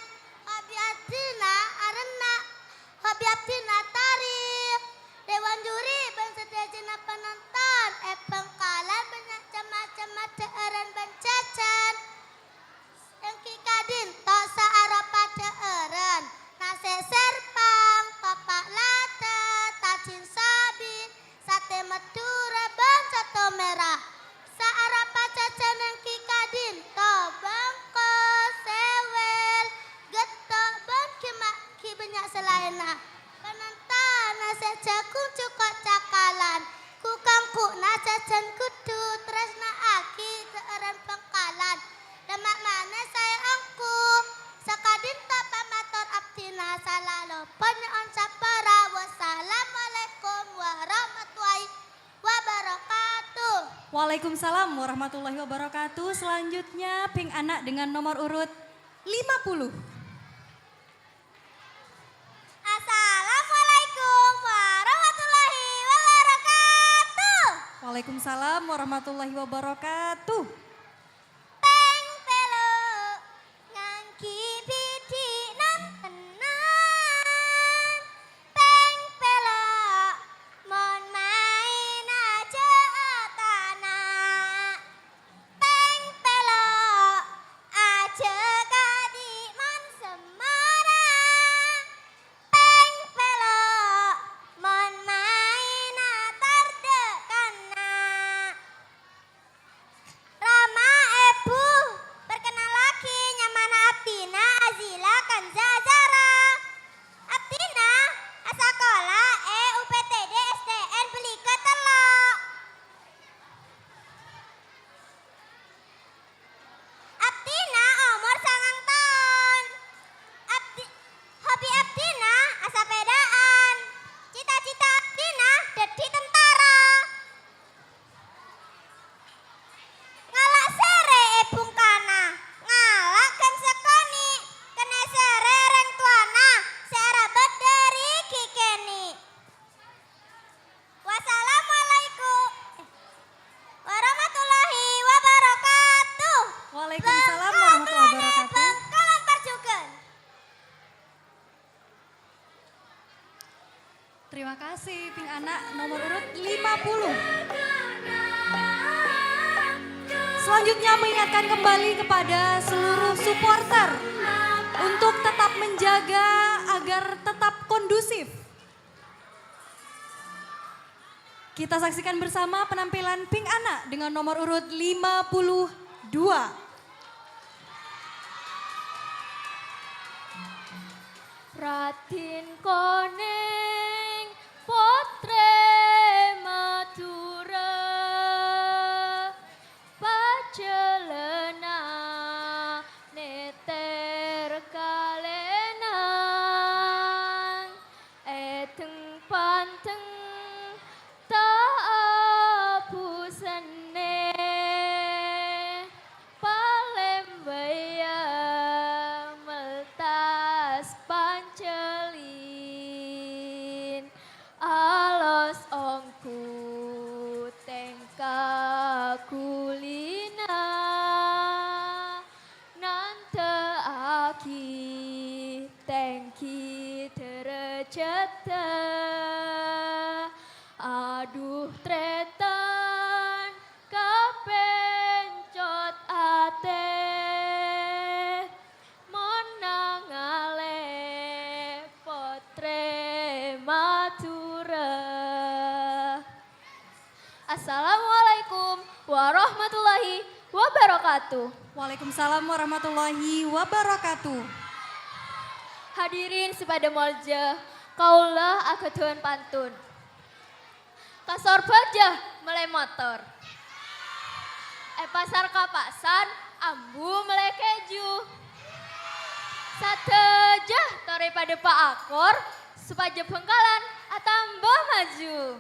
Waalaikumsalam warahmatullahi wabarakatuh. Selanjutnya, pèng ana' dengan nomor urut lima puluh. Assalamualaikum warahmatullahi wabarakatuh. Waalaikumsalam warahmatullahi wabarakatuh. Pèng tèlo' ngangghi bhidhi' nontonan. Pèng tèlo' mon maèn aja' atana'. Pèng tèlo' aja' kadhi' mon semmarang. Pèng tèlo' mon maèn atar dâ' kanna'. Rama, Èbhu, perkenallaghi, nyamana abdhina Azila Kanza Azara. Abdhina asakola è U P T D S D N Bhâligâ tello'. Abdhina omor sangang taon. Abdhi-, hobi abdhina asapèdaan. Cita-cita abdhina dhâddhi tentara. Ngala' sèrè è bhungkana, ngala' ghân sakonè', kennè sèrè rèng towana sè arabât dhâri ghi' kènè'. Wassalamualaikum warahmatullahi wabarakatuh. Waalaikumsalam warahmatullahi wabarakatuh. Bhângkalan Parjhughân. Terima kasih, pèng ana' nomor urut lima puluh. Selanjutnya, mengingatkan kembali kepada seluruh supporter untuk tetap menjaga agar tetap kondusif. Kita saksikan bersama penampilan pèng ana' dengan nomor urut lima puluh dua. Raddhin Konèng, pottrè Madhurâ, pajhâlânan nèter kalènan, èdheng-pandheng ta' abu sennè, palèmbâyâ meltas pancèlin, alos ongghu tèngka ghulina, nandhâ'aghi tèngghi dârâjhâddhâ. Adhu, trètan kapèncot atè, mon nangalè pottrè Madhurâ. Assalamualaikum warahmatullahi wabarakatuh. Waalaikumsalam warahmatullahi wabarakatuh. Hadirin sè padâ molja, kaulâ aghâdhuwân pantun. Kasor bâjâ mellè motor. È pasar Kapaksan, ambu mellè kèju. Sadhâjâ torè padâ paakor, sopajâ Bhângkalan atamba maju.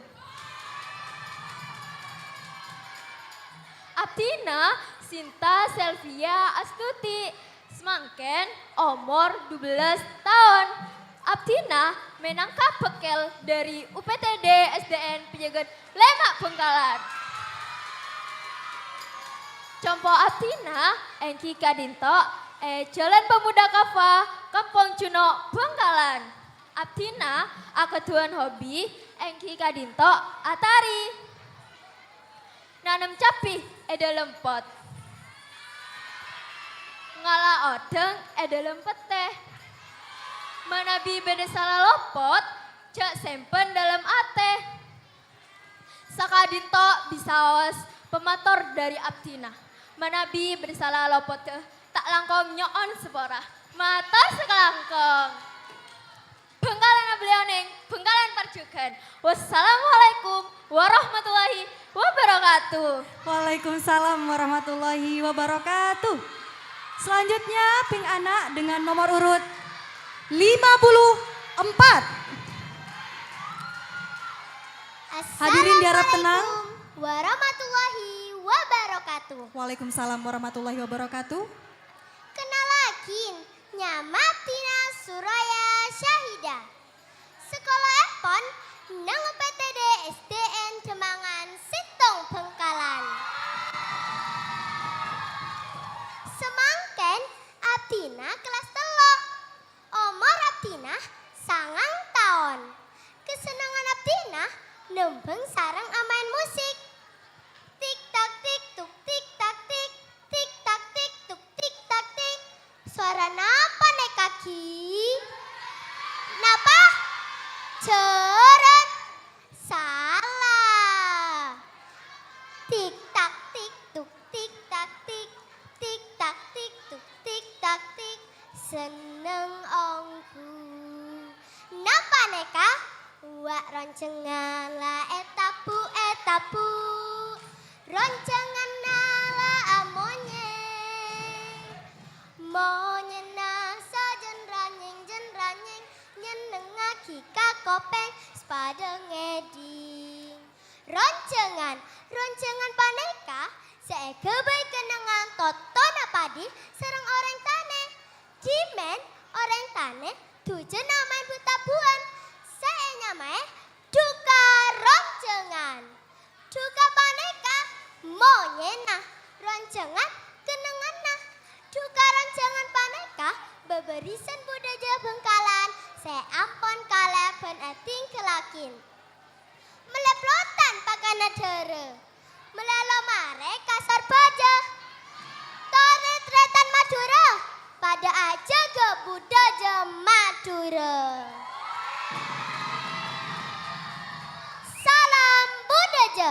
Abdhina Sinta Selvia Astuti, samangkèn omor dubellâs taon. Abdhina mènangka bâkkèl dâri U P T D S D N Pejagân Lèma' Bhângkalan. Compo' abdhina èngghi ka'dinto è Jalan Pemuda Kafa, Kampong Juno, Bhângkalan. Abdhina aghâdhuwân hobi èngghi ka'dinto atari. Nanem cabbhi è dâlem pot. Ngala' odâng è dâlem pettè. Manabi bâdâ sala lopot, jhâ' sèmpen dâlem atè. Saka'dinto bisaos pamator dâri abdhina. Manabi bâdâ sala lopot, ta' langkong nyo'on sapora. Mator sakalangkong. Bhângkalan abâli onèng, Bhângkalan Parjhughân. Wassalamualaikum warahmatullahi wabarakatuh. Waalaikumsalam warahmatullahi wabarakatuh. Selanjutnya, pèng ana' dengan nomor urut lima puluh empat. Hadirin diharap tenang. Assalamualaikum warahmatullahi wabarakatuh. Waalaikumsalam warahmatullahi wabarakatuh. Kennalaghi, nyama abdhina Suraya Syahida. Sakola'èpon neng U P T D S D N Demangan Sèttong Bhângkalan. Samangkèn abdhina kellas tello'. Omor abdhina sangang taon. Kasennengngan abdhina nembhâng sareng amaèn musik. Tik tak tik tuk, tik tak tik, tik tak tik tuk, tik tak tik. Sowara napa nèka, Ghi? Napa? Jhârât. Sala. Tik tak tik tuk, tik tak tik, tik tak tik tuk, tik tak tik. Senneng ongghu. Napa nèka? Wa' ronjhângan la ètabu'-ètabu'. Ronjhânganna la amonyè. Monyèna sajhân ranyèng-jhân ranyèng, nyennengngaghi ka kopèng, sapadhâ ngèdhing. Ronjhângan, ronjhângan panèka sè èghâbây kennengngan tottona padhi sareng orèng tanè. Dhimèn orèng tanè dhujâna maèn bu-tabuwân sè ènyamaè dhuka ronjhângan. Dhuka panèka monyèna, ronjhângan kennengnganna. Dhuka ronjhângan panèka bâbârisan budhâjâ Bhângkalan sè ampon kalè bân ètingghâllaghi. Mellè plotan pakana dhârâ. Mellè lo marè ka Sorbhâjâ. Torè-tarètan Madhurâ, padâ ajâgâ budhâjâ Madhurâ. Salam budhâjâ.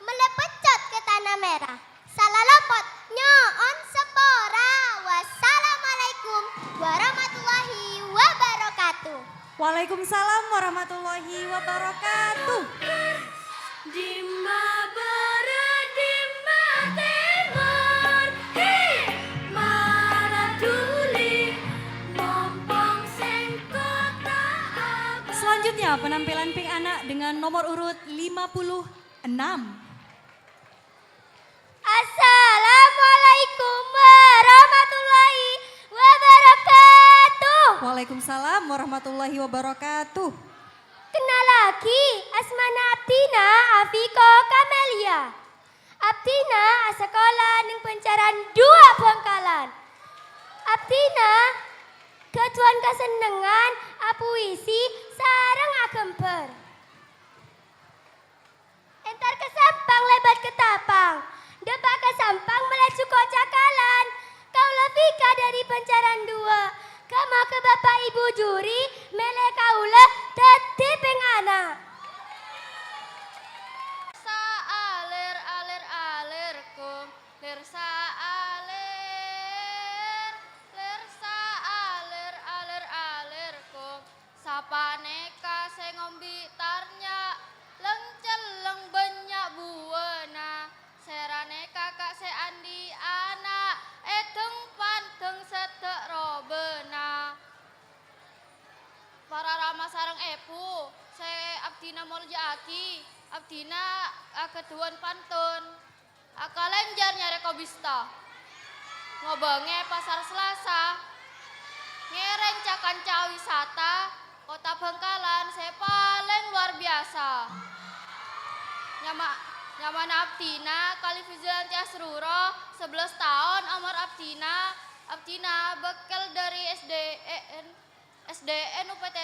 Mellè peccot ka Tanah Merah. Salalopot nyo'on sapora. Wassalamualaikum warahmatullahi wabarakatuh. Waalaikumsalam warahmatullahi wabarakatuh. Dimma bârâ', dimma tèmor, he, mara dhuli, mompong sèngko' ta' abâli. Selanjutnya, penampilan Pink Ana dengan nomor urut lima puluh enam. Assalamualaikum warahmatullahi wabarakatuh. Waalaikumsalam warahmatullahi wabarakatuh. Kennalaghi, asmana abdhina Afiko Kamelia. Abdhina asakola neng Pancaran dua Bhângkalan. Abdhina ghâdhuwân kasennengngan apuisi sareng aghâmbhâr. Entar ka Sampang lèbât Ketapang. Dâpa' ka Sampang mellè jhuko' cakalan. Kaulâ Fika dâri Pancaran dua. Ghâ-moghâ Bapa' Ibu juri mèlè kaulâ dhâddhi Pink Ana. Saaler-aler-aler, Kong. Ler saaler, ler saaler-aler-aler, Kong. Sapanèka sè ngombi tarnya', leng-celleng bânnya' buwâna. Sèra nèka ka' sè andi' ana', èdheng-pandheng sèdhâ' robâna. Para rama sareng èbhu, sè abdhina molja'aghi, abdhina aghâdhuwân pantun. Akalènjar nyarè kobista. Ngobângè Pasar Selasa. Ngèrèng ca-kanca wisata Kota Bhângkalan sè palèng luar biasa. Nyama, nyamana abdhina Kali Fizulanti Asruro, sabellâs taon omor abdhina. Abdhina bâkal dâri S D N. S D N U P T,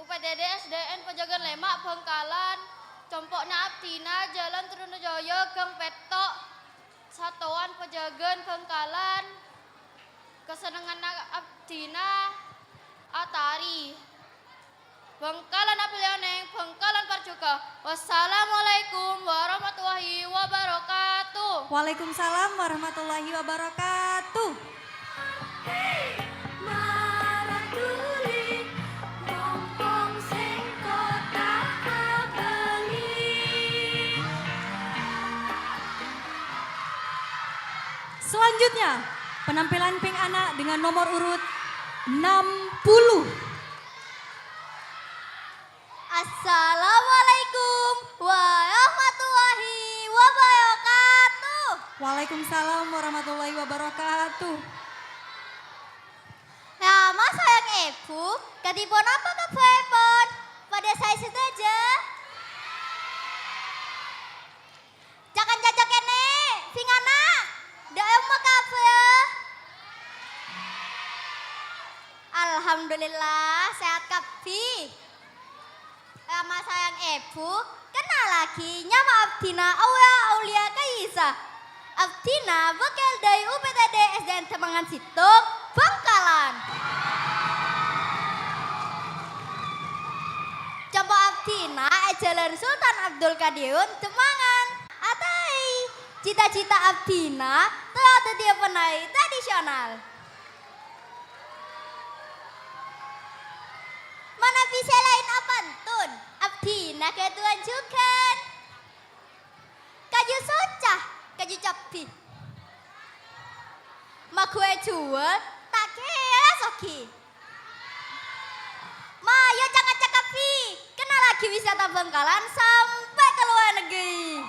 U P T D S D N Pajâgân Lèma' Bhângkalan. Compo'na abdhina Jalan Trunojoyo Gang Pètto', Satuan Pajâgân Bhângkalan. Kasennengnganna abdhina atari. Bhângkalan apolè onèng, Bhângkalan parjhughâ. Wassalamualaikum warahmatullahi wabarakatuh. Waalaikumsalam warahmatullahi wabarakatuh. Selanjutnya, penampilan Pink Ana dengan nomor urut enam puluh. Assalamualaikum warahmatullahi wabarakatuh. Waalaikumsalam warahmatullahi wabarakatuh. Rama sareng Èbhu, kadhi ponapa kabhârèpon? Padâ saè sadhâjâ? Ca'-kanca kènè', bhingana, dâ' remma kabhârrâ? Alhamdulillah, sehat kabbhi. Rama sareng Èbhu, kennalaghi, nyama abdhina Aura Aulia Kaisa. Abdhina bâkal dâri U P T D S D N Demangan Sèttong, Bhângkalan. Compo' abdhina è Jhâlân Sultan Abdul Kadirun, Demangan. Ataè, cita-cita abdhina terro dhâddhiyâ penari tradisional. Manabi sè laèn apantun, abdhina ghâdhuwân jhughân. Kaju soca, kaju cabbhi. Maghâ èjhuwâl, ta' kèra soghi. Mayu ca'-kanca kabbhi, kennalaghi wisata Bhângkalan sampè' ka lowar negri.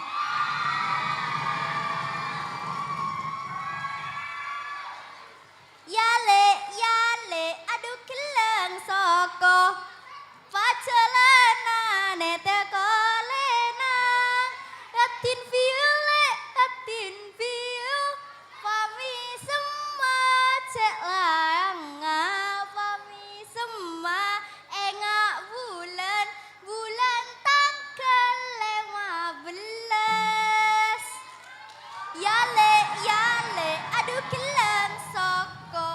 Yâ Lè', yâ Lè', adhu ghellâng soko. Pajhâlânan è tèkolèna. Raddhin Biyu Lè', Raddhin Biyu. Pamèsemma cè' laèngnga, pamèsemma enga' bulân, bulân tangghâl lèma bellâs. Yâ Lè', yâ Lè', adhu ghellâng soko.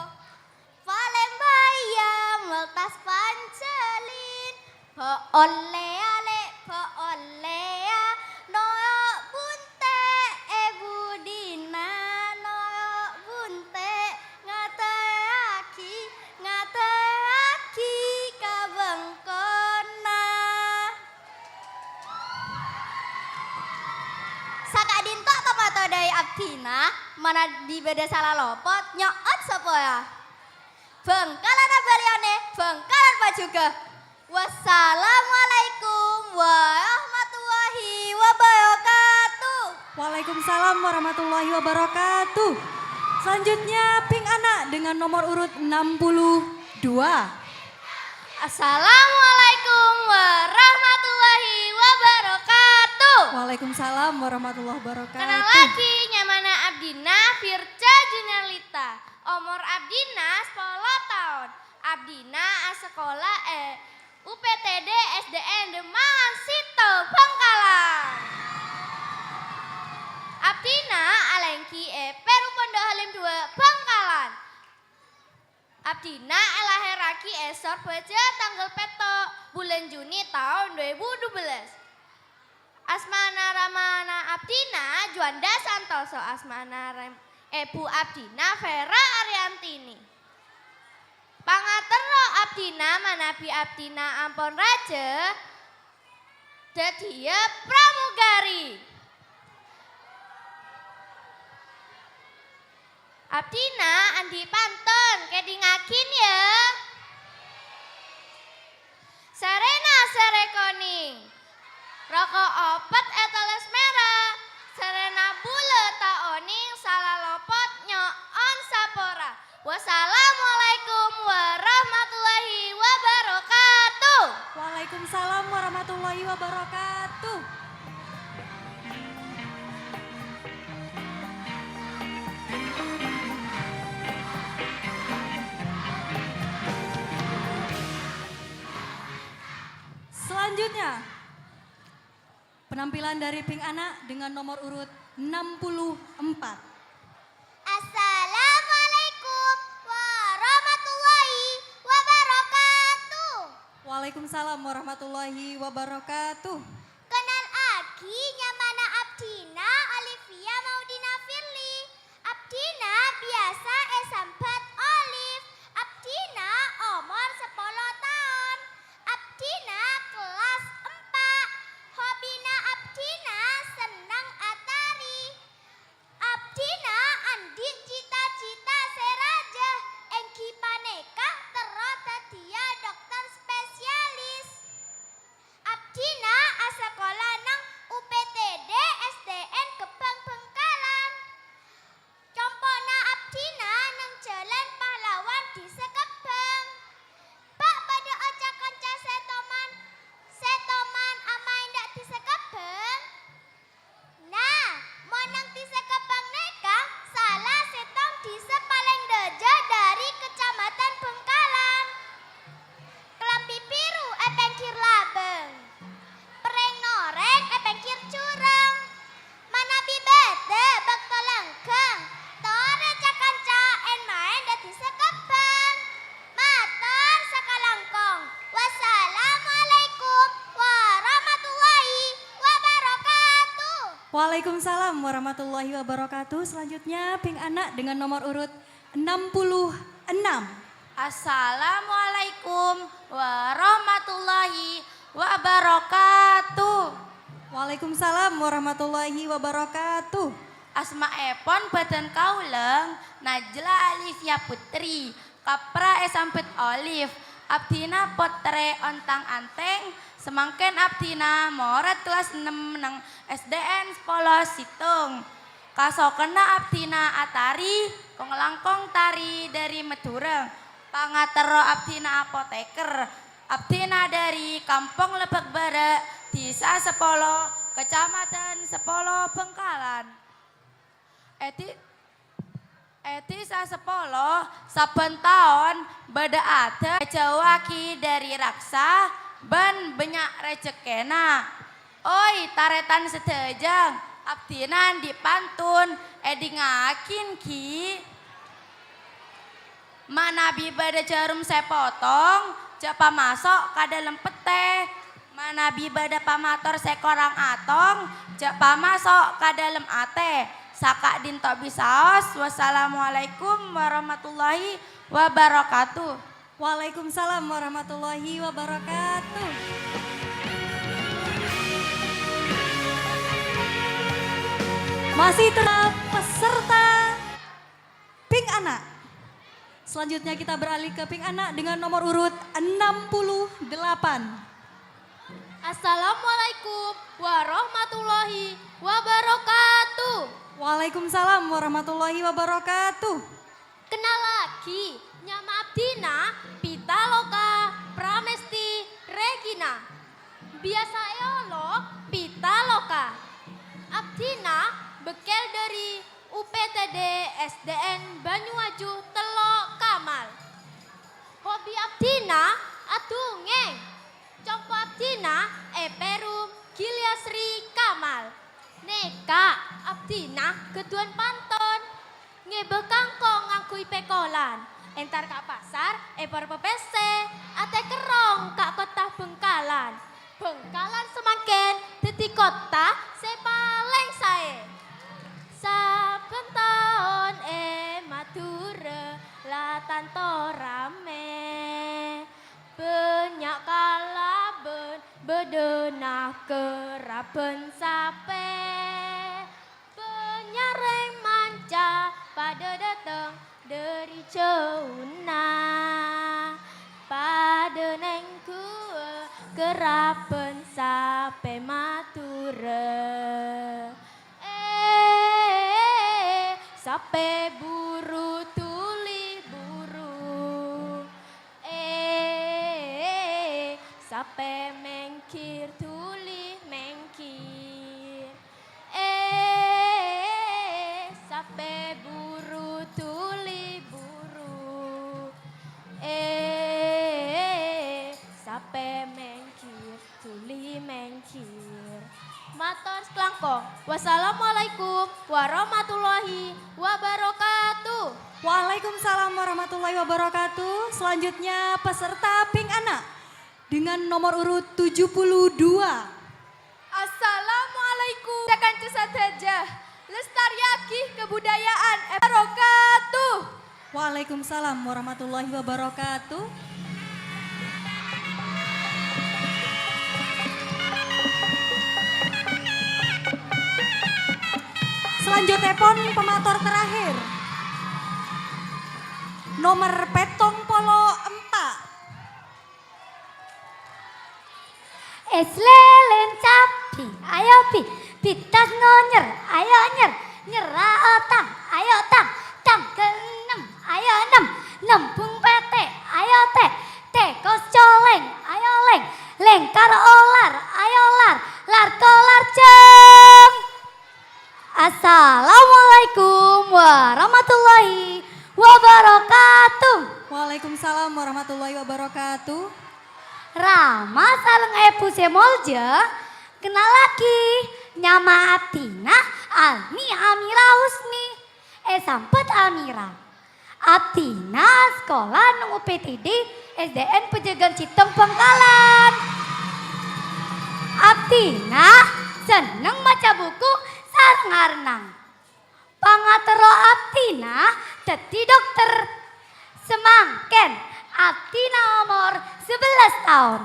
Palèng bâjâ meltas panjhâlin. Bâ' ollèya, Lè', bâ' ollèya. Noro' bunte' è budina, noro' bunte' ngatèyaghi, ngatèyaghi ka bengkona. Saka'dinto' tomatowa dâri abdhina, manabi bâdâ sala lopot, nyo'on sapora. Bhângkalan abâliyânè, Bhângkalan pajhughâ. Wassalamualaikum warahmatullahi wabarakatuh. Waalaikumsalam warahmatullahi wabarakatuh. Selanjutnya, Pink Ana dengan nomor urut enam puluh dua. Assalamualaikum warahmatullahi wabarakatuh. Waalaikumsalam warahmatullahi wabarakatuh. Kennalaghi, nyamana abdhina Firja Junior Lita. Omor abdhina sapolo taon. Abdhina asakola è U P T D S D N Demangan Sèttong, Bhângkalan. Abdhina alèngghi è Peru Pondok Halim dua, Bhângkalan. Abdhina èlaherraghi è Sorbhâjâ tangghâl pètto' bulân Juni taon dua èbu dubellâs. Asmana ramana abdhina Juanda Santoso, asmana rem-, èbhu abdhina Vera Ariantini. Pangaterro abdhina manabi abdhina ampon rajâ dhâddhiyâ pramugari. Abdhina andi' pantun, kèdhingngaghin, yâ. Sarèna sarè konèng, roko' opet ètolès mèra. Sarèna bulâ ta' onèng, sala lopot nyo'on sapora. Wassalamualaikum warahmatullahi wabarakatuh. Waalaikumsalam warahmatullahi wabarakatuh. Selanjutnya, penampilan dari Pink Ana dengan nomor urut enam puluh empat. Assalamualaikum warahmatullahi wabarakatuh. Waalaikumsalam warahmatullahi wabarakatuh. Kennalaghi, nyamana abdhina Olivia Maudina Firly. Abdhina biyasa èsambhât Olive. Abdhina omor sapolo taon. Abdhina kellas empa'. Hobina abdhina senneng atari. Abdhina andi' cita-cita sè rajâ, èngghi panèka terro dhâddhiyâ dokter spesialis. Abdhina asakola neng U P T D Waalaikumsalam warahmatullahi wabarakatuh. Selanjutnya, pèng ana' dengan nomor urut enam puluh enam. Assalamualaikum warahmatullahi wabarakatuh. Waalaikumsalam warahmatullahi wabarakatuh. Asmaèpon bâdhân kaulâ Najla Alifia Putri. Kapra èsambhât Olive, abdhina pottrè ontang-antèng, samangkèn abdhina morèd kellas ennem neng S D N sapolo Sèttong. Kasokanna abdhina atarè, kong-langkong tarè dhâri Madhurâ. Pangaterro abdhina apoteker, abdhina dhâri Kampong Lebak Bârâ', Dhisa Sapolo, Kacamadhân Sapolo Bhângkalan. È dhi-, è Dhisa Sapolo, sabbhân taon bâdâ adât èjhâuwâghi dhâri raksa bân bânnya' rejekkèna. Oi, tarètan sadhâjâ, abdhina andi' pantun, èdingngaghi, ènggi. Manabi bâdâ jhârum sè potong, jhâ' pamaso' ka dâlem pettè. Manabi bâdâ pamator sè korang atong, jhâ' pamaso' ka dâlem atè. Saka'dinto bisaos. Wassalamualaikum warahmatullahi wabarakatuh. Waalaikumsalam warahmatullahi wabarakatuh. Masih tetap peserta pèng ana'. Selanjutnya kita beralih ke pèng ana' dengan nomor urut enam puluh delapan. Assalamualaikum warahmatullahi wabarakatuh. Waalaikumsalam warahmatullahi wabarakatuh. Kennalaghi, nyama abdhina Pitaloka Pramesti Regina. Biyasa èolok Pitaloka. Abdhina bekkèl dhâri U P T D S D N Banyuwaju Tello' Kamal. Hobi abdhina adhungngèng. Compo abdhina è Perum Gilyasri Kamal. Nèka abdhina ghâdhuwân panton. Ngèbâ kangkong ngangghuy pèkolan, èntar ka pasar èpor pèpèssè, atèkerrong ka kottha Bhângkalan. Bhângkalan samangkèn dhâddhi kottha sè palèng saè. Sabbhân taon è Madhurâ la tanto ramè, bânnya' kalabân bâdâna kerrabân sapè. Bânnya' rèng manca padâ dâteng dhâri jhâuna, padâ nèngghuwâ kerrabân sapè Madhurâ. Eh, sapè buru dhuli buru. Eh, sapè mèngghir dhuli mèngghir. Eh, sapè buru dhuli buru. Eh, sapè mèngghir dhuli mèngghir. Mator sakalangkong. Wassalamualaikum warahmatullahi wabarakatuh. Waalaikumsalam warahmatullahi wabarakatuh. Selanjutnya peserta pèng ana' dengan nomor urut tujuh puluh dua. Assalamualaikum, kanca sadhâjâ. Lestarèyaghi kabudayaan è Barokatu. Waalaikumsalam warahmatullahi wabarakatuh. Selanjutèpon pamator terakhir. Nomor pèttong polo empa'. Èslèlèn cabbhi, ayo bhi, bhitas ngonyer, ayo nyer, nyerra otang, ayo tang, tang ghellem, ayo nem, nembung pètè', ayo tè', tèkos colèng, ayo lèng, lèngkar olar, ayo lar, lar kolar jhâng. Assalamualaikum warahmatullahi wabarakatuh. Waalaikumsalam warahmatullahi wabarakatuh. Rama sareng èbhu sè molja, kennalaghi, nyama abdhina Almi Amira Husni. Èsambhât Amira. Abdhina askola neng U P T D S D N Pajâgân Sèttong Bhângkalan. Abdhina senneng maca buku Ngar-ngarnang. Pangaterro abdhina dhâddhi dokter. Samangkèn abdhina omor sabellâs taon.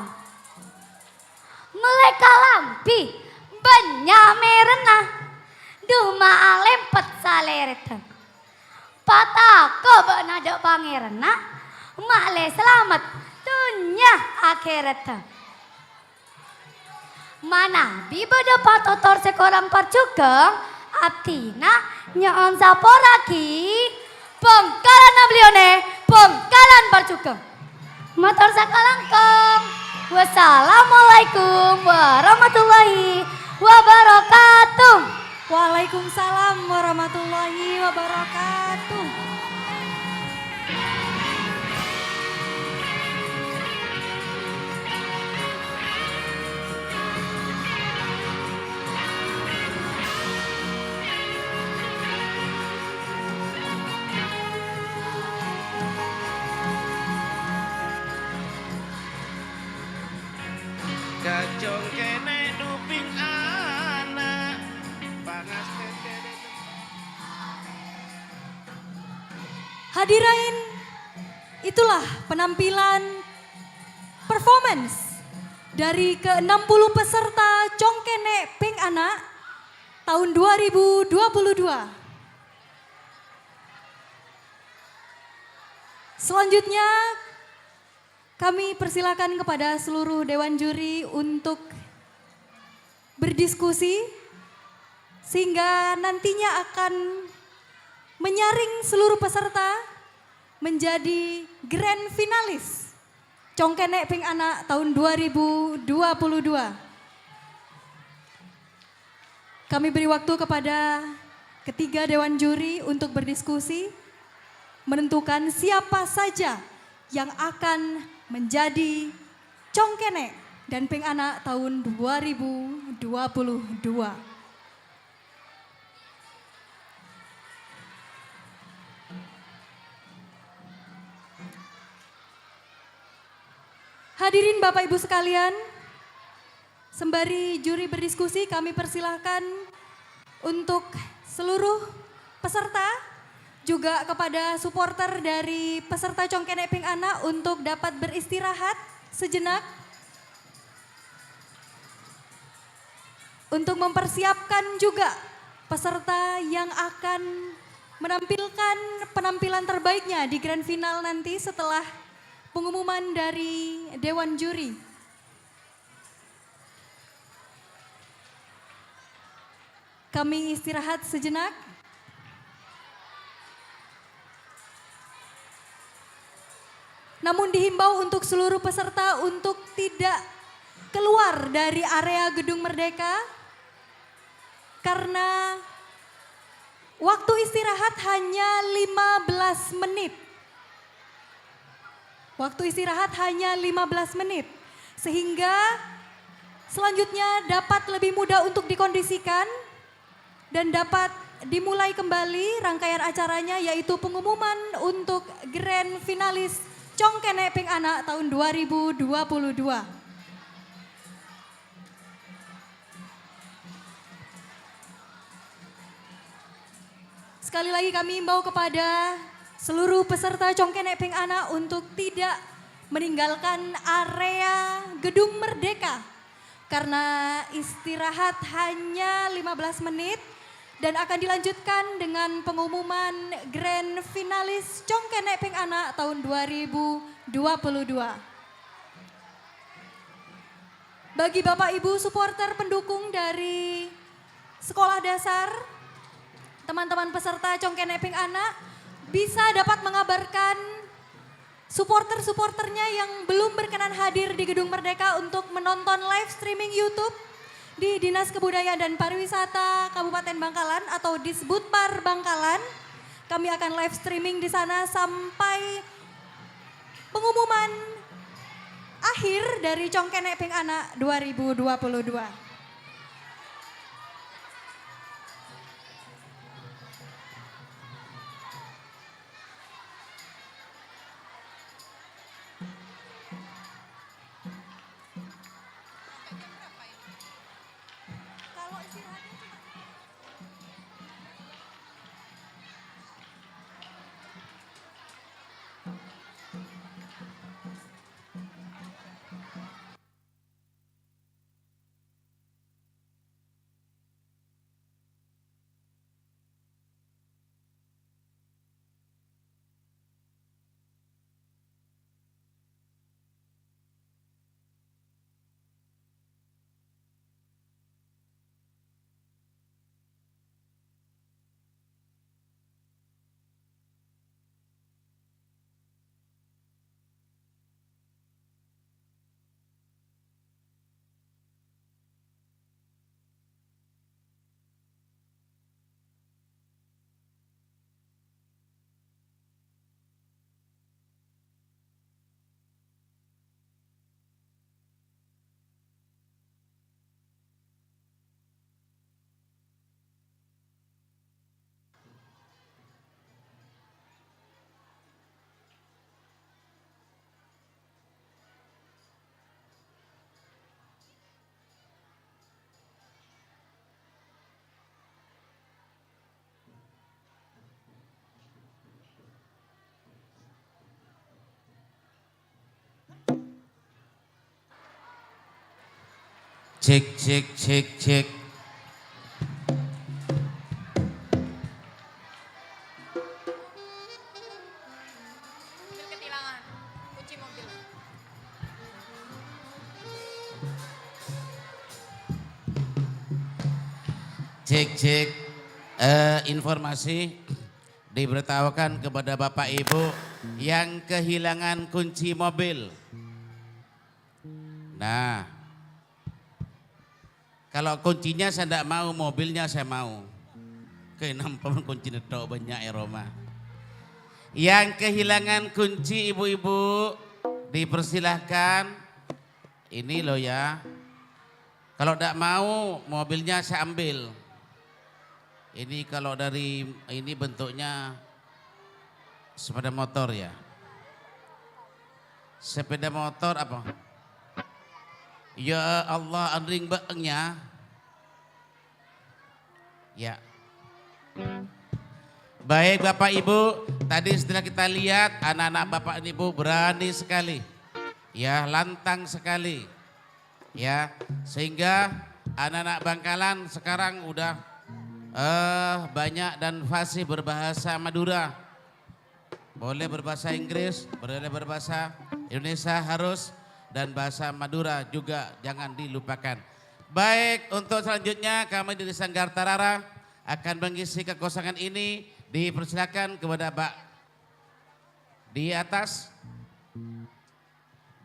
Mellè kalambhi bânnya' merrèna, dhu ma' alèmpet salèrèdhâ. Patako bâ'na jhâ' Pangèranna, ma' lè salamet dhunnya akhèratta. Manabi bâdâ patotor sè korang parjhughâng, abdhina nyo'on saporaghi. Bhângkalan Napoleone, bhângkalan parjhughâng. Mator sakalangkong. Wassalamualaikum warahmatullahi wabarakatuh. Waalaikumsalam warahmatullahi wabarakatuh. Kacong kènè' dhu pèng ana', pangastètè. Hadirin, itulah penampilan performance dari ke enam puluh peserta Cong Kènè' Pèng Ana' tahun dua ribu dua puluh dua. Selanjutnya, kami persilakan kepada seluruh dewan juri untuk berdiskusi, sehingga nantinya akan menyaring seluruh peserta menjadi grand finalis Cong Kènè' Pèng Ana' tahun dua ribu dua puluh dua. Kami beri waktu kepada ketiga dewan juri untuk berdiskusi, menentukan siapa saja yang akan menjadi Cong Kènè' dan Pèng Ana' tahun dua ribu dua puluh dua. Hadirin Bapak Ibu sekalian, sembari juri berdiskusi, kami persilahkan untuk seluruh peserta, juga kepada supporter dari peserta Cong Kènè' Pèng Ana' untuk dapat beristirahat sejenak, untuk mempersiapkan juga peserta yang akan menampilkan penampilan terbaiknya di grand final nanti setelah pengumuman dari dewan juri. Kami istirahat sejenak. Namun dihimbau untuk seluruh peserta untuk tidak keluar dari area Gedung Merdeka karena waktu istirahat hanya lima belas menit. Waktu istirahat hanya lima belas menit, sehingga selanjutnya dapat lebih mudah untuk dikondisikan dan dapat dimulai kembali rangkaian acaranya, yaitu pengumuman untuk grand finalis Cong Kènè' Pèng Ana' tahun dua ribu dua puluh dua. Sekali lagi kami imbau kepada seluruh peserta Cong Kènè' Pèng Ana' untuk tidak meninggalkan area Gedung Merdeka karena istirahat hanya lima belas menit dan akan dilanjutkan dengan pengumuman grand finalis Cong Kènè' Pèng Ana' tahun dua ribu dua puluh dua. Bagi Bapak Ibu supporter pendukung dari sekolah dasar, teman-teman peserta Cong Kènè' Pèng Ana' bisa dapat mengabarkan supporter-supporternya yang belum berkenan hadir di Gedung Merdeka untuk menonton live streaming YouTube di Dinas Kebudayaan dan Pariwisata Kabupaten Bangkalan atau Disbudpar Bangkalan. Kami akan live streaming di sana sampai pengumuman akhir dari Cong Kènè' Pèng Ana' dua ribu dua puluh dua. Kalau istirahatnya cuma Cek, cek, cek, cek. Cek, cek. Eh, informasi diberitahukan kepada Bapak Ibu yang kehilangan kunci mobil. Nah, kalau kuncinya saya ndak mau, mobilnya saya mau. Kenapa kuncinya tok banyak ya Roma? Yang kehilangan kunci ibu-ibu, dipersilahkan. Ini loh ya. Kalau ndak mau, mobilnya saya ambil. Ini kalau dari ini bentuknya sepeda motor ya. Sepeda motor apa? Ya Allah, anring bengnya. Ya. Baik Bapak Ibu, tadi setelah kita lihat anak-anak Bapak Ibu berani sekali. Ya, lantang sekali. Ya, sehingga anak-anak Bangkalan sekarang udah eh, banyak dan fasih berbahasa Madura. Boleh berbahasa Inggris, boleh berbahasa Indonesia harus, dan bahasa Madura juga jangan dilupakan. Baik, untuk selanjutnya kami dari Sanggar Tarara akan mengisi kekosongan ini. Dipersilakan kepada Pak di atas.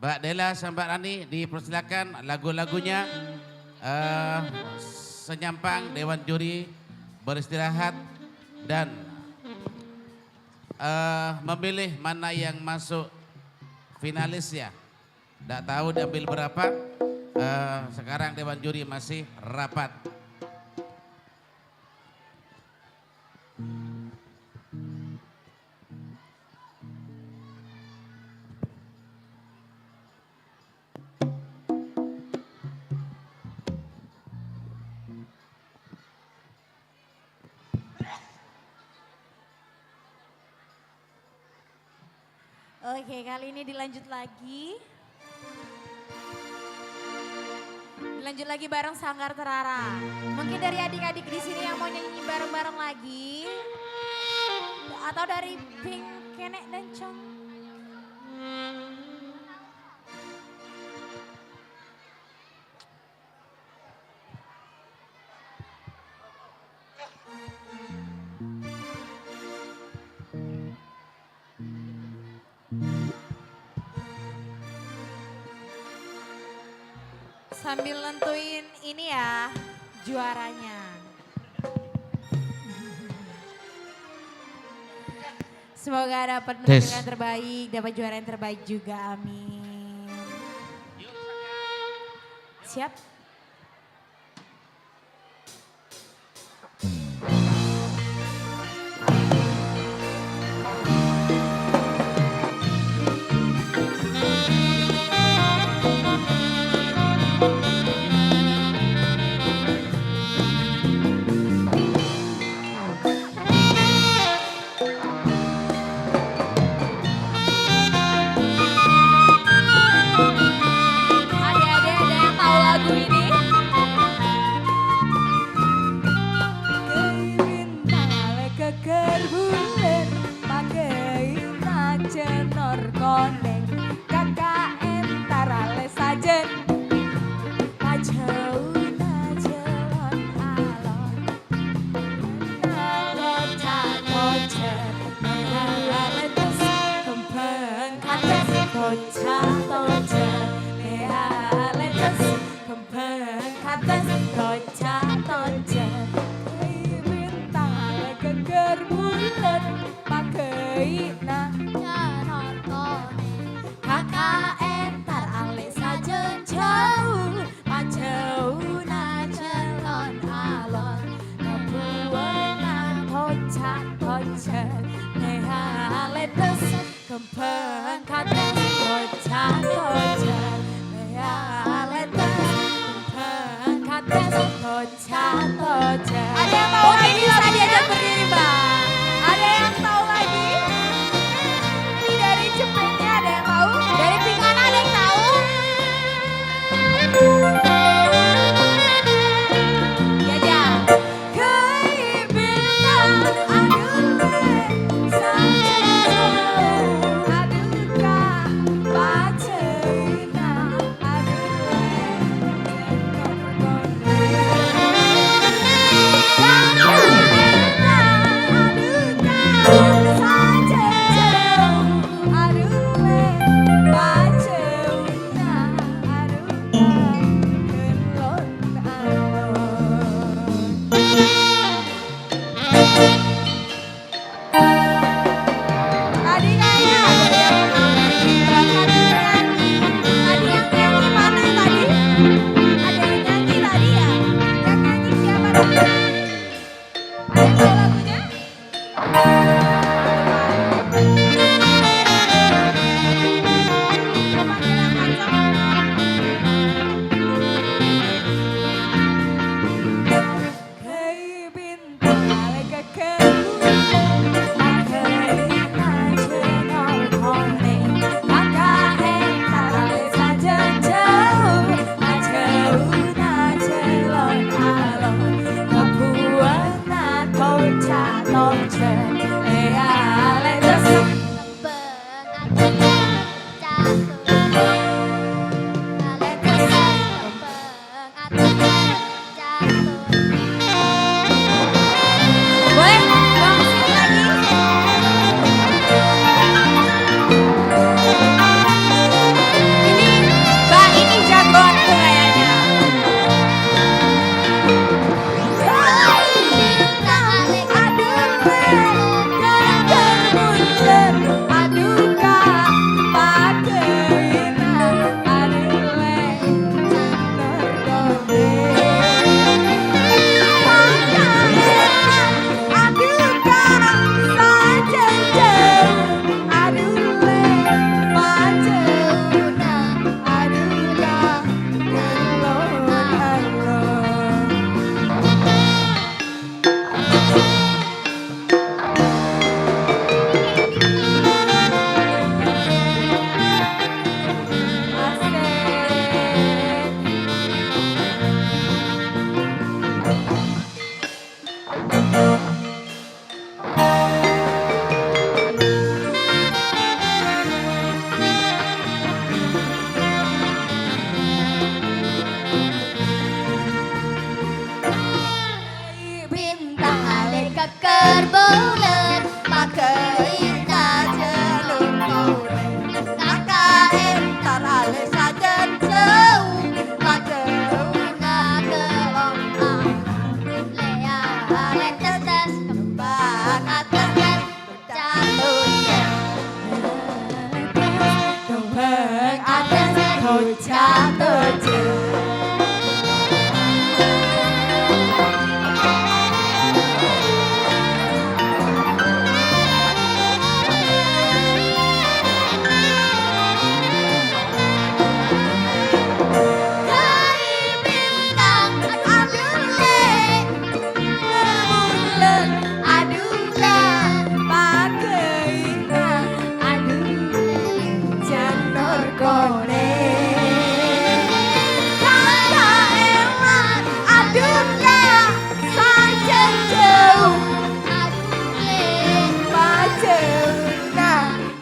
Mbak Della sama Mbak Rani dipersilakan lagu-lagunya, eh, senyampang dewan juri beristirahat dan, eh, memilih mana yang masuk finalis ya. Ndak tahu diambil berapa. Eh, sekarang dewan juri masih rapat. Oke, kali ini dilanjut lagi. Dilanjut lagi bareng Sanggar Terara. Mungkin dari adik-adik di sini yang mau nyanyi bareng-bareng lagi. Atau dari Pink Kenek dan Cong. Sambil nentuin ini ya, juaranya. Semoga dapat mendapatkan yang terbaik, dapat juara yang terbaik juga. Amin. Siap? Adik-adik, ada yang tahu lagu ini? Atoja. Kai bintang adule, bulan adula, pagaina adule, janor kone. Kaka eman adula, sajan jauh adule, pajauna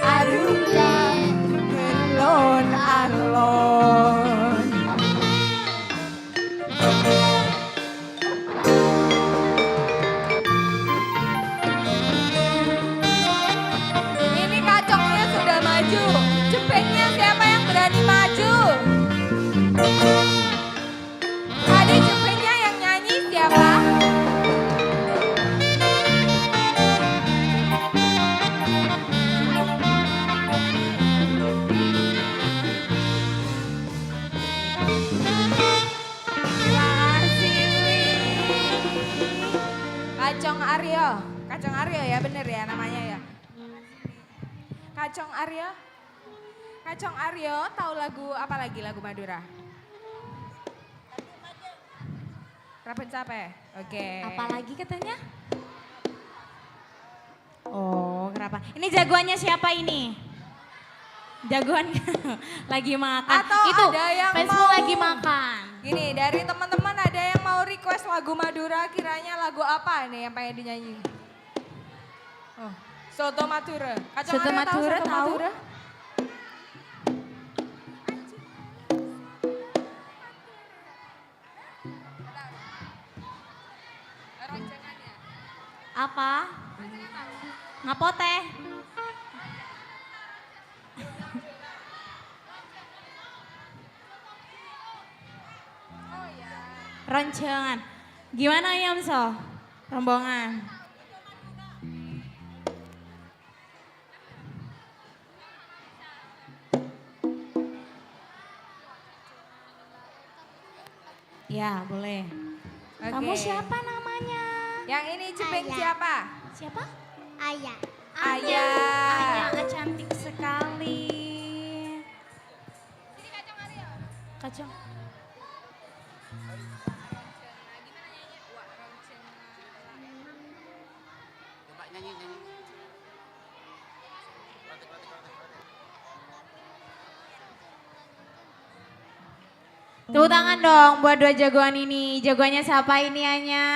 adula, belon alon. Ini kacongnya sudah maju. Jebengnya siapa yang berani maju? Tadi jebengnya yang nyanyi siapa? Wah, Siwi. Kacong Aryo. Kacong Aryo ya, bener ya namanya ya. Kacong Aryo. Kacong Aryo tahu lagu apa lagi, lagu Madura? Rapen Cape. Oke. Apa lagi katanya? Oh, kenapa? Ini jagoannya siapa ini? Jagoan lagi makan. Atau itu, ada yang fansmu mau lagi makan. Gini, dari teman-teman ada yang mau request lagu Madura, kiranya lagu apa nih yang pengen dinyanyi? Oh, soto Madura. Kacang Soto Arya tahu Madura, soto tahu? Madura? Apa? Ngapote? Ronjhângan. Gimana, Yamso? Rombongan. Ya, boleh. Oke. Kamu siapa namanya? Yang ini jebeng Aya. Siapa? Siapa? Aya. Aya. Aya, cantik sekali. Kacang. Coba nyanyi, nyanyi. Tepuk tangan dong buat dua jagoan ini. Jagoannya siapa ini, Anya?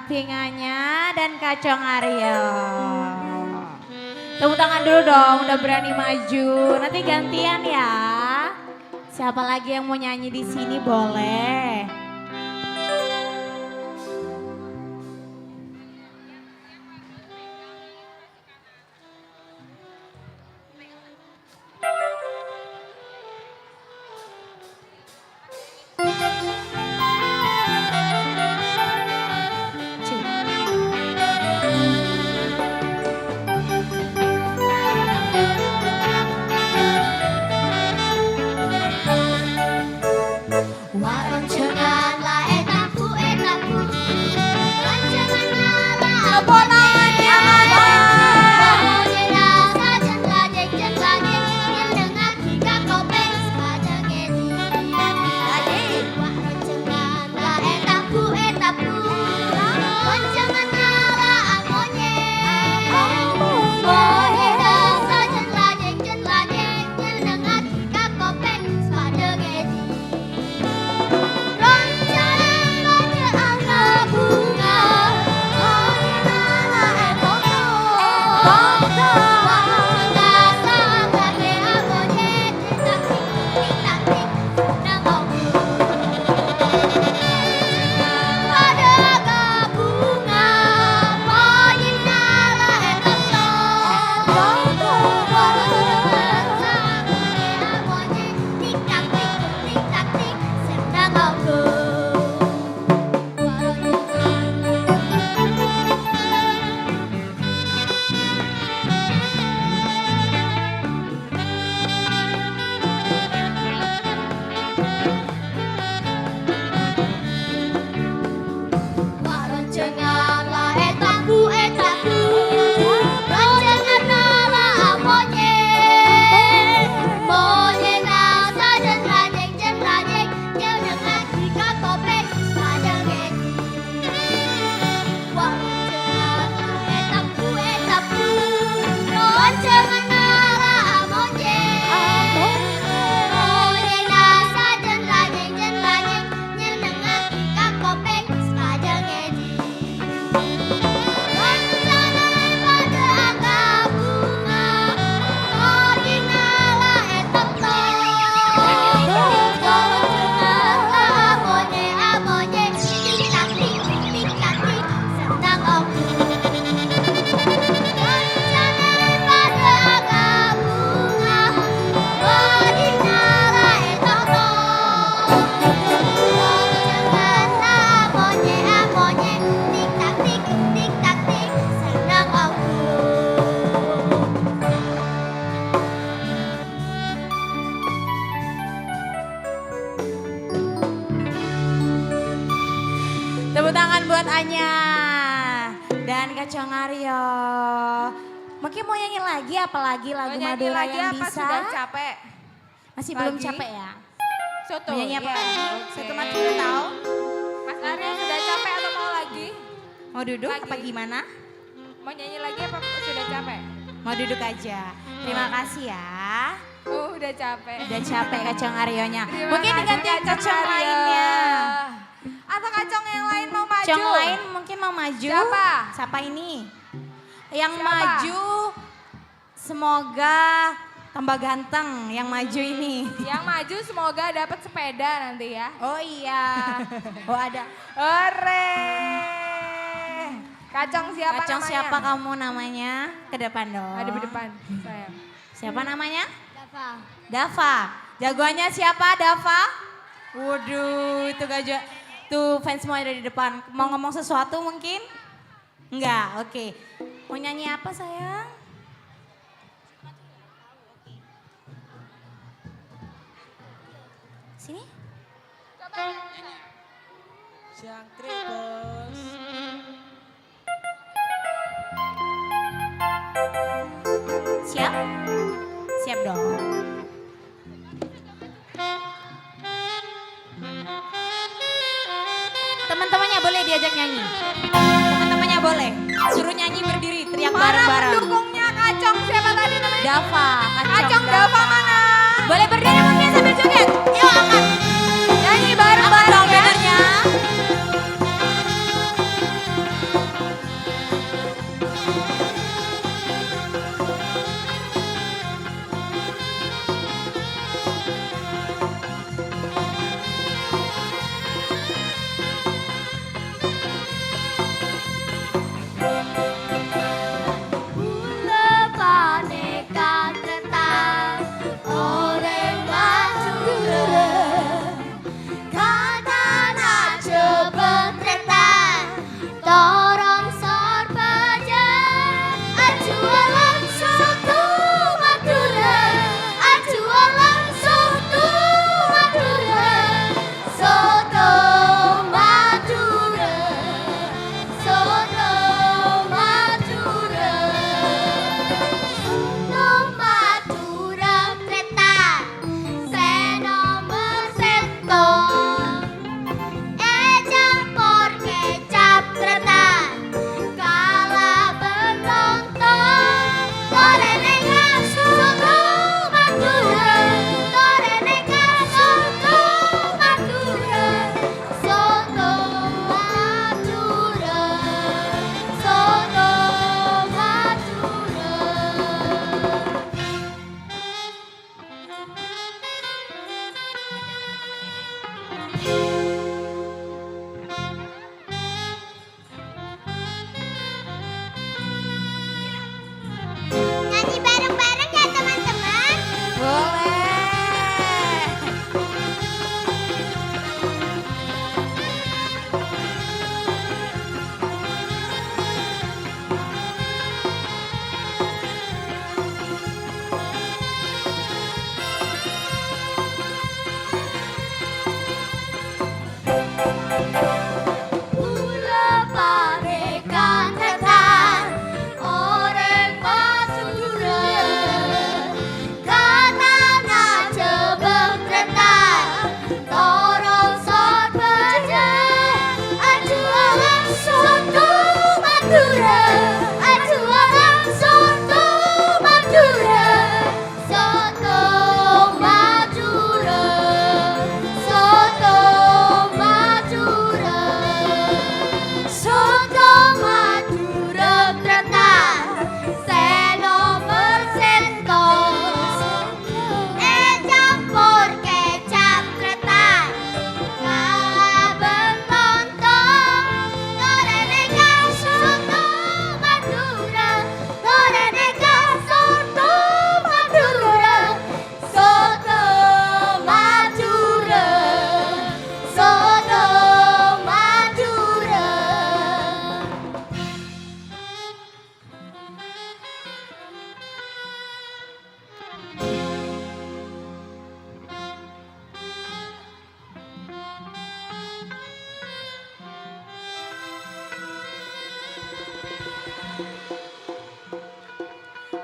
Bing Anya dan Kacong Aryo. Tepuk tangan dulu dong, udah berani maju. Nanti gantian ya. Siapa lagi yang mau nyanyi di sini boleh. Wa' ronjhângan la ètabbhu, ètabbhu. Ronjhângan la amonyè. Monyèna sajân ranyèng, jân ranyèng. Nyennengngaghi ka kopèng, sajân ngèdhing. Wa' ronjhângan la ètabbhu, ètabbhu. Ronjhângan la amonyè. Amonyèna sajân ranyèng, jân ranyèng. Nyennengngaghi ka kopèng, sajân ngèdhing. Kancana padâ akabunga, odhi'na la ètoktok. Kancana la amonyè-amonyè, tik-tak-tik, tik-tak-tik, sennang ongghu. Kancana padâ akabunga, odhi'na la ètoktok. Kancana la amonyè-amonyè, tik-tak-tik, tik-tak-tik, sennang ongghu. Tepuk tangan buat Anya dan Kacang Aryo. Mungkin mau nyanyi lagi, apalagi lagu Madura yang bisa? Mau nyanyi lagi apa sudah capek? Masih belum capek ya? Soto, mau nyanyi apa lagi? Soto Madura tahu? Mas Aryo sudah capek atau mau lagi? Mau duduk apa gimana? Mau nyanyi lagi apa sudah capek? Mau duduk aja. Terima kasih ya. Oh, udah capek. Udah capek Kacang Aryonya. Mungkin diganti Kacang lainnya. Atau Kacang yang lain mau maju? Kacang lain mungkin mau maju. Siapa? Siapa ini? Yang maju semoga tambah ganteng yang maju ini. Yang maju semoga dapat sepeda nanti ya. Oh iya. Oh, ada. Ore. Kacang siapa namanya? Kacang siapa kamu namanya? Ke depan dong. Ada di depan, sayang. Siapa namanya? Dava. Dava. Jagoannya siapa, Dava? Waduh, itu gajah. Tuh, fans semua ada di depan. Mau ngomong sesuatu mungkin? Enggak, oke. Mau nyanyi apa, sayang? Sini. Siang Tribus. Siap? Siap dong. Teman-temannya boleh diajak nyanyi. Teman-temannya boleh. Suruh nyanyi berdiri, teriak bareng-bareng. Para pendukungnya Kacong siapa tadi namanya? Dava, Kacong Kacong Dava Dava. Mana? Boleh berdiri mungkin sambil joget. Yuk, angkat. Nyanyi bareng-bareng dong ya. Bannernya. Kaulâ panèka trètan orèng Madhurâ. Katana jhâbhâ trètan, toron sorbhâjâ. Ajuwâlân soto Madhurâ, ajuwâlân soto Madhurâ, soto Madhurâ, soto Madhurâ, soto Madhurâ trètan. Sè nomer sèttong, ècampor kecap trètan, kalabân lontong. Torè nèka soto Madhurâ, torè nèka soto Madhurâ, soto Madhurâ, soto Madhurâ. Nyanyi bareng-bareng ya, teman-teman. Boleh.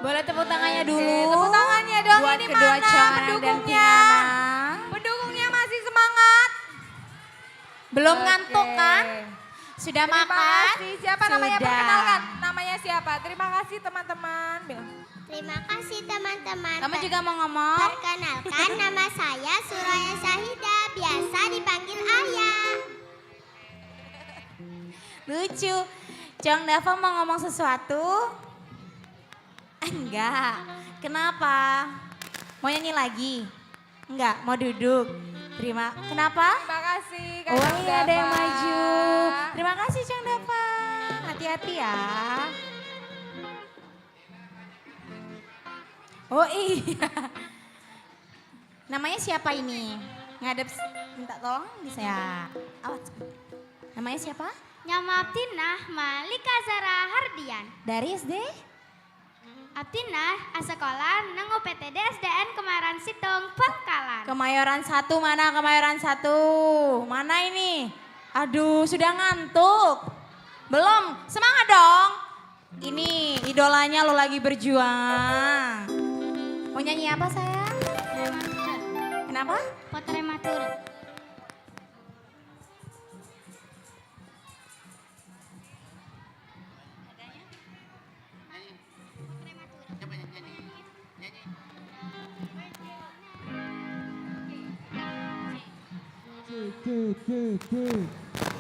Boleh tepuk tangannya dulu. Oke, tepuk tangannya dong. Buat kedua Cang dan Tiana. Pendukungnya masih semangat? Belum ngantuk, kan? Sudah makan? Terima kasih. Siapa namanya? Sudah. Perkenalkan, namanya siapa? Terima kasih, teman-teman. Bilang. Terima kasih, teman-teman. Kamu juga mau ngomong? Perkenalkan, nama saya Suraya Sahida, biasa dipanggil Ayah. Lucu. Cang Dava mau ngomong sesuatu? Enggak. Kenapa? Mau nyanyi lagi? Enggak, mau duduk. Terima. Kenapa? Terima kasih, Kak Dava. Oh iya, ada yang maju. Terima kasih, Cang Dava. Hati-hati ya. Oh iya. Namanya siapa ini? Ngadep s-, minta tolong bisa ya? Awas. Namanya siapa? Nyama abdhina Malika Zara Hardian. Dari S D? Abdhina asakola neng U P T D S D N Kemayoran Sèttong, Bangkalan. Kemayoran satu mana? Kemayoran satu. Mana ini? Aduh, sudah ngantuk. Belum. Semangat dong. Ini idolanya lo lagi berjuang. Mau nyanyi apa, sayang? Kenapa? Pottrè Madhurâ.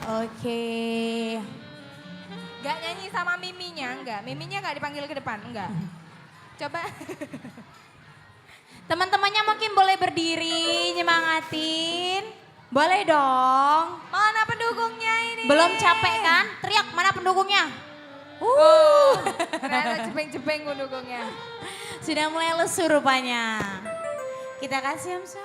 Oke. Nggak nyanyi sama Miminya, nggak? Miminya nggak dipanggil ke depan, nggak? Coba. Teman-temannya mungkin boleh berdiri, nyemangatin. Boleh dong. Mana pendukungnya ini? Belum capek kan? Teriak, "Mana pendukungnya?" Uh. Oh, ternyata jepeng-jepeng pendukungnya. Sudah mulai lesu rupanya. Kita kasih, Amsa.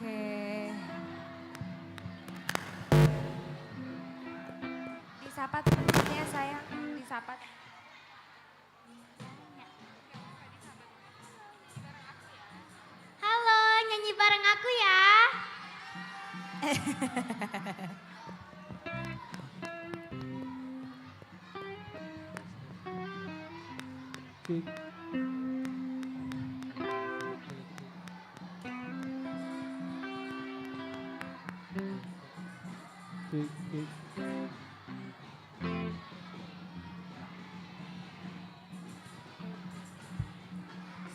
Oke. Disapa teman-temannya, sayang. Disapa. Halo, nyanyi bareng aku ya.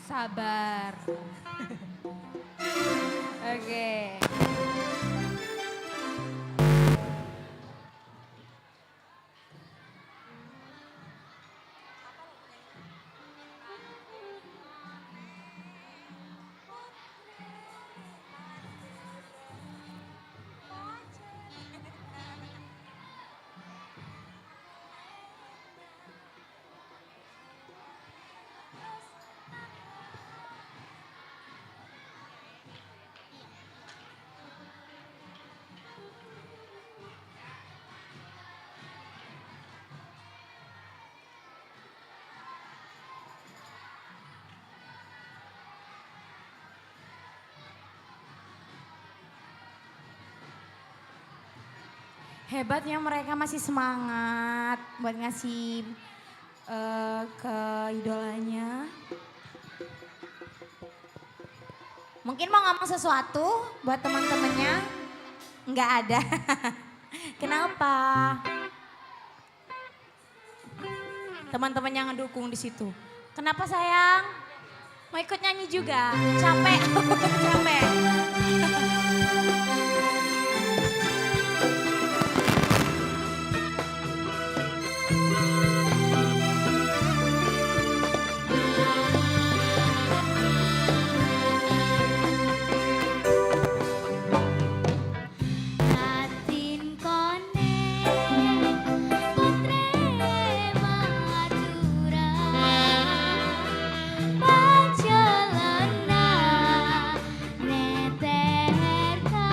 Sabar. Oke. Hebatnya mereka masih semangat buat ngasih, eh, ke idolanya. Mungkin mau ngomong sesuatu buat teman-temannya? Nggak ada. Kenapa? Teman-teman yang ngedukung di situ. Kenapa, sayang? Mau ikut nyanyi juga? Capek? Capek? Raddhin Konèng, pottrè Madhurâ, pajhâlânna nètèr ka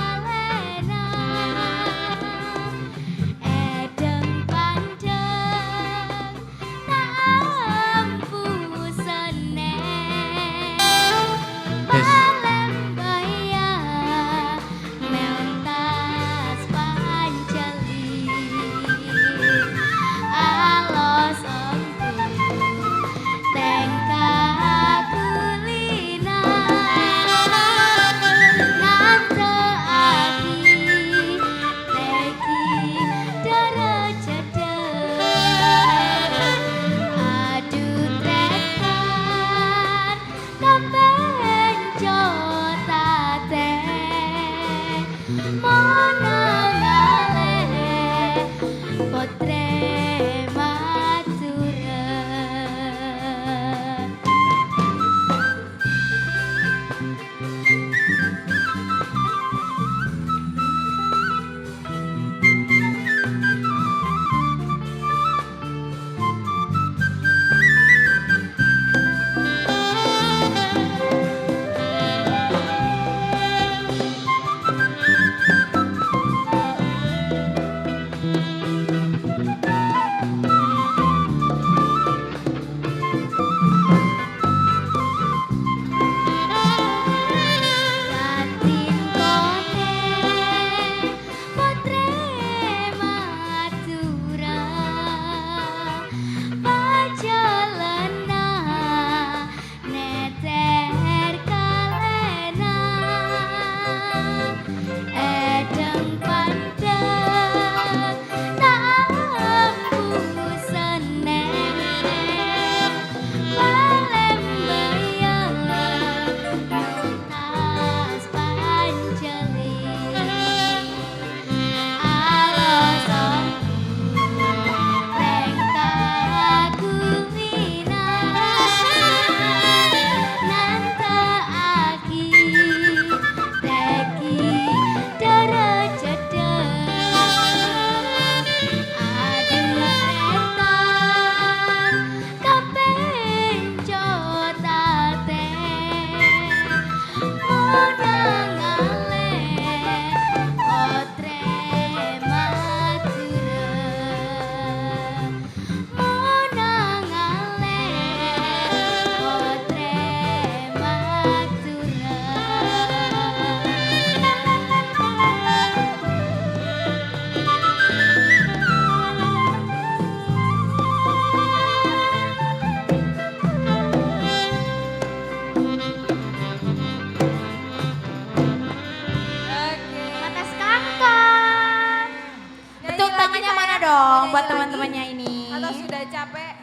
Atau sudah capek?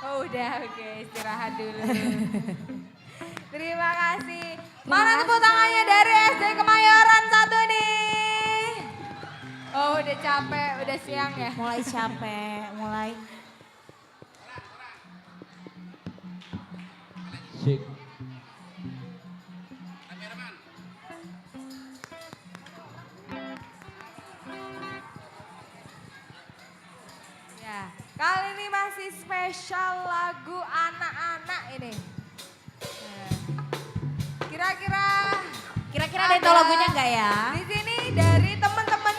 Oh, udah, oke, istirahat dulu. Terima kasih. Mana tepuk tangannya dari S D Kemayoran satu nih? Oh, udah capek, udah siang ya? Mulai capek, mulai. Sik. Ya, kali ini masih spesial lagu anak-anak ini. Nah, kira-kira Kira-kira ada yang tahu lagunya nggak ya? Di sini dari teman-teman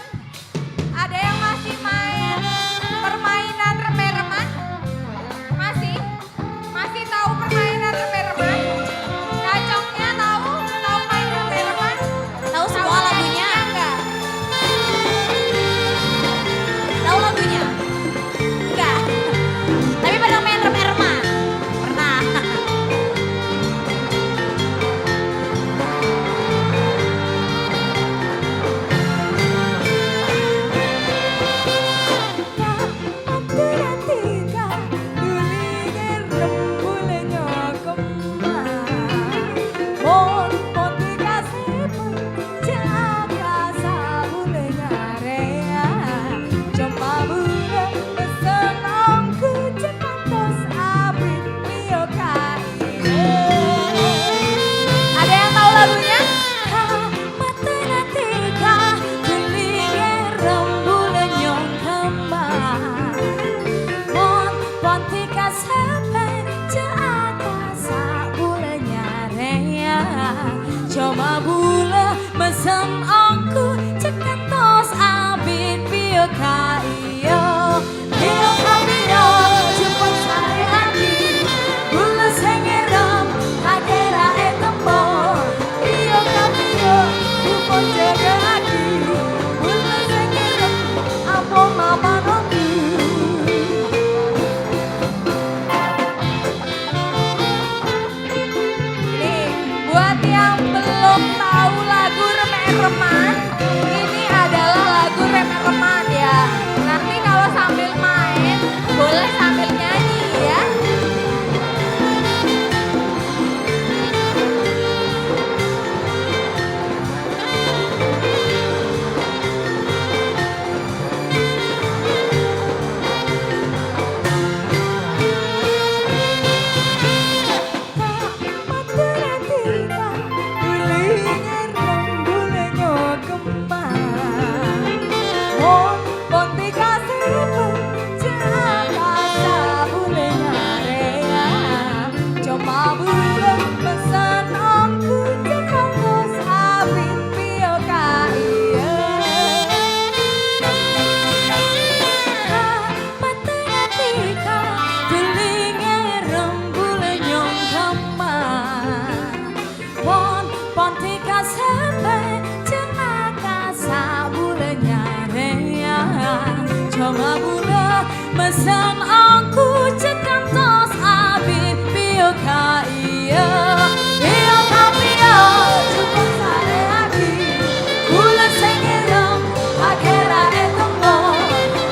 ada yang masih main permainan rem-reman? Masih? Masih tahu permainan rem-reman? Kacongnya tahu? Tahu main rem-reman? Tahu semua lagunya? Enggak? Tahu lagunya? Enggak. Tapi pernah main rem-reman? Pernah. Ada yang tahu lagunya? Coma bulâ mesen ongghu, cè' kantos abit pèyo ka iyâ. Pèyo ka pèyo, jhuko' sarèaghi. Bulâ sè ngèrèm, ta' kèra ètemmo. Pèyo ka pèyo, jhuko' jâgâ'aghi. Bulâ sè ngèrèm, ampon mapan ongghu. Nih, buat yang belum tahu lagu Rem-Reman, ini adalah lagu Rem-Reman ya. Nanti kalau sambil main, boleh sambil nyanyi ya. Matèna tika, duli ngèrèm bulâ nyong kamma. Pon, pon tika sampè' jhâ' akassa' bulâ nyarèya. Coma bulâ mesen ongghu cè' kantos abit pèyo ka iyâ. Pèyo ka pèyo, jhuko' sarèaghi. Bulâ sè ngèrèm, ta' kèra ètemmo.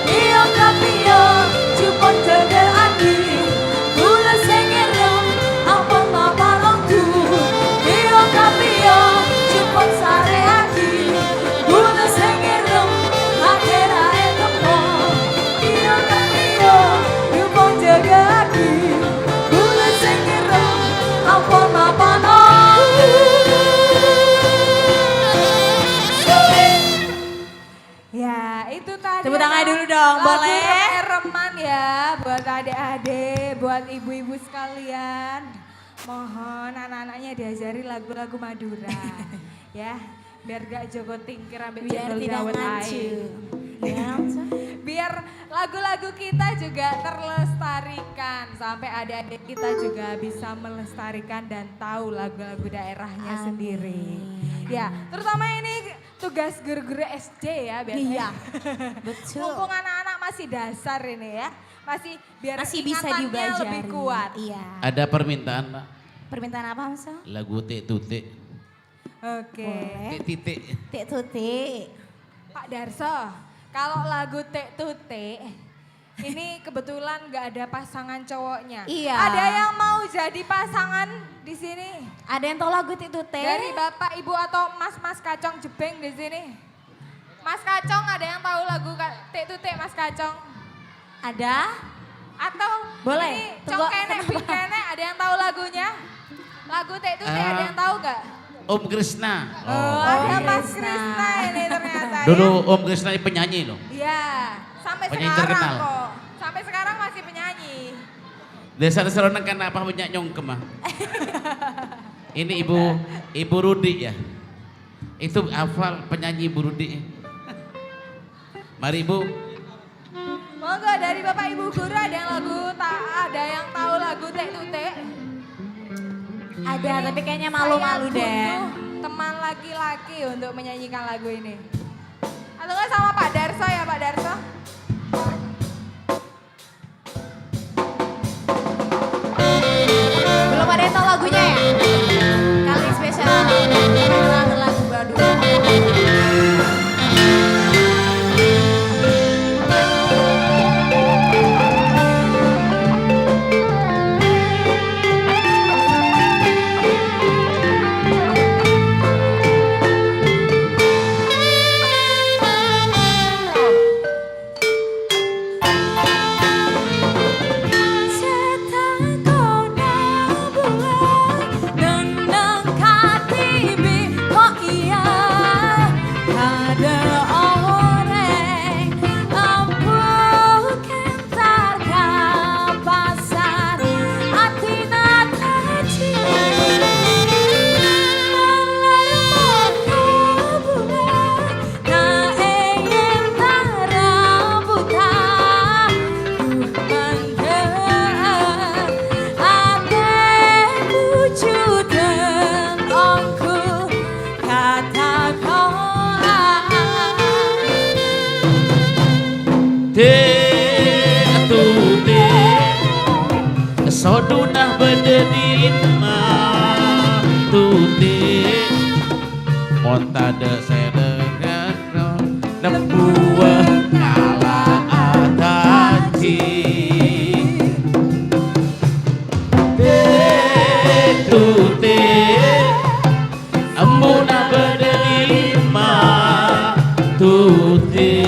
Pèyo ka pèyo, jhuko' jâgâ'aghi. Bulâ sè ngèrèm, ampon mapan ongghu. Pèyo ka pèyo, jhuko' sarèaghi. Bulâ sè ngèrèm, ta' kèra ètemmo. Pèyo ka pèyo, jhuko' jâgâ'aghi. Bulâ sè ngèrèm, ampon mapan ongghu. Ya, itu tadi. Tepuk tangan dulu dong, boleh? Lagu Rem-Reman ya, buat adik-adik, buat ibu-ibu sekalian. Mohon anak-anaknya diajari lagu-lagu Madura. Ya, biar gak Joko Tingkir ambek Biar Cendol tidak Dawet ngacu. Ae. Ya, langsung. Biar lagu-lagu kita juga terlestarikan, sampai adik-adik kita juga bisa melestarikan dan tahu lagu-lagu daerahnya Amin. sendiri. Ya, terutama ini tugas guru-guru S D ya, biasanya. Iya. Betul. Mumpung anak-anak masih dasar ini ya, masih biar Masih bisa ingatannya diajari. lebih kuat. Iya. Ada permintaan, Pak. Permintaan apa, Hamsa? Lagu Tik Tutik. Oke. Boleh. Tik titik. Tik tutik. Pak Darso, kalau lagu Tik Tutik, Ini kebetulan nggak ada pasangan cowoknya. Iya. Ada yang mau jadi pasangan di sini? Ada yang tahu lagu Tik Tutik? Dari bapak, ibu, atau mas-mas kacong jebeng di sini? Mas Kacong, ada yang tahu lagu Ka-, Tik Tutik, Mas Kacong? Ada? Atau boleh. Ini Tunggu, Cong Kenek, kenapa? Bing Kenek, ada yang tahu lagunya? Lagu Tik Tutik, ada Eh, yang tahu nggak? Om Krisna. Oh, Oh, ada Om Mas Krisna. Krisna ini ternyata, ya. Dulu Om Krisna ini penyanyi, loh. Iya, sampai Penyanyi sekarang terkenal. Kok. Sampai sekarang masih penyanyi. Dasar seronang kan apa banyak nyongkem, ah. Ini Ibu, Ibu Rudi, ya. Itu hafal penyanyi Ibu Rudi. Mari, Ibu. Monggo, dari Bapak Ibu Guru, ada yang lagu ta-, ada yang tahu lagu Tik Tutik? Ada, tapi kayaknya malu-malu deh. Saya butuh teman laki-laki untuk menyanyikan lagu ini. Atau enggak sama Pak Darso ya, Pak Darso? Belum ada yang tahu lagunya ya? Kali spesial. Lagu Badung. Te', tu te', soduna bâdâ dimma, tu te', mon tadâ' sè dâ' ghâno, nembuwâ ngala'a taji. Te', tu te', embuna bâdâ dimma, tu te',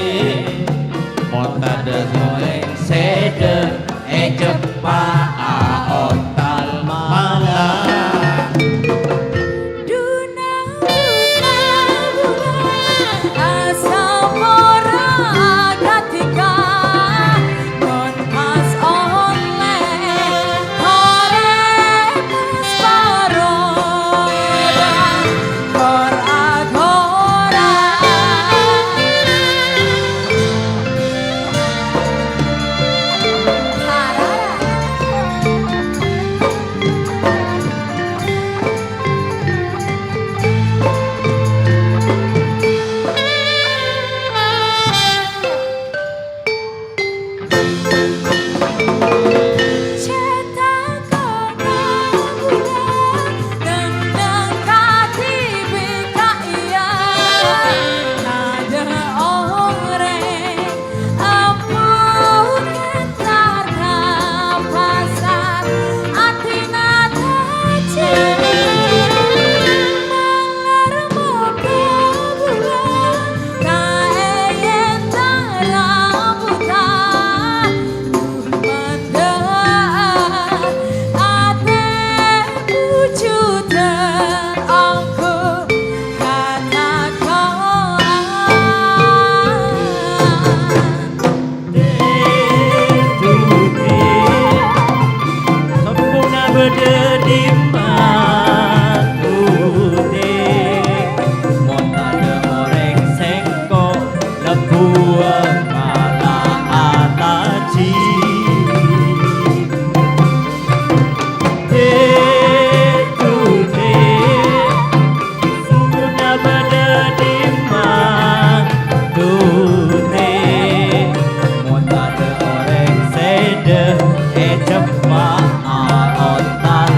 mon tadâ' orèng sè dâ' èceppa'a ontal mala. Samponna bâdâ dimma, tu te', mon tadâ' orèng sèngko', lebbuwâ ngala'a taji. Te', tu te', Samponna bâdâ dimma, tu te', mon tadâ' orèng sè dâ' èceppa'a ontal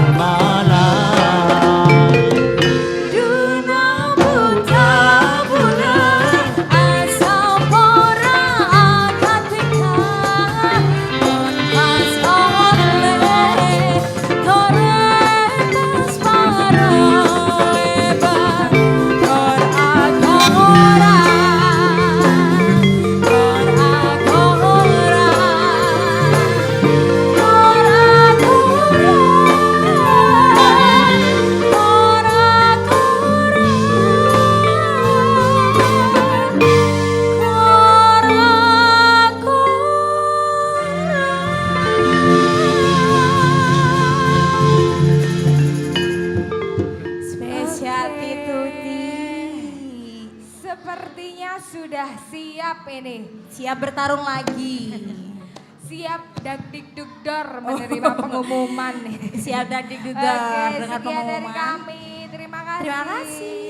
Ini. Siap bertarung lagi. Siap dagdikdugdor menerima pengumuman. Siap dagdikdugdor. Oke, dengan sekian dari pengumuman. Kami. Terima kasih. Terima kasih.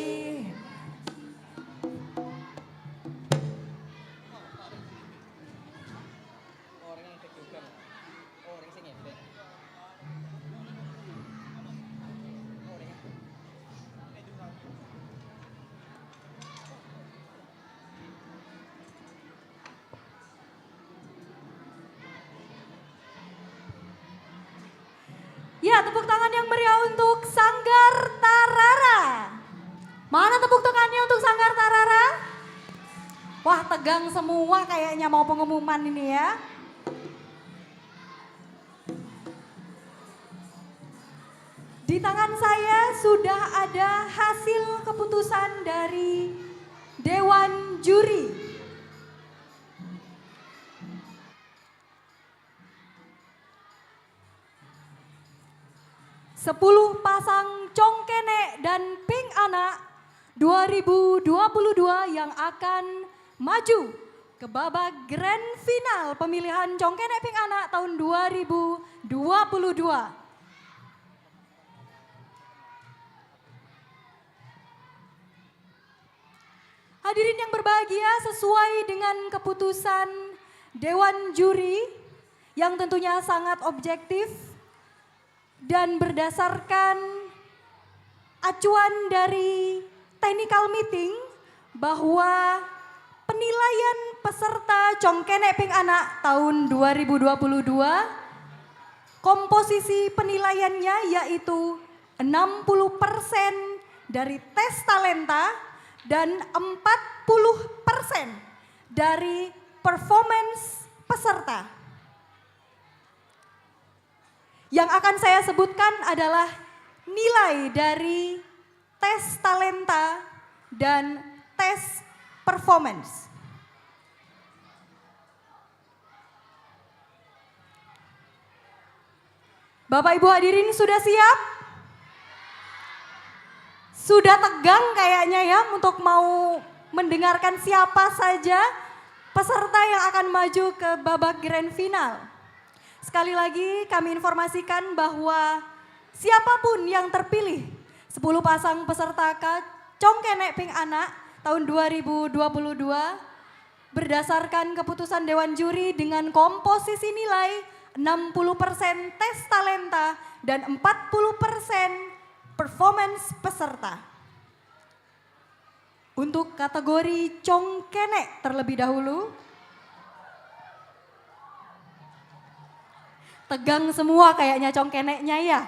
Ya, tepuk tangan yang meriah untuk Sanggar Tarara. Mana tepuk tangannya untuk Sanggar Tarara? Wah, tegang semua kayaknya mau pengumuman ini ya. Di tangan saya sudah ada hasil keputusan dari Dewan Juri. Sepuluh pasang congkene' dan ping ana' dua ribu dua puluh dua yang akan maju ke babak grand final pemilihan congkene' ping ana' tahun dua ribu dua puluh dua. Hadirin yang berbahagia, sesuai dengan keputusan Dewan Juri yang tentunya sangat objektif dan berdasarkan acuan dari technical meeting bahwa penilaian peserta congkene' ping ana' tahun dua ribu dua puluh dua, komposisi penilaiannya yaitu enam puluh persen dari tes talenta dan empat puluh persen dari performance peserta. Yang akan saya sebutkan adalah nilai dari tes talenta dan tes performance. Bapak Ibu hadirin sudah siap? Sudah tegang kayaknya ya untuk mau mendengarkan siapa saja peserta yang akan maju ke babak grand final. Sekali lagi kami informasikan bahwa siapapun yang terpilih sepuluh pasang peserta ka-, congkene' ping ana' tahun dua ribu dua puluh dua berdasarkan keputusan Dewan Juri dengan komposisi nilai enam puluh persen tes talenta dan empat puluh persen performance peserta. Untuk kategori congkene' terlebih dahulu. Tegang semua kayaknya congkene'nya ya.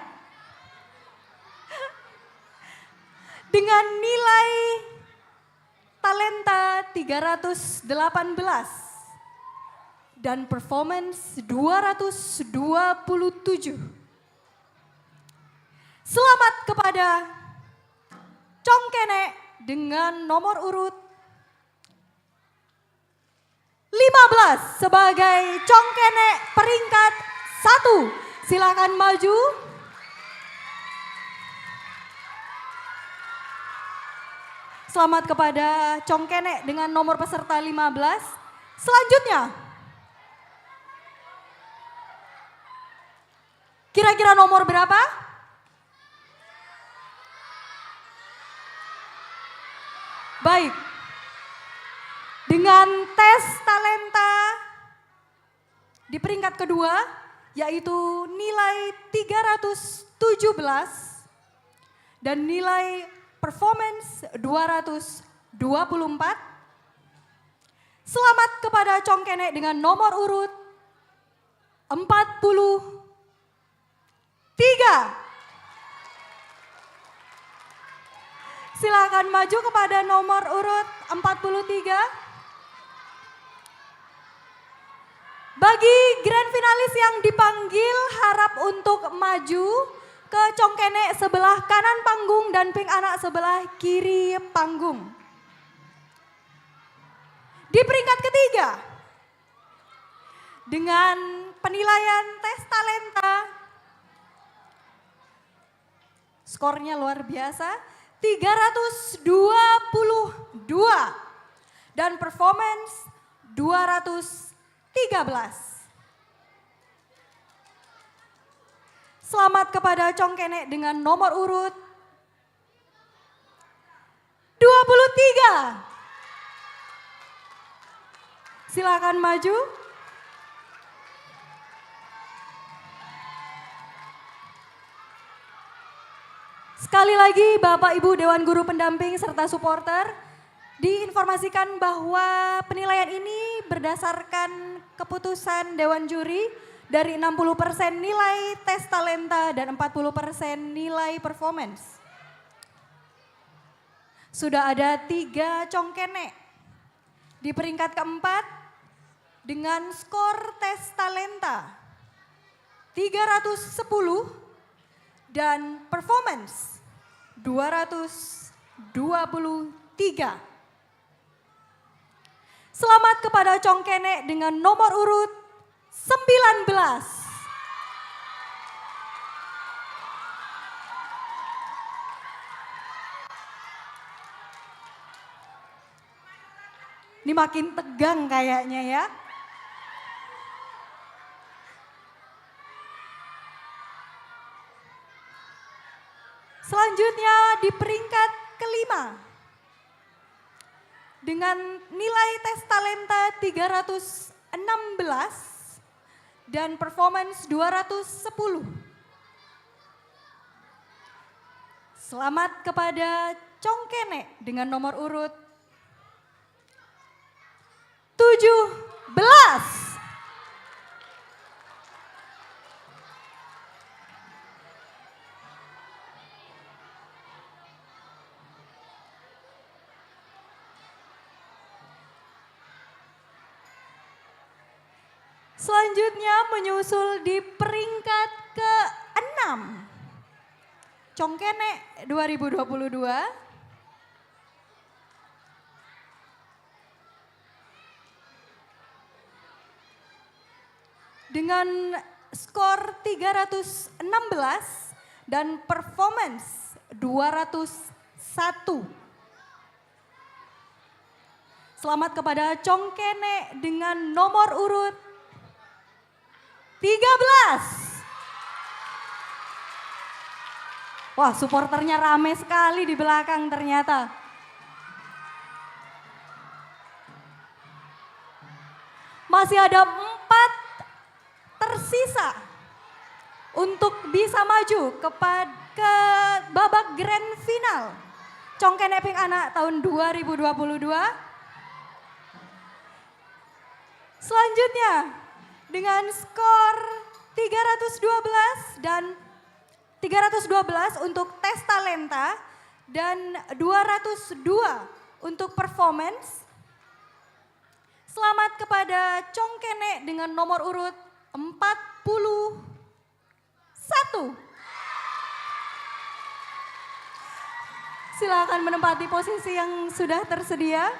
Dengan nilai talenta tiga ratus delapan belas dan performance dua ratus dua puluh tujuh. Selamat kepada congkene' dengan nomor urut lima belas sebagai congkene' peringkat satu. Silakan maju. Selamat kepada congkene' dengan nomor peserta lima belas. Selanjutnya, kira-kira nomor berapa? Baik. Dengan tes talenta di peringkat kedua, yaitu nilai tiga ratus tujuh belas dan nilai performance dua ratus dua puluh empat. Selamat kepada congkene' dengan nomor urut empat puluh tiga. Silakan maju kepada nomor urut empat puluh tiga. Bagi grand finalis yang dipanggil, harap untuk maju ke congkene' sebelah kanan panggung dan ping ana' sebelah kiri panggung. Di peringkat ketiga, dengan penilaian tes talenta, skornya luar biasa, tiga ratus dua puluh dua. Dan performance dua ratus tiga belas. Selamat kepada Cong Kenek dengan nomor urut dua puluh tiga. Silakan maju. Sekali lagi, Bapak Ibu Dewan Guru Pendamping serta supporter, diinformasikan bahwa penilaian ini berdasarkan keputusan Dewan Juri dari enam puluh persen nilai tes talenta dan empat puluh persen nilai performance. Sudah ada tiga Cong Kenek di peringkat keempat dengan skor tes talenta tiga ratus sepuluh dan performance dua ratus dua puluh tiga. Selamat kepada Cong Kenek dengan nomor urut sembilan belas. Ini makin tegang kayaknya, ya. Selanjutnya, di peringkat kelima, dengan nilai tes talenta tiga ratus enam belas dan performance dua ratus sepuluh. Selamat kepada Cong Kenek dengan nomor urut tujuh belas. Selanjutnya, menyusul di peringkat keenam, Cong Kenek dua ribu dua puluh dua. Dengan skor tiga ratus enam belas dan performance dua ratus satu. Selamat kepada Cong Kenek dengan nomor urut tiga belas. Wah, supporternya rame sekali di belakang ternyata. Masih ada empat tersisa untuk bisa maju ke pad-, ke babak grand final Cong Kenek Pèng Ana' tahun dua ribu dua puluh dua. Selanjutnya, dengan skor tiga ratus dua belas dan tiga ratus dua belas untuk tes talenta dan dua ratus dua untuk performance. Selamat kepada Cong Kenek dengan nomor urut empat puluh satu. Silakan menempati posisi yang sudah tersedia.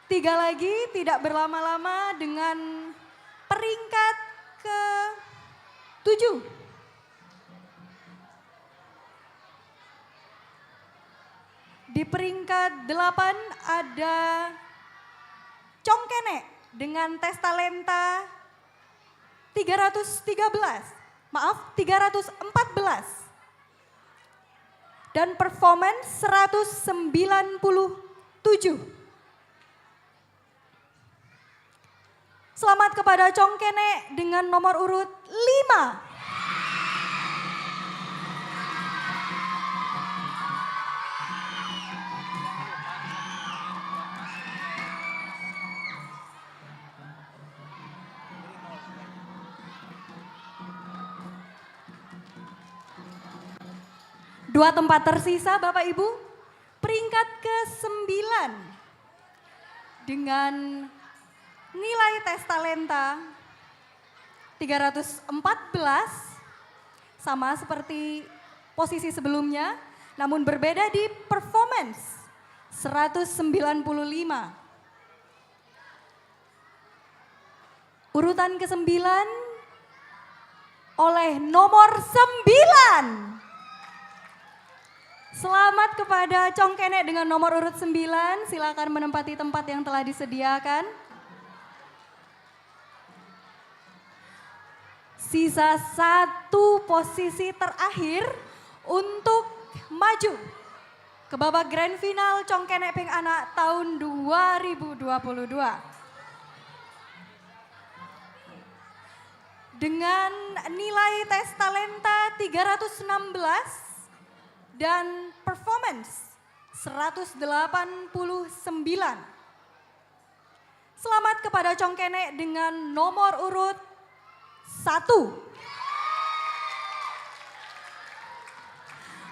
Tiga lagi, tidak berlama-lama, dengan peringkat ke tujuh. Di peringkat delapan ada Cong Kenek dengan tes talenta tiga ratus tiga belas, maaf, tiga ratus empat belas. Dan performance seratus sembilan puluh tujuh. Selamat kepada Cong Kenek dengan nomor urut lima. Dua tempat tersisa, Bapak Ibu. Peringkat kesembilan dengan nilai tes talenta tiga ratus empat belas, sama seperti posisi sebelumnya, namun berbeda di performance, seratus sembilan puluh lima. Urutan kesembilan oleh nomor sembilan. Selamat kepada Congkene dengan nomor urut sembilan. Silakan menempati tempat yang telah disediakan. Sisa satu posisi terakhir untuk maju ke babak grand final Congkene Ping Ana tahun dua ribu dua puluh dua. Dengan nilai tes talenta tiga ratus enam belas dan performance seratus delapan puluh sembilan. Selamat kepada Congkene dengan nomor urut satu.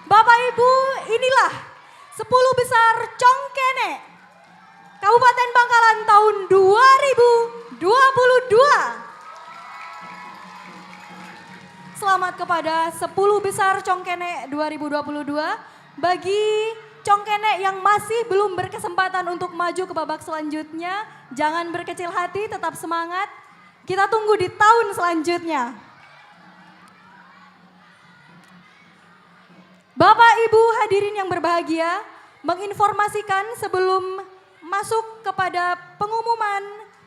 Bapak Ibu, inilah sepuluh besar Congkene Kabupaten Bangkalan tahun dua ribu dua puluh dua. Selamat kepada sepuluh besar Congkene dua ribu dua puluh dua. Bagi Congkene yang masih belum berkesempatan untuk maju ke babak selanjutnya, jangan berkecil hati, tetap semangat. Kita tunggu di tahun selanjutnya. Bapak Ibu hadirin yang berbahagia, menginformasikan sebelum masuk kepada pengumuman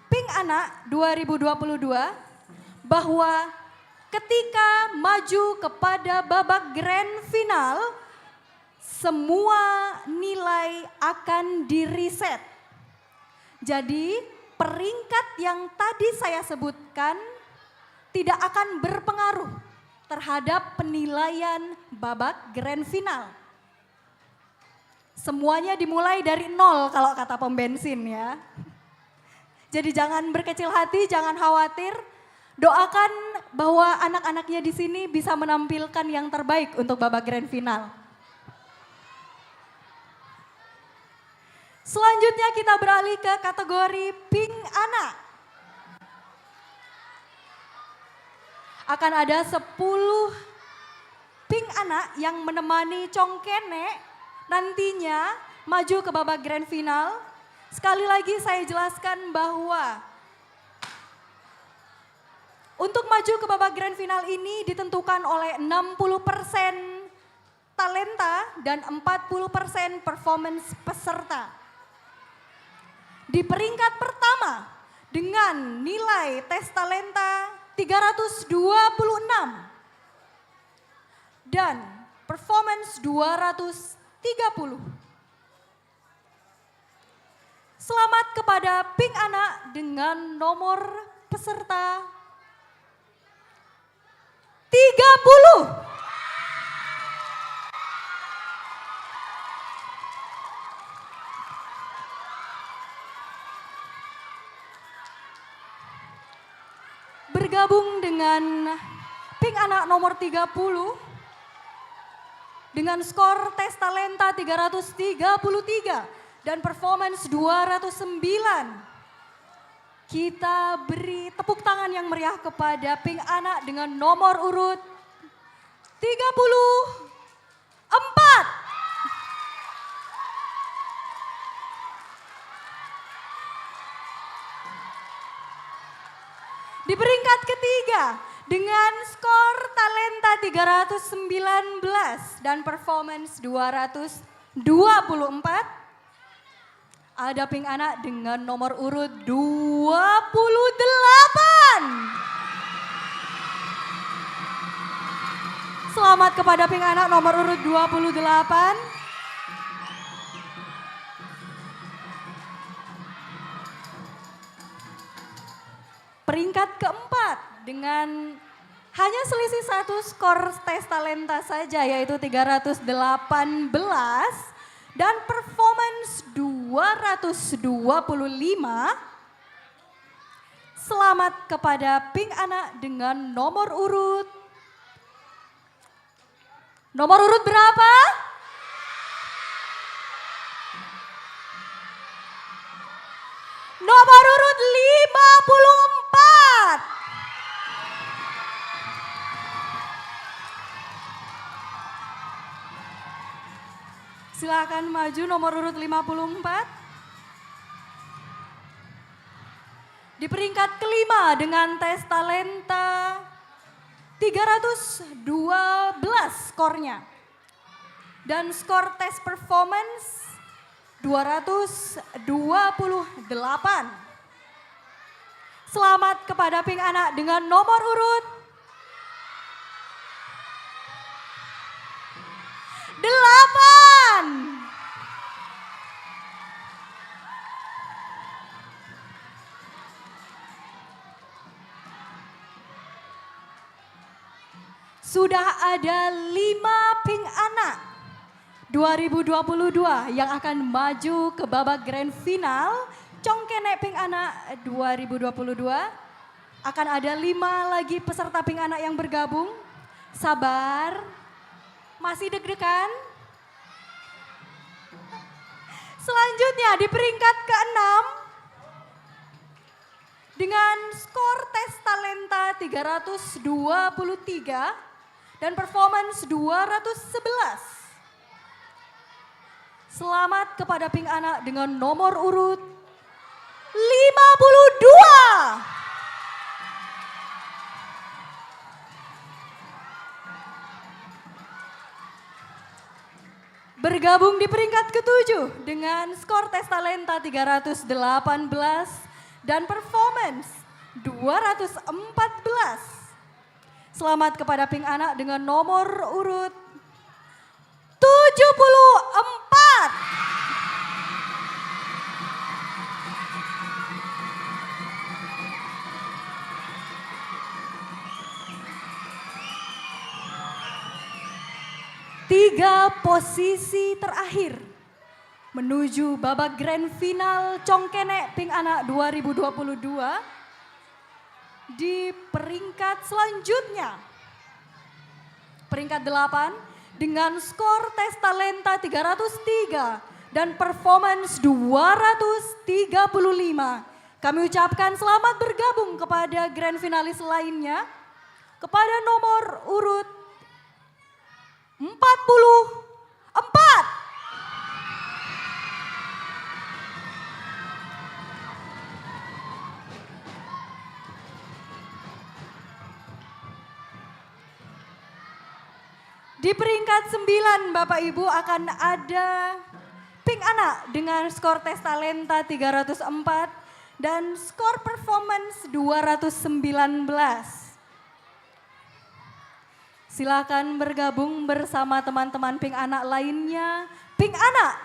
Ping Ana dua ribu dua puluh dua, bahwa ketika maju kepada babak grand final, semua nilai akan di-reset. Jadi, peringkat yang tadi saya sebutkan tidak akan berpengaruh terhadap penilaian babak grand final. Semuanya dimulai dari nol kalau kata pom bensin, ya. Jadi jangan berkecil hati, jangan khawatir. Doakan bahwa anak-anaknya di sini bisa menampilkan yang terbaik untuk babak grand final. Selanjutnya kita beralih ke kategori Ping Ana. Akan ada sepuluh Ping Ana yang menemani Congkene nantinya maju ke babak grand final. Sekali lagi saya jelaskan bahwa untuk maju ke babak grand final ini ditentukan oleh enam puluh persen talenta dan empat puluh persen performance peserta. Di peringkat pertama dengan nilai tes talenta tiga ratus dua puluh enam dan performance dua ratus tiga puluh. Selamat kepada Ping Ana dengan nomor peserta tiga puluh. Bergabung dengan Ping Ana nomor tiga puluh dengan skor tes talenta tiga ratus tiga puluh tiga dan performance dua ratus sembilan. Kita beri tepuk tangan yang meriah kepada Ping Ana dengan nomor urut tiga puluh empat. Di peringkat ketiga dengan skor talenta tiga ratus sembilan belas dan performance dua ratus dua puluh empat, ada Ping Ana dengan nomor urut dua puluh delapan. Selamat kepada Ping Ana nomor urut dua puluh delapan. Peringkat keempat dengan hanya selisih satu skor tes talenta saja, yaitu tiga ratus delapan belas dan performance dua ratus dua puluh lima. Selamat kepada Ping Ana dengan nomor urut. Nomor urut berapa? Nomor urut lima puluh empat. Silakan maju nomor urut lima puluh empat. Di peringkat kelima dengan tes talenta tiga ratus dua belas skornya. Dan skor tes performance dua ratus dua puluh delapan. Selamat kepada Ping Ana dengan nomor urut delapan. Sudah ada lima Ping Ana dua ribu dua puluh dua yang akan maju ke babak grand final Congkene Ping Ana dua ribu dua puluh dua. Akan ada lima lagi peserta Ping Ana yang bergabung. Sabar. Masih deg-degan? Selanjutnya di peringkat keenam dengan skor tes talenta tiga ratus dua puluh tiga dan performance dua ratus sebelas. Selamat kepada Ping Ana dengan nomor urut lima puluh dua. Bergabung di peringkat ketujuh dengan skor tes talenta tiga ratus delapan belas dan performance dua ratus empat belas. Selamat kepada Ping Ana dengan nomor urut tujuh puluh empat. Tiga posisi terakhir menuju babak grand final Congkene Ping Ana dua ribu dua puluh dua di peringkat selanjutnya. Peringkat delapan dengan skor tes talenta tiga ratus tiga dan performance dua ratus tiga puluh lima. Kami ucapkan selamat bergabung kepada grand finalis lainnya, kepada nomor urut empat puluh empat. Di peringkat sembilan, Bapak Ibu, akan ada Ping Ana dengan skor tes talenta tiga ratus empat dan skor performance dua ratus sembilan belas. Silakan bergabung bersama teman-teman Ping Ana lainnya. Ping Ana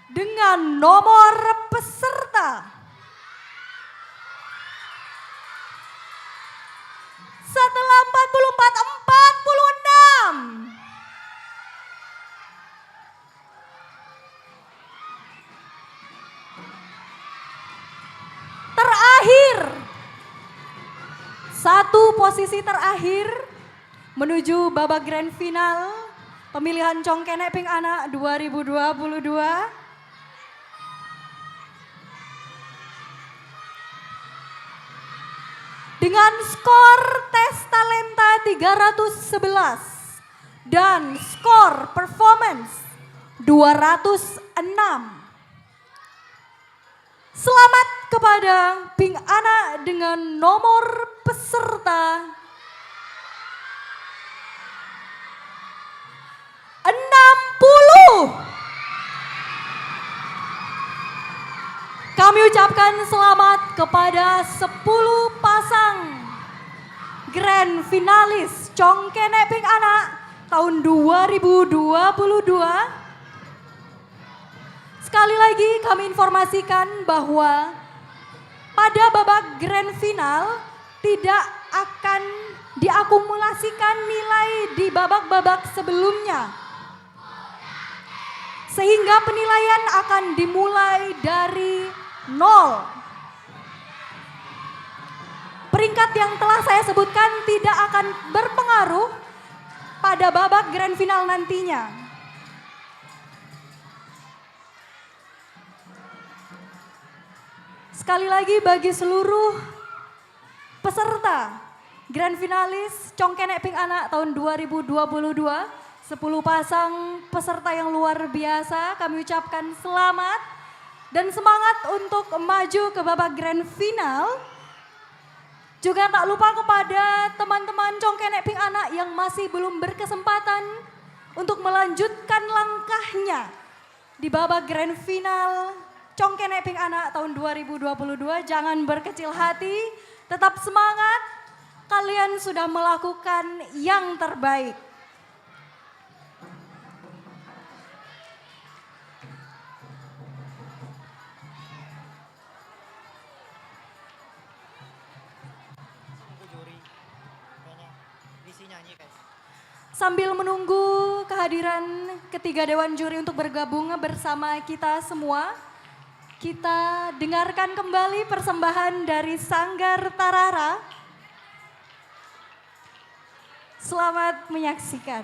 dengan nomor peserta setelah empat puluh empat, empat puluh enam. Terakhir, satu posisi terakhir menuju babak grand final pemilihan Congkene Ping Ana dua ribu dua puluh dua. Dengan skor tes talenta tiga ratus sebelas dan skor performance dua ratus enam. Selamat kepada Ping Ana dengan nomor peserta enam puluh. Kami ucapkan selamat kepada sepuluh pasang grand finalis Congkene Ping Ana tahun dua ribu dua puluh dua. Sekali lagi kami informasikan bahwa pada babak grand final tidak akan diakumulasikan nilai di babak-babak sebelumnya. Sehingga penilaian akan dimulai dari nol. Peringkat yang telah saya sebutkan tidak akan berpengaruh pada babak grand final nantinya. Sekali lagi, bagi seluruh peserta grand finalis Congkene Ping Ana tahun dua ribu dua puluh dua, sepuluh pasang peserta yang luar biasa, kami ucapkan selamat dan semangat untuk maju ke babak grand final. Juga tak lupa kepada teman-teman Congkene Ping Ana yang masih belum berkesempatan Untuk melanjutkan langkahnya di babak grand final Congkene Ping Ana' tahun dua ribu dua puluh dua, jangan berkecil hati, tetap semangat, kalian sudah melakukan yang terbaik. Sambil menunggu kehadiran ketiga dewan juri untuk bergabung bersama kita semua, kita dengarkan kembali persembahan dari Sanggar Tarara. Selamat menyaksikan.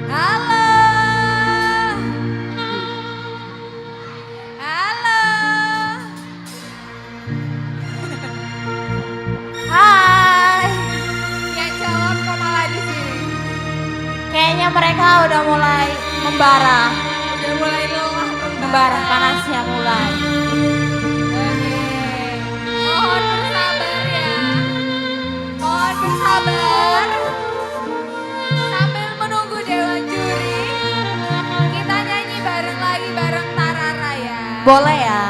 Halo. Halo. Hai. Yang jawab kok malah di sini? Kayaknya mereka udah mulai membara. Udah mulai lelah membara. Membara, panasnya mulai. Oke. Mohon bersabar ya. Mohon bersabar. Sambil menunggu dewan juri, kita nyanyi bareng lagi bareng Tarara ya. Boleh ya.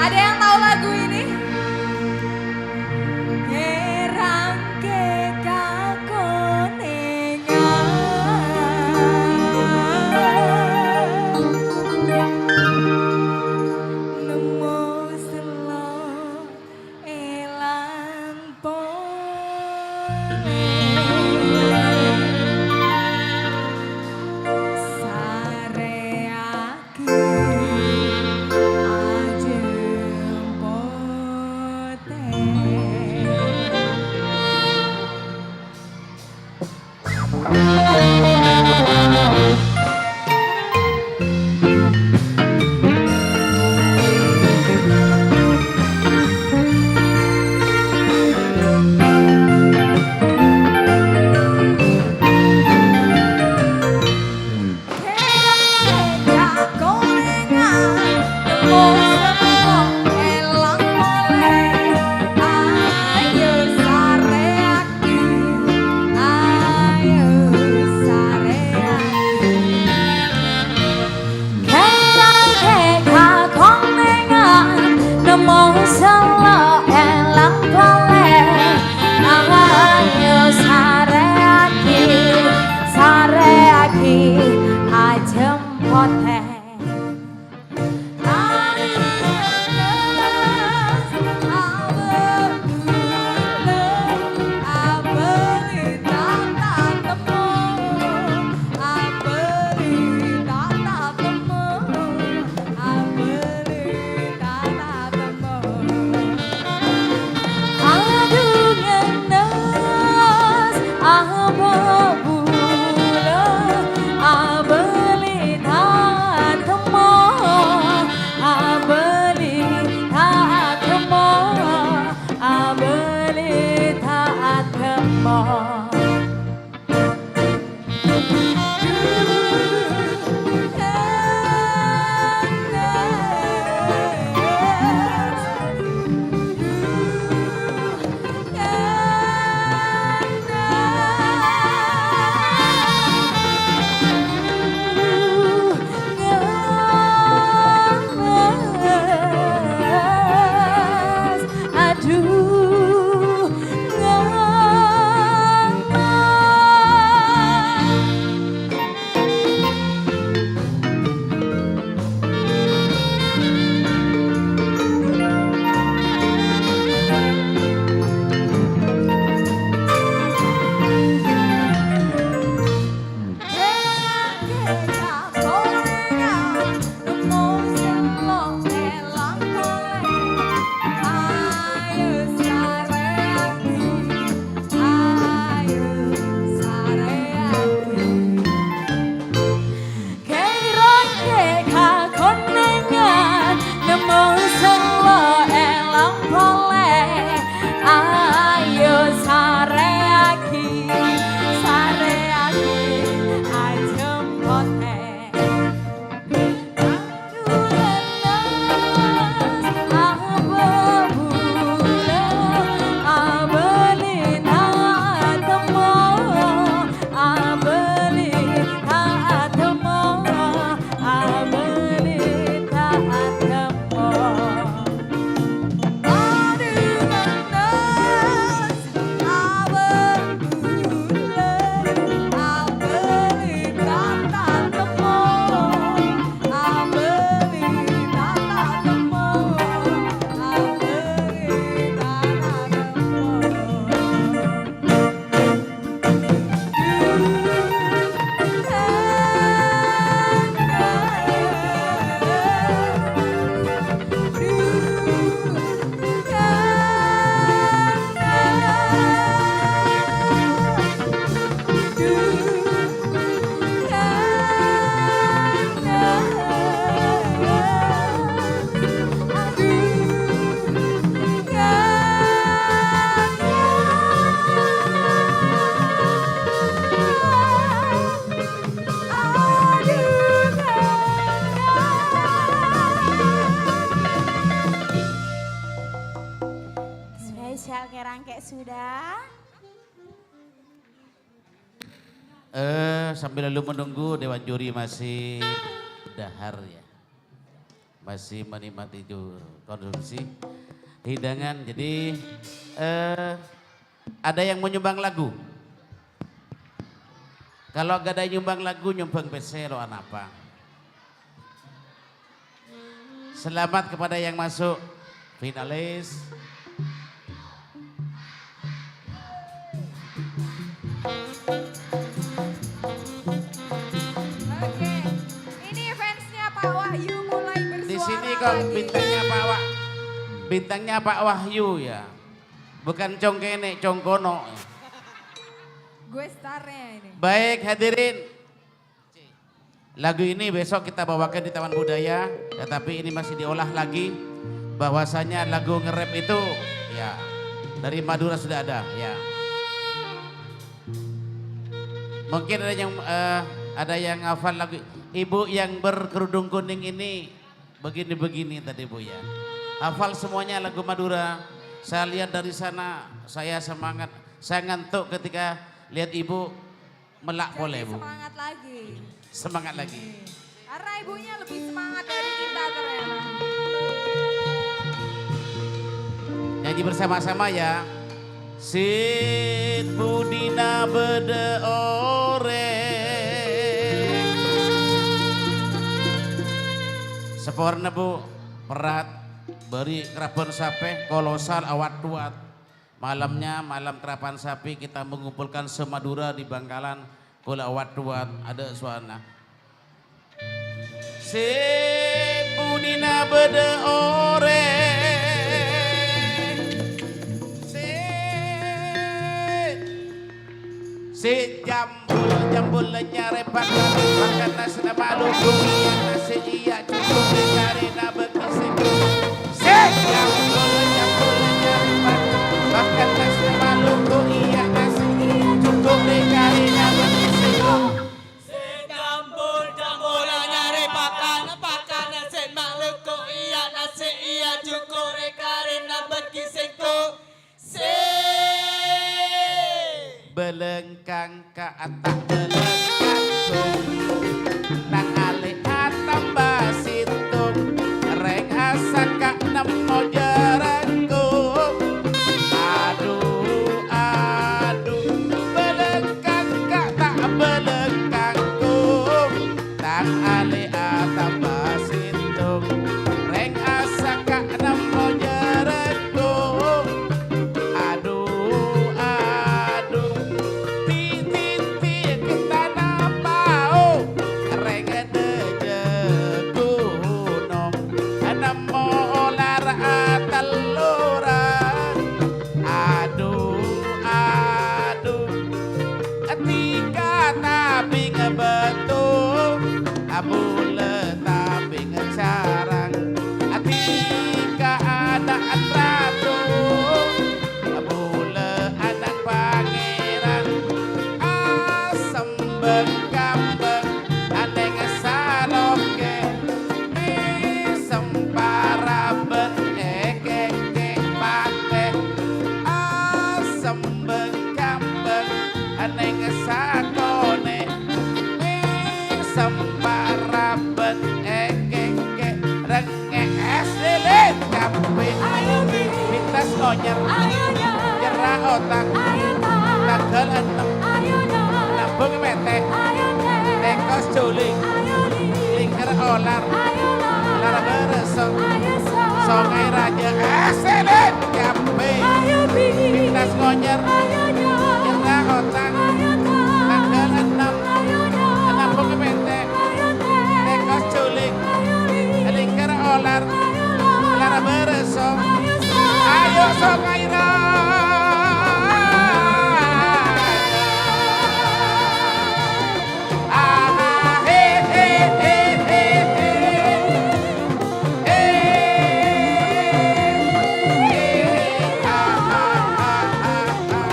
Ada yang tahu lagu ini? Erangke kakonengan nemmo sello elang pole. Sareya Ajeng pote. Nemmo sello elang pole, ayo sareyagi, sareyagi ajeng pote. Sudah? Eh, sambil lalu menunggu, dewan juri masih dahar, ya. Masih menikmati ju-, konsumsi hidangan. Jadi, eh, ada yang mau nyumbang lagu? Kalau nggak ada yang nyumbang lagu, nyumbang pèssè lo anapa? Selamat kepada yang masuk finalis. Oke, ini fansnya Pak Wahyu mulai bersuara lagi. Di sini kok bintangnya Pak Wa-, bintangnya Pak Wahyu ya. Bukan cong kene, cong kono. Gue starnya ini. Baik, hadirin. Lagu ini besok kita bawakan di Taman Budaya, tetapi ini masih diolah lagi, bahwasanya lagu nge-rap itu, ya, dari Madura sudah ada, ya. Mungkin ada yang, eh, ada yang hafal lagu, ibu yang berkerudung kuning ini begini-begini tadi, Bu, ya. Hafal semuanya lagu Madura. Saya lihat dari sana, saya semangat, saya ngantuk ketika lihat ibu. Melak polè, Bu. Semangat lagi. Semangat lagi. Karena ibunya lebih semangat dari kita ternyata. Nyanyi bersama-sama ya. Sèt budina bâdâ orèng. Saporana, Bu, perat, bâri' kerabbhân sapè, kolosal, awat-dowat. Malamnya, malam kerapan sapi, kita mengumpulkan se-Madura di Bangkalan. Kaulâ awat-dowat, adâ' sowarana. Sè budina bâdâ orèng, sè, sè jambul-jambul nyarè pakan, pakan nasna malolo, iyâ nasè iyâ cukup karena bagi sè. Sè nyambul-nyambul nyarè pakan, pakan nasna malolo, iyâ nasè iyâ cukup karena bagi sè. Sè jambul-jambul nyarè pakan, pakan sè malolo, iyâ nasè iyâ cukup karena bagi sè. Sè bâlângkang ka ta' bâlângkang, nang alè atamba sèttong, rèng asaka nemmo jhârângkong. Adhu, adhu, bâlângkang ka ta' bâlângkang, tang alè atamba sèttong, rèng asaka nemmo jhârângkong. Adhu, adhu, ti-, ti-, ti-, kentana pao, rèng dâjâ gunong, nemmo olar atelloran. Adhu, adhu, dhika tabing bâto, abhulâ tabing carang, dhika adâ'ân rato, abhulâ adâ'ân pangèran, asembhâng kambhâng, anèng salokè, mèsem parabân èkèkè patè, asembhâng kambhâng, anèng sakonè, mèsem parabân èkèkè, rèng Nge-, es lilin kabbhi. Ayo, Bi. Pintas ngonyer. Ayo, nyer. Nyerra otang. Ayo, tang. Tangghâl ennem. Ayo, nyer. Nabung mètè. Ayo, tè. Tèkos juling. Ayo, li. Lèngghâr olar. Ayo, lar. Lar bârâ' song. Ayo, song. Songay Rajâ. Es lilin kabbhi. Ayo, Bi. Pintas ngonyer. Ayo, nyer. Nyerra otang. Ayo, tang. Tangghâl ennem. Ayo, nyer. Nabung mètè. Tèkos juling, lèngghâr olar, lar bârâ' song. Ayo, song, ayo, ra. Ah, he, he, he. Eh, eh, ah, ah, ah, ah, ah.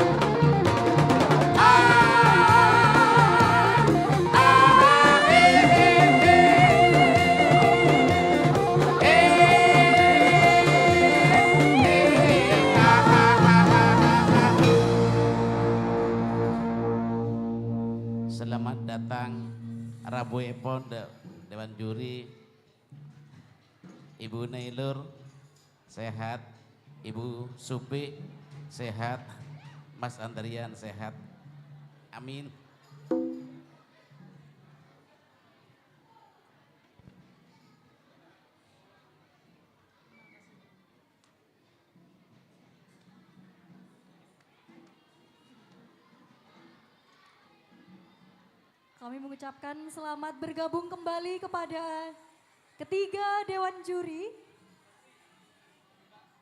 Pon, de-, dewan juri, Ibu Nailur sehat, Ibu Supi sehat, Mas Andrian sehat. Amin. Kami mengucapkan selamat bergabung kembali kepada ketiga dewan juri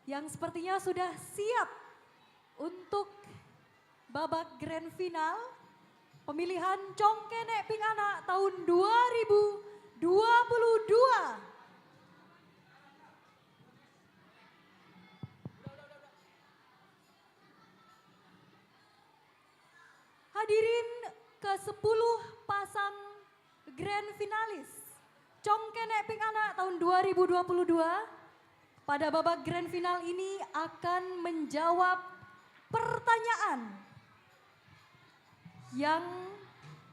yang sepertinya sudah siap untuk babak grand final pemilihan Congkene' Ping Ana' tahun dua ribu dua puluh dua. Hadirin, kesepuluh pasang grand finalis Congkene' Ping Ana' tahun dua ribu dua puluh dua pada babak grand final ini akan menjawab pertanyaan yang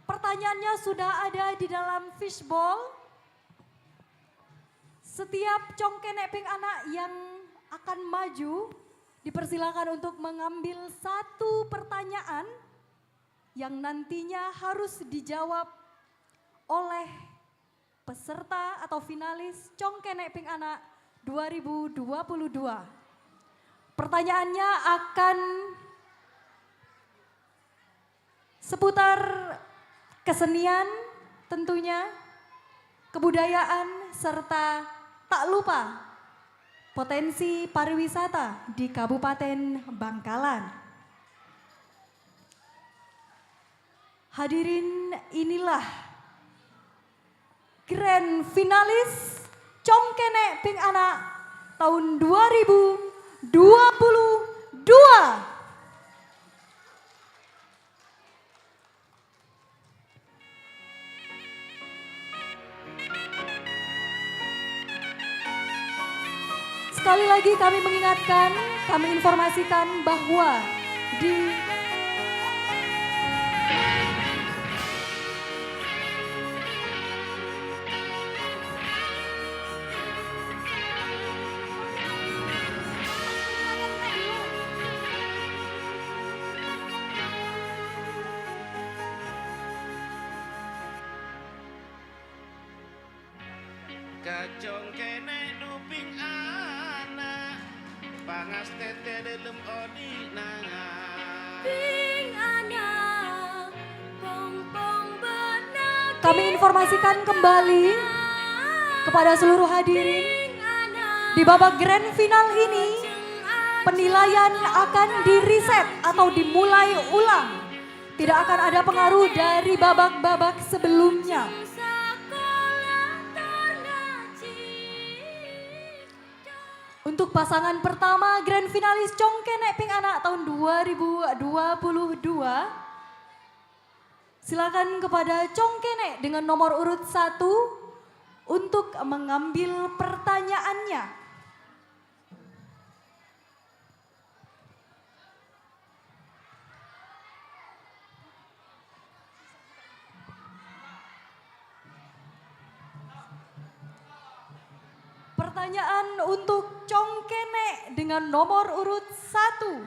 pertanyaannya sudah ada di dalam fishbowl. Setiap Congkene' Ping Ana' yang akan maju dipersilakan untuk mengambil satu pertanyaan yang nantinya harus dijawab oleh peserta atau finalis Congkene' Ping Ana' dua ribu dua puluh dua. Pertanyaannya akan seputar kesenian tentunya, kebudayaan, serta tak lupa potensi pariwisata di Kabupaten Bangkalan. Hadirin, inilah grand finalis Congkene' Ping Ana' tahun dua ribu dua puluh dua. Sekali lagi kami mengingatkan, kami informasikan bahwa di Kacong kene' duping ana', pangastete dhalem odhi'na. Ping ana', pong-pong bana. Kami informasikan kembali kepada seluruh hadirin, di babak grand final ini, penilaian akan di-reset atau dimulai ulang. Tidak akan ada pengaruh dari babak-babak sebelumnya. Untuk pasangan pertama, grand finalis Congkene' Ping Ana' tahun dua ribu dua puluh dua. Silakan kepada Congkene' dengan nomor urut satu untuk mengambil pertanyaannya. Pertanyaan untuk Congkene' dengan nomor urut satu.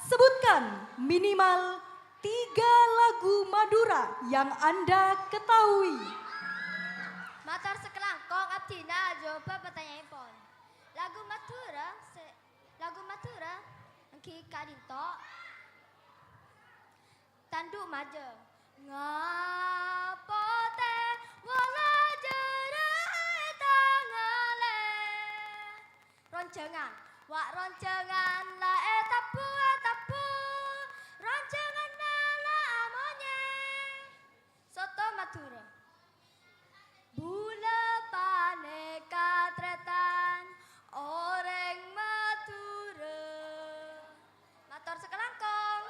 Sebutkan minimal tiga lagu Madura yang Anda ketahui. Mator sakalangkong, abdhina ajawaba pertanyaanèpon. Lagu Madura, se-, lagu Madura èngghi ka'dinto. Tandhu' Maja. Ngapote mola jârâ è tangale. Ronjhângan, wa' ronjhângan la ètabbhu, ètabbhu. Ronjhânganna la amonyè. Soto Madhurâ. Bulâ panèka tarètan orèng Madhurâ. Mator sakalangkong.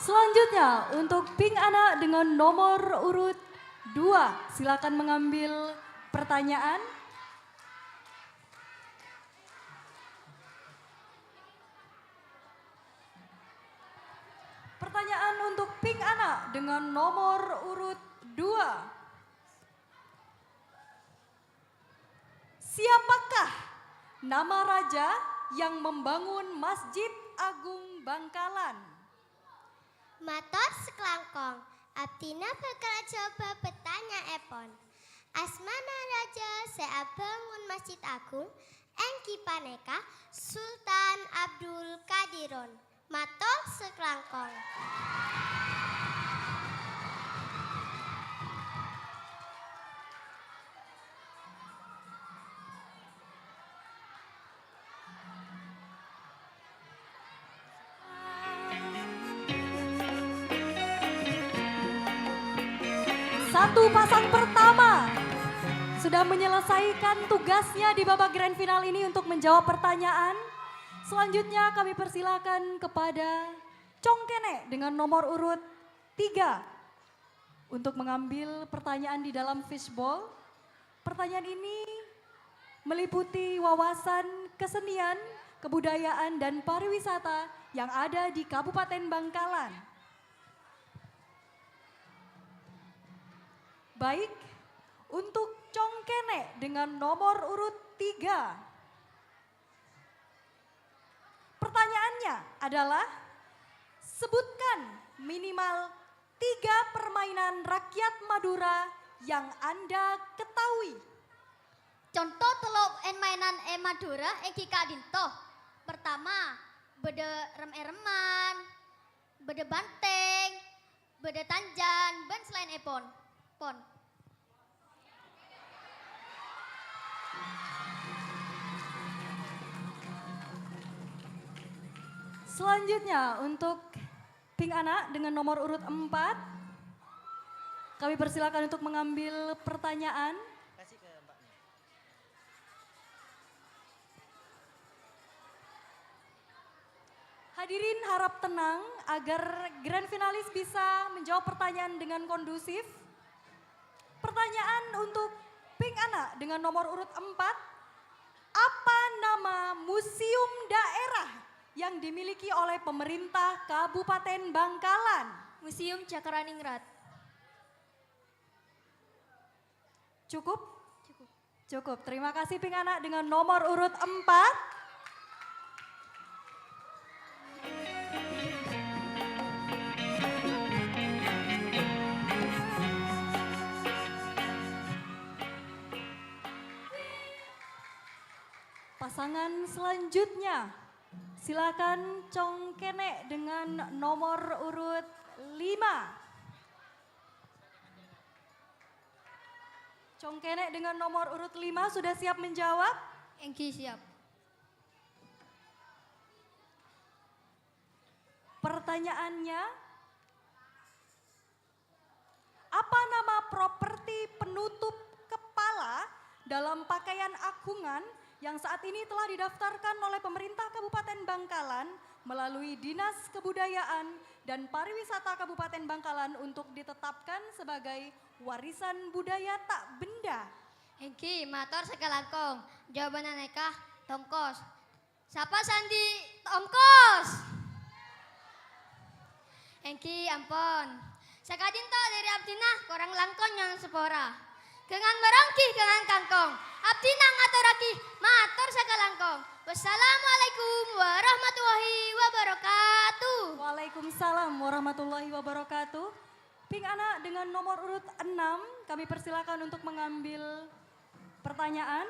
Selanjutnya, untuk Ping Ana' dengan nomor urut dua, silakan mengambil pertanyaan. dengan nomor urut dua. Siapakah nama raja yang membangun Masjid Agung Bangkalan? Mator sakalangkong, abdhina bhâkal ajâwâbhâ pertanyaèpon. Asmana raja sè abângon Masjid Agung èngghi panèka Sultan Abdul Qadirun. Mator sakalangkong. Satu pasang pertama sudah menyelesaikan tugasnya di babak grand final ini untuk menjawab pertanyaan. Selanjutnya kami persilakan kepada Cong Kene dengan nomor urut tiga untuk mengambil pertanyaan di dalam fishbowl. Pertanyaan ini meliputi wawasan kesenian, kebudayaan, dan pariwisata yang ada di Kabupaten Bangkalan. Baik, untuk Cong Kene dengan nomor urut tiga. Pertanyaannya adalah, sebutkan minimal tiga permainan rakyat Madura yang Anda ketahui. Conto tello' en-, mainan è Madhurâ èngghi ka'dinto. Pertama, bâdâ rem-èremman, bâdâ bantèng, bâdâ tanjân, bân salaènèpon. Pon. Selanjutnya, untuk Ping Ana' dengan nomor urut empat, kami persilakan untuk mengambil pertanyaan. Hadirin harap tenang agar grand finalis bisa menjawab pertanyaan dengan kondusif. Pertanyaan untuk Ping Ana' dengan nomor urut empat, apa nama museum daerah yang dimiliki oleh pemerintah Kabupaten Bangkalan? Museum Cakraningrat. Cukup? Cukup. Cukup. Terima kasih, Ping Ana', dengan nomor urut empat. Pasangan selanjutnya, silakan Cong Kene dengan nomor urut lima. Cong Kene dengan nomor urut lima sudah siap menjawab? Èngghi siap. Pertanyaannya, apa nama properti penutup kepala dalam pakaian aghungan yang saat ini telah didaftarkan oleh pemerintah Kabupaten Bangkalan melalui Dinas Kebudayaan dan Pariwisata Kabupaten Bangkalan untuk ditetapkan sebagai warisan budaya tak benda? Èngghi, mator sakalangkong. Jawabanna nèka tongkos. Sapa sè andi' tongkos? Èngghi, ampon. Saka'dinto dhâri abdhina, korang langkong nyo'on sapora. Kèngan maronggi, kèngan kangkong. Abdhina ngatorraghi mator sakalangkong. Wassalamualaikum warahmatullahi wabarakatuh. Waalaikumsalam warahmatullahi wabarakatuh. Ping Ana' dengan nomor urut enam, kami persilakan untuk mengambil pertanyaan.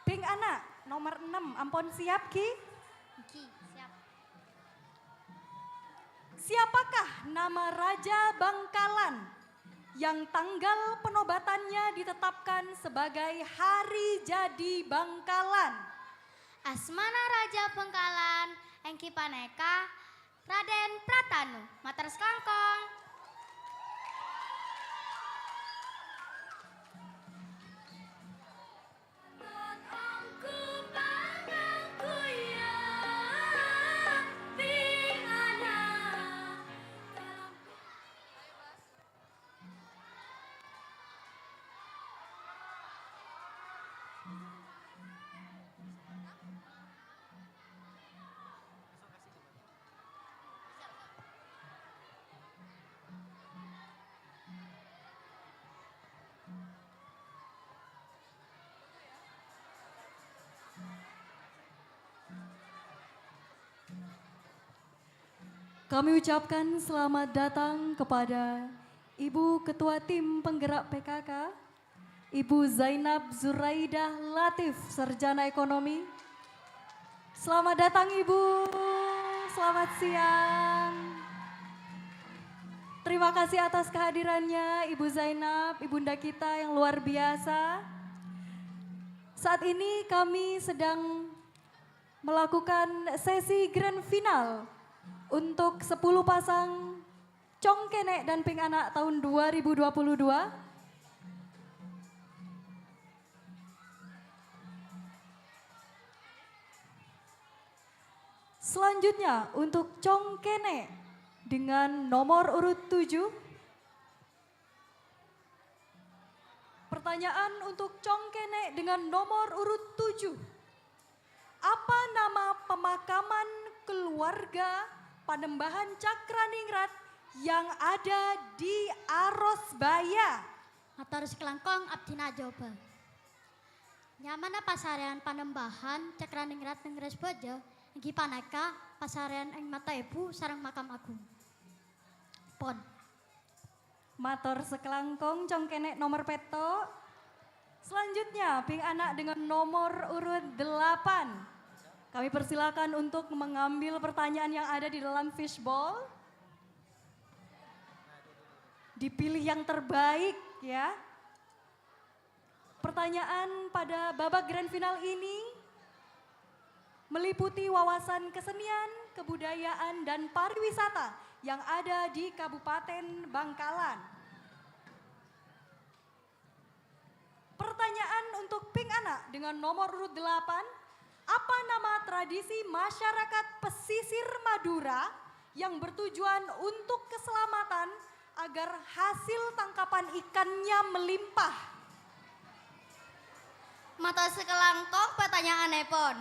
Ping Ana', nomor enam, ampon siap, ghi? Ghi, siap. Siapakah nama Raja Bangkalan yang tanggal penobatannya ditetapkan sebagai hari jadi Bangkalan? Asmana Raja Bangkalan èngghi panèka Raden Pratanu. Mator sakalangkong. Kami ucapkan selamat datang kepada Ibu Ketua Tim Penggerak P K K, Ibu Zainab Zuraidah Latif, Sarjana Ekonomi. Selamat datang, Ibu. Selamat siang. Terima kasih atas kehadirannya, Ibu Zainab, Ibunda kita yang luar biasa. Saat ini kami sedang melakukan sesi grand final untuk sepuluh pasang Cong Kènè' dan Pèng Ana' tahun dua ribu dua puluh dua. Selanjutnya, untuk Cong Kènè' dengan nomor urut tujuh. Pertanyaan untuk Cong Kènè' dengan nomor urut tujuh. Apa nama pemakaman keluarga Panembahan Cakraningrat yang ada di Arosbaya? Mator sakalangkong abdhina ajâwâbhâ. Nyamana pasarèyan Panembahan Cakraningrat neng Arosbaya, èngghi panèka pasarèyan ing Mata Èbu sareng Makam Agung. Pon. Mator sakalangkong, Cong Kènè' nomor pètto'. Selanjutnya, Pèng Ana' dengan nomor urut delapan. Kami persilakan untuk mengambil pertanyaan yang ada di dalam fishbowl. Dipilih yang terbaik, ya. Pertanyaan pada babak grand final ini meliputi wawasan kesenian, kebudayaan, dan pariwisata yang ada di Kabupaten Bangkalan. Pertanyaan untuk Pèng Ana' dengan nomor urut delapan, apa nama tradisi masyarakat pesisir Madura yang bertujuan untuk keselamatan agar hasil tangkapan ikannya melimpah? Mator sakalangkong pertanyaanèpon.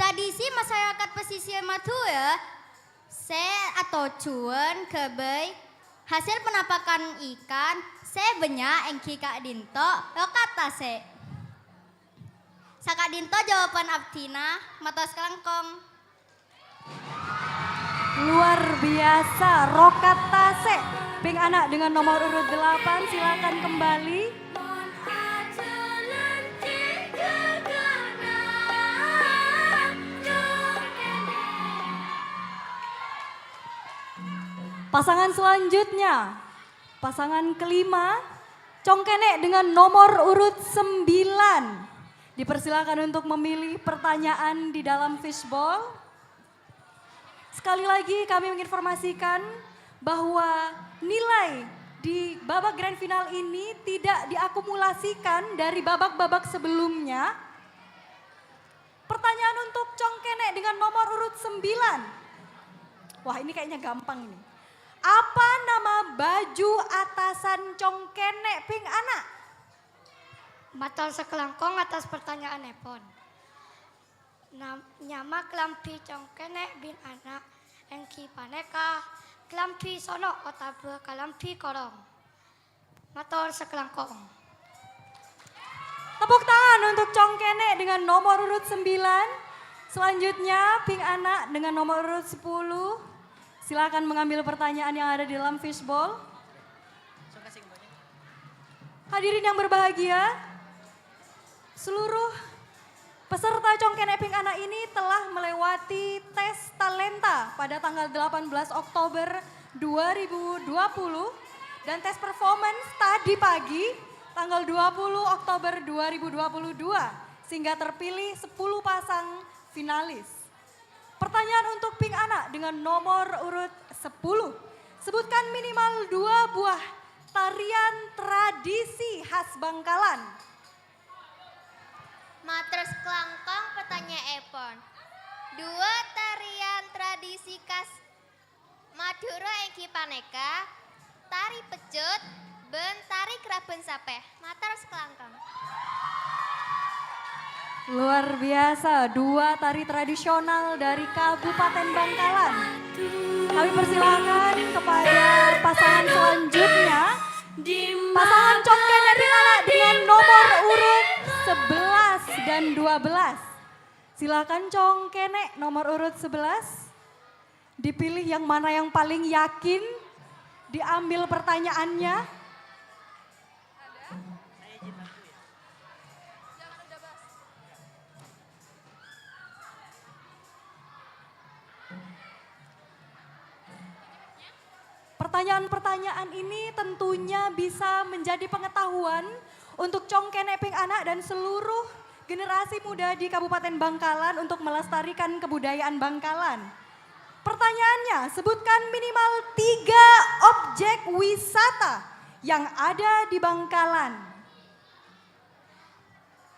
Tradisi masyarakat pesisir Madura sè atojjhuwân ghâbây hasil penampakan ikan sè bânnya' èngghi ka'dinto rokat tasè'. Saka'dinto jâwâbhân abdhina, mator sakalangkong. Luar biasa, rokat tasè'. Pèng Ana' dengan nomor urut delapan, silakan kembali. Pasangan selanjutnya, pasangan kelima, Cong Kènè' dengan nomor urut sembilan. Dipersilakan untuk memilih pertanyaan di dalam fishbowl. Sekali lagi, kami menginformasikan bahwa nilai di babak grand final ini tidak diakumulasikan dari babak-babak sebelumnya. Pertanyaan untuk Cong Kènè' dengan nomor urut sembilan. Wah, ini kayaknya gampang ini. Apa nama baju atasan Cong Kènè', Pèng Ana'? Mator sakalangkong atas pertanyaanèpon. Nam-, nyama kalambhi Cong Kènè' bân Ana' èngghi panèka kalambhi sono' otabâ kalambhi korong. Mator sakalangkong. Tepuk tangan untuk Cong Kènè' dengan nomor urut sembilan. Selanjutnya, Pèng Ana' dengan nomor urut sepuluh. Silakan mengambil pertanyaan yang ada di dalam fishbowl. Hadirin yang berbahagia, seluruh peserta Cong Kènè' Pèng Ana' ini telah melewati tes talenta pada tanggal delapan belas Oktober dua ribu dua puluh dan tes performance tadi pagi, tanggal dua puluh Oktober dua ribu dua puluh dua, sehingga terpilih sepuluh pasang finalis. Pertanyaan untuk Pèng Ana' dengan nomor urut sepuluh. Sebutkan minimal dua buah tarian tradisi khas Bangkalan. Mator sakalangkong pertanyaanèpon. Dua tarian tradisi khas Madhurâ èngghi panèka tari pejjhut bân tari kerabân sapè. Mator sakalangkong. Luar biasa, dua tari tradisional dari Kabupaten Bangkalan. Kami persilakan kepada pasangan selanjutnya. Pasangan Cong Kènè' Pèng Ana' dengan nomor urut sebelas dan dua belas. Silakan Cong Kenek nomor urut sebelas. Dipilih yang mana yang paling yakin, diambil pertanyaannya. Pertanyaan-pertanyaan ini tentunya bisa menjadi pengetahuan untuk Cong Kenek Ping Anak dan seluruh generasi muda di Kabupaten Bangkalan untuk melestarikan kebudayaan Bangkalan. Pertanyaannya, sebutkan minimal tiga objek wisata yang ada di Bangkalan.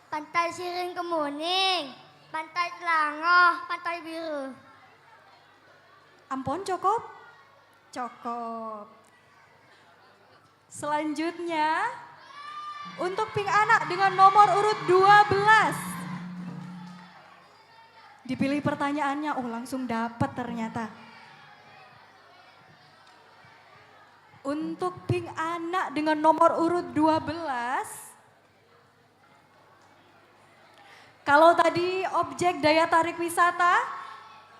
Pantai Siring Kemuning, Pantai Lango, Pantai Biru. Ampon, cukup? Cukup. Selanjutnya, untuk Ping Anak dengan nomor urut dua belas. Dipilih pertanyaannya, oh, langsung dapat ternyata. Untuk Ping Anak dengan nomor urut dua belas, kalau tadi objek daya tarik wisata,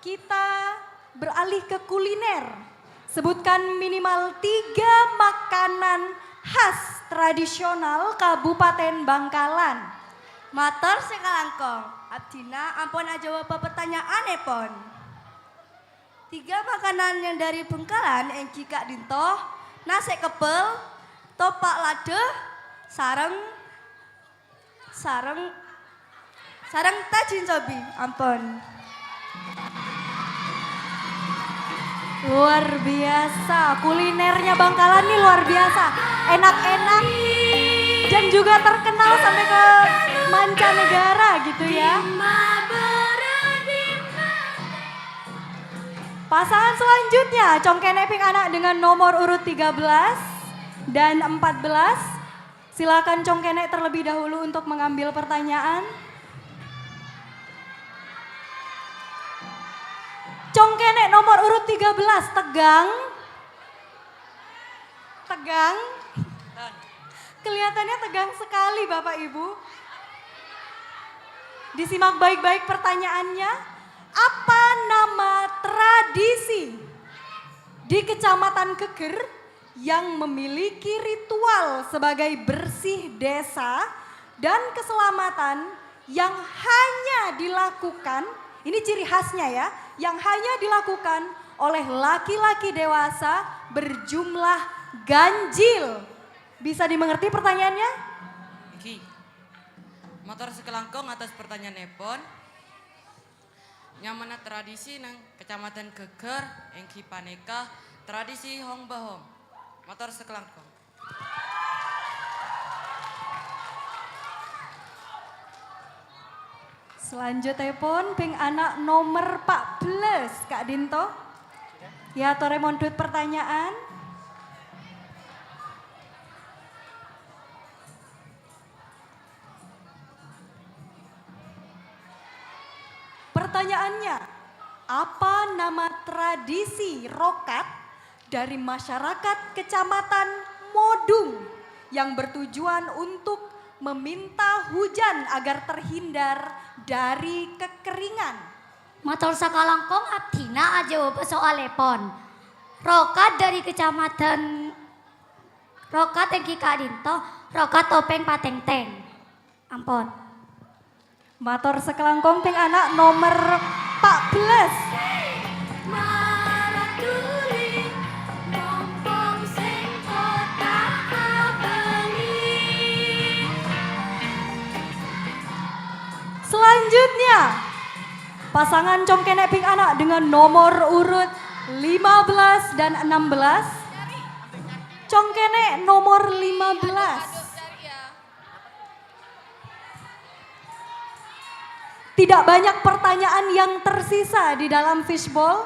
kita beralih ke kuliner. Sebutkan minimal tiga makanan khas tradisional Kabupaten Bangkalan. Mator sakalangkong, abdhina ampon ajawaba pertanyaanèpon. Tiga makanan yang dari Bangkalan èngghi ka'dinto, nasè' kebbel, topa' lada, sareng, sareng, sareng tajin cobi. Ampon. Luar biasa, kulinernya Bangkalan nih luar biasa. Enak-enak dan juga terkenal sampai ke mancanegara gitu ya. Pasangan selanjutnya, Cong Kenek Ping Anak dengan nomor urut tiga belas dan empat belas. Silakan Cong Kenek terlebih dahulu untuk mengambil pertanyaan. Cong Kenek nomor urut tiga belas, tegang. Tegang. Kelihatannya tegang sekali, Bapak Ibu. Disimak baik-baik pertanyaannya. Apa nama tradisi di Kecamatan Geger yang memiliki ritual sebagai bersih desa dan keselamatan yang hanya dilakukan, ini ciri khasnya ya, yang hanya dilakukan oleh laki-laki dewasa berjumlah ganjil. Bisa dimengerti pertanyaannya? Èngghi. Mator sakalangkong atas pertanyaanèpon. Nyamana tradisi neng Kecamatan Geger èngghi panèka tradisi Hong Bahong. Mator sakalangkong. Selanjutèpon, Ping Anak nomor empat belas, ka'dinto. Ya, torè mondhut pertanyaan. Pertanyaannya, apa nama tradisi rokat dari masyarakat Kecamatan Modung yang bertujuan untuk meminta hujan agar terhindar dari kekeringan? Mator sakalangkong abdhina ajawaba soalèpon. Rokat dari Kecamatan, rokat èngghi ka'dinto, rokat topèng patèngtèng. Ampon. Mator sakalangkong Ping Anak nomor empat belas. Selanjutnya, pasangan Cong Kenek Ping Anak dengan nomor urut lima belas dan enam belas. Cong Kenek nomor lima belas. Tidak banyak pertanyaan yang tersisa di dalam fishbowl,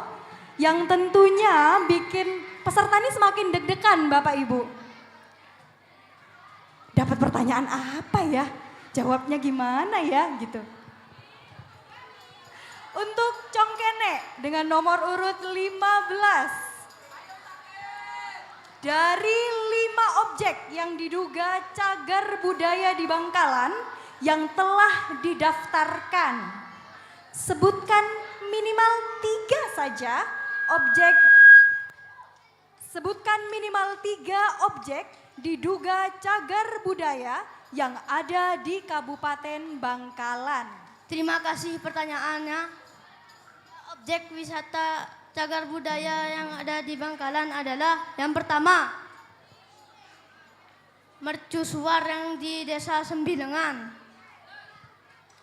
yang tentunya bikin peserta ini semakin deg-degan, Bapak Ibu. Dapat pertanyaan apa ya? Jawabnya gimana ya? Gitu. Untuk Cong Kenek dengan nomor urut lima belas. Dari lima objek yang diduga cagar budaya di Bangkalan yang telah didaftarkan, Sebutkan minimal tiga saja objek, sebutkan minimal tiga objek diduga cagar budaya yang ada di Kabupaten Bangkalan. Terima kasih pertanyaannya. Objek wisata cagar budaya yang ada di Bangkalan adalah yang pertama, mercusuar yang di Desa Sembilengan.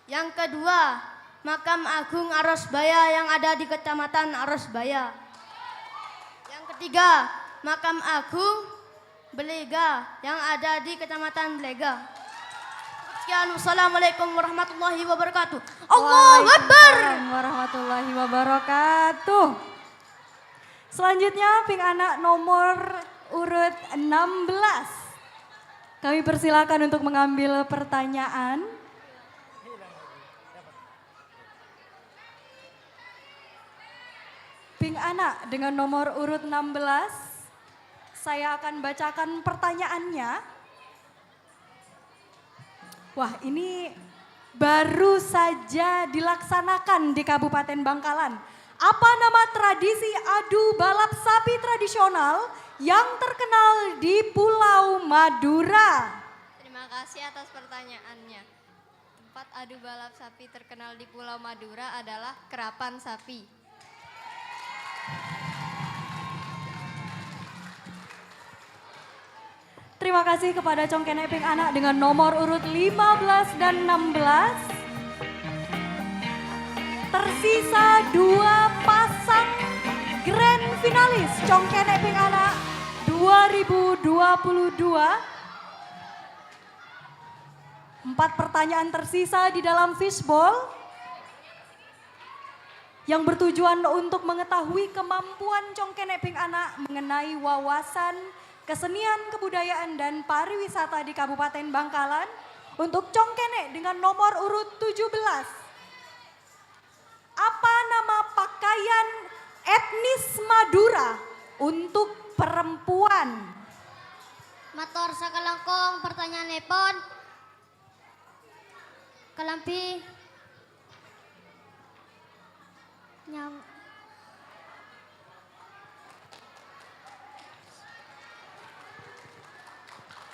Yang kedua, Makam Agung Arosbaya yang ada di Kecamatan Arosbaya. Yang ketiga, Makam Agung Belega yang ada di Kecamatan Belega. Sekian, wassalamualaikum warahmatullahi wabarakatuh. Allahu Akbar. Waalaikumsalam warahmatullahi wabarakatuh. Selanjutnya, ping ana' nomor urut enam belas. Kami persilakan untuk mengambil pertanyaan. Ping ana' dengan nomor urut enam belas, saya akan bacakan pertanyaannya. Wah, ini baru saja dilaksanakan di Kabupaten Bangkalan. Apa nama tradisi adu balap sapi tradisional yang terkenal di Pulau Madura? Terima kasih atas pertanyaannya. Tempat adu balap sapi terkenal di Pulau Madura adalah Kerapan Sapi. Terima kasih kepada Cong Kene' Ping Ana' dengan nomor urut lima belas dan enam belas. Tersisa dua pasang grand finalis Cong Kene' Ping Ana' dua ribu dua puluh dua. Empat pertanyaan tersisa di dalam fishbowl yang bertujuan untuk mengetahui kemampuan Cong Kene' Ping Ana' mengenai wawasan kesenian, kebudayaan, dan pariwisata di Kabupaten Bangkalan untuk Cong Kene' dengan nomor urut tujuh belas. Apa nama pakaian etnis Madura untuk perempuan? Mator sakalangkong pertanyaanèpon. Kalambi nyam-,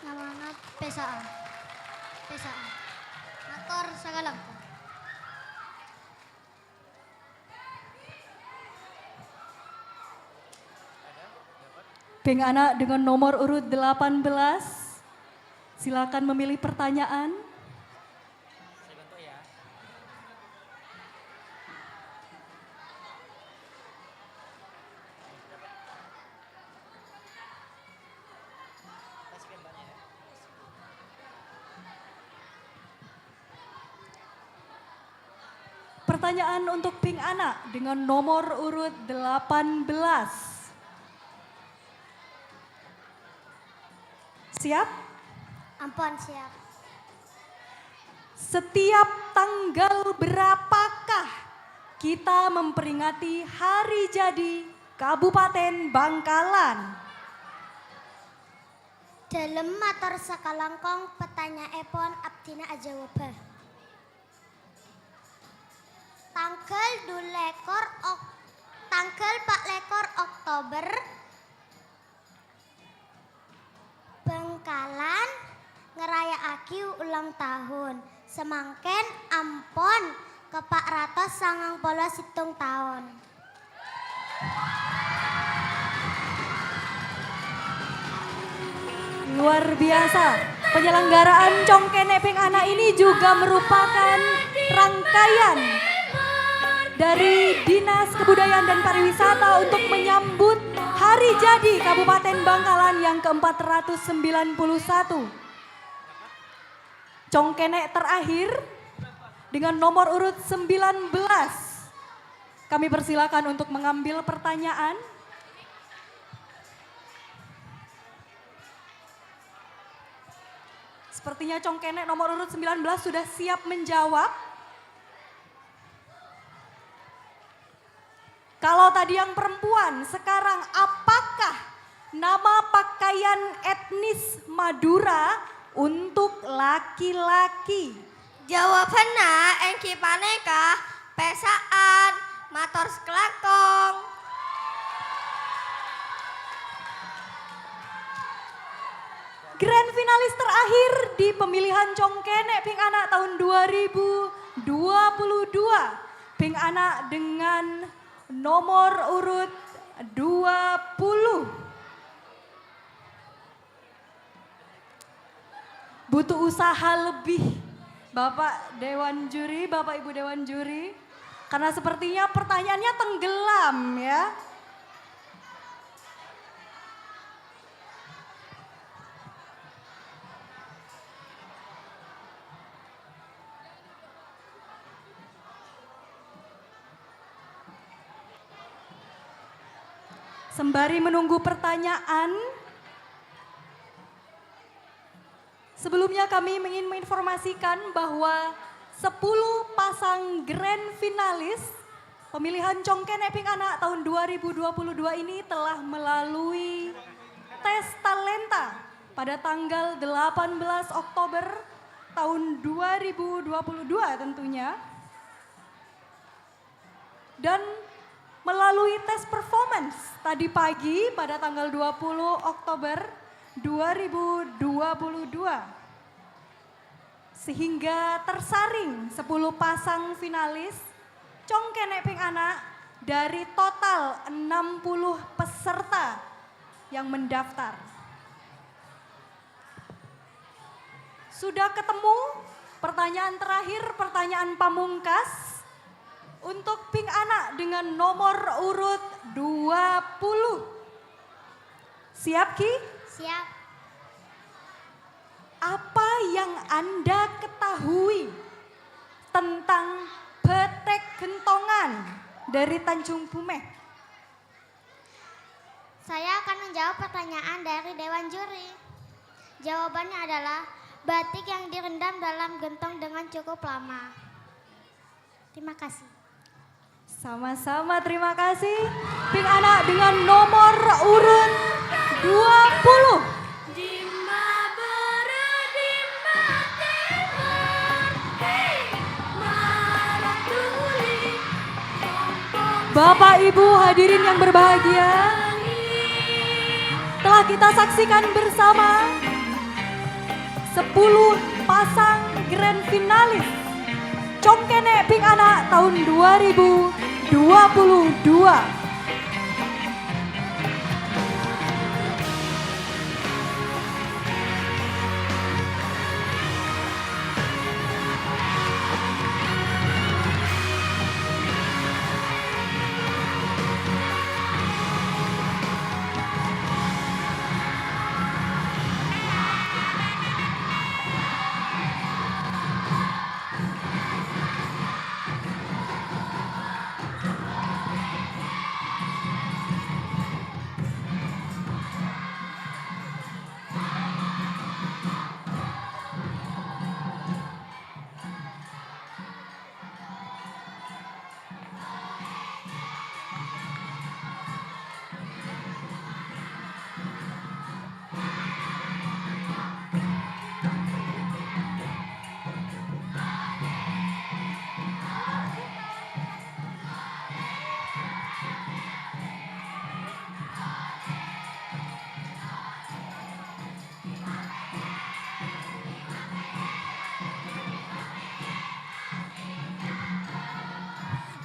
nyamana pesa'an. Pesa'an. Mator sakalangkong. Ping Ana' dengan nomor urut delapan belas, silakan memilih pertanyaan. Pertanyaan untuk Ping Ana' dengan nomor urut delapan belas. Siap? Ampon, siap. Setiap tanggal berapakah kita memperingati hari jadi Kabupaten Bangkalan? Dâlem mator sakalangkong, pertanyaanèpon abdhina ajâwâbhâ. Tangghâl dulèkor Ok-, tangghâl pa' lèkor Oktober, Bangkalan ngaraya'aghi ulang tahun. Samangkèn ampon ka pa' ratos sangang polo sèttong taon. Luar biasa. Penyelenggaraan Cong Kene' Ping Ana' ini juga merupakan rangkaian dari Dinas Kebudayaan dan Pariwisata untuk menyambut hari jadi Kabupaten Bangkalan yang keempat ratus sembilan puluh satu. Cong Kene' terakhir dengan nomor urut sembilan belas. Kami persilakan untuk mengambil pertanyaan. Sepertinya Cong Kene' nomor urut sembilan belas sudah siap menjawab. Kalau tadi yang perempuan, sekarang apakah nama pakaian etnis Madura untuk laki-laki? Jawabanna èngghi panèka Pèssa'an, mator sakalangkong. Grand finalis terakhir di pemilihan Cong Kènè' Bhing Ana' tahun dua ribu dua puluh dua. Bhing Ana' dengan nomor urut dua puluh. Butuh usaha lebih, Bapak Dewan Juri, Bapak Ibu Dewan Juri, karena sepertinya pertanyaannya tenggelam, ya. Sembari menunggu pertanyaan, sebelumnya kami ingin menginformasikan bahwa sepuluh pasang grand finalis pemilihan Cong Kènè' Bhing Ana' tahun dua ribu dua puluh dua ini telah melalui tes talenta pada tanggal delapan belas Oktober tahun dua ribu dua puluh dua tentunya. Dan melalui tes performance tadi pagi pada tanggal dua puluh Oktober dua ribu dua puluh dua, sehingga tersaring sepuluh pasang finalis Cong Kènè' Bhing Ana' dari total enam puluh peserta yang mendaftar. Sudah ketemu? Pertanyaan terakhir, pertanyaan pamungkas untuk Bhing Ana' dengan nomor urut dua puluh. Siap, Ki? Siap. Apa yang Anda ketahui tentang Bâtek Ghântongan dari Tanjung Bumeh? Saya akan menjawab pertanyaan dari Dewan Juri. Jawabannya adalah batik yang direndam dalam gentong dengan cukup lama. Terima kasih. Sama-sama, terima kasih. Bhing Ana' dengan nomor urut dua puluh. Bapak, Ibu, hadirin yang berbahagia, telah kita saksikan bersama sepuluh pasang grand finalis Cong Kènè' Bhing Ana' tahun dua ribu dua puluh dua.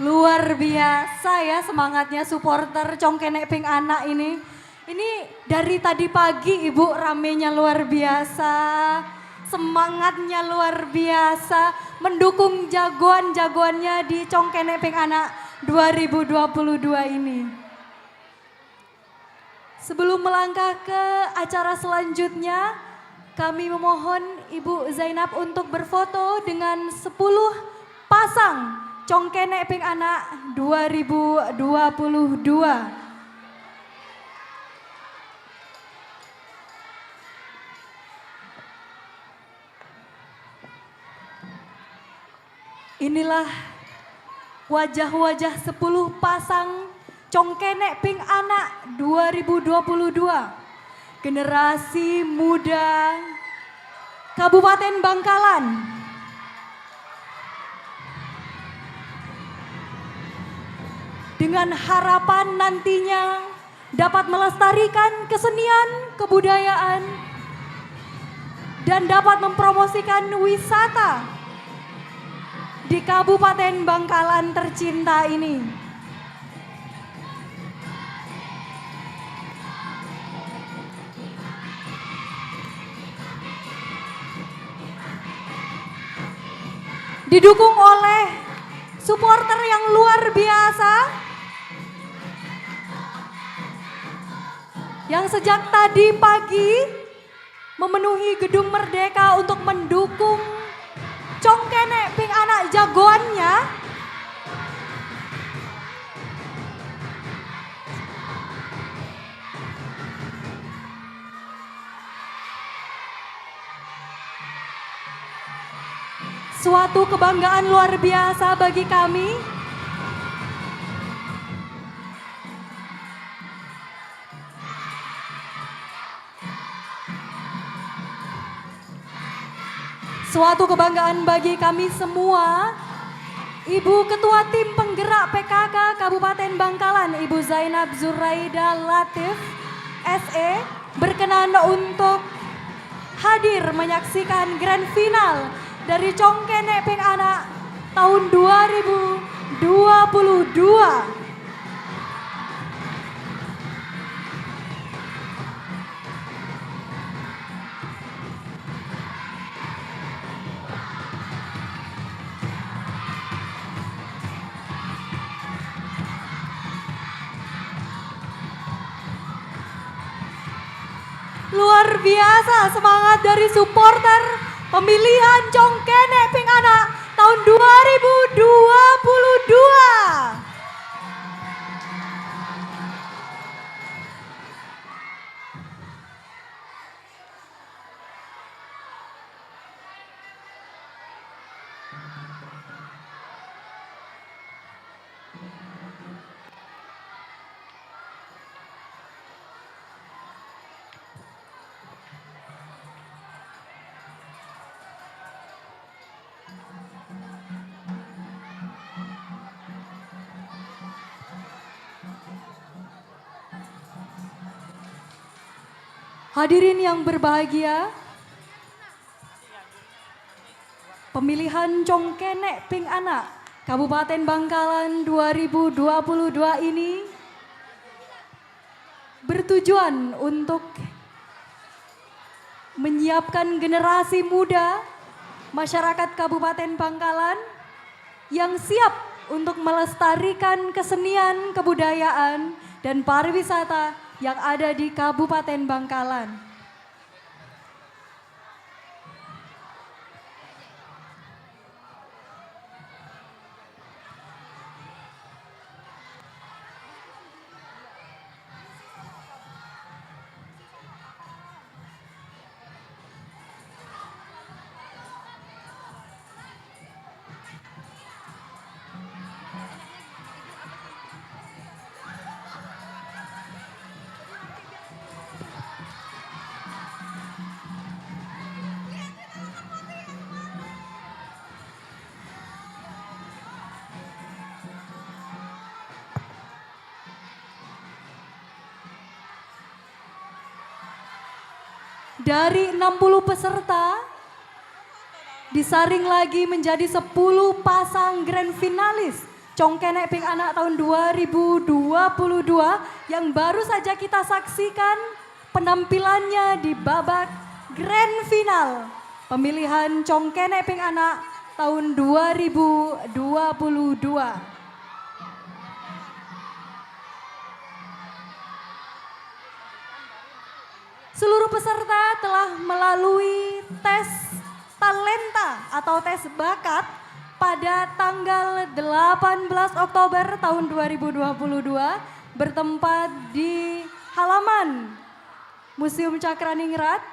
Luar biasa ya semangatnya supporter Cong Kènè' Bhing Ana' ini. Ini dari tadi pagi, Ibu, ramenya luar biasa, semangatnya luar biasa, mendukung jagoan-jagoannya di Cong Kènè' Bhing Ana' dua ribu dua puluh dua ini. Sebelum melangkah ke acara selanjutnya, kami memohon Ibu Zainab untuk berfoto dengan sepuluh pasang Cong Kènè' Bhing Ana' dua ribu dua puluh dua. Inilah wajah-wajah sepuluh pasang Cong Kènè' Bhing Ana' dua ribu dua puluh dua, generasi muda Kabupaten Bangkalan. dengan harapan nantinya dapat melestarikan kesenian, kebudayaan, dan dapat mempromosikan wisata di Kabupaten Bangkalan tercinta ini. Didukung oleh supporter yang luar biasa yang sejak tadi pagi memenuhi Gedung Merdeka untuk mendukung Cong Kènè' Pèng Ana' jagoannya. Suatu kebanggaan luar biasa bagi kami. Suatu kebanggaan bagi kami semua. Ibu Ketua Tim Penggerak P K K Kabupaten Bangkalan, Ibu Zainab Zuraida Latif, S E, berkenan untuk hadir menyaksikan grand final dari Cong Kènè' Pèng Ana' tahun dua ribu dua puluh dua. Luar biasa semangat dari supporter pemilihan Cong Kènè' Pèng Ana' tahun dua ribu dua puluh dua. Hadirin yang berbahagia, pemilihan Cong Kènè' Pèng Ana' Kabupaten Bangkalan dua ribu dua puluh dua ini bertujuan untuk menyiapkan generasi muda masyarakat Kabupaten Bangkalan yang siap untuk melestarikan kesenian, kebudayaan, dan pariwisata yang ada di Kabupaten Bangkalan. Dari enam puluh peserta, disaring lagi menjadi sepuluh pasang grand finalis Cong Kènè' Pèng Ana' tahun dua ribu dua puluh dua yang baru saja kita saksikan penampilannya di babak grand final pemilihan Cong Kènè' Pèng Ana' tahun dua ribu dua puluh dua. Seluruh peserta telah melalui tes talenta atau tes bakat pada tanggal delapan belas Oktober tahun dua ribu dua puluh dua, bertempat di halaman Museum Cakraningrat,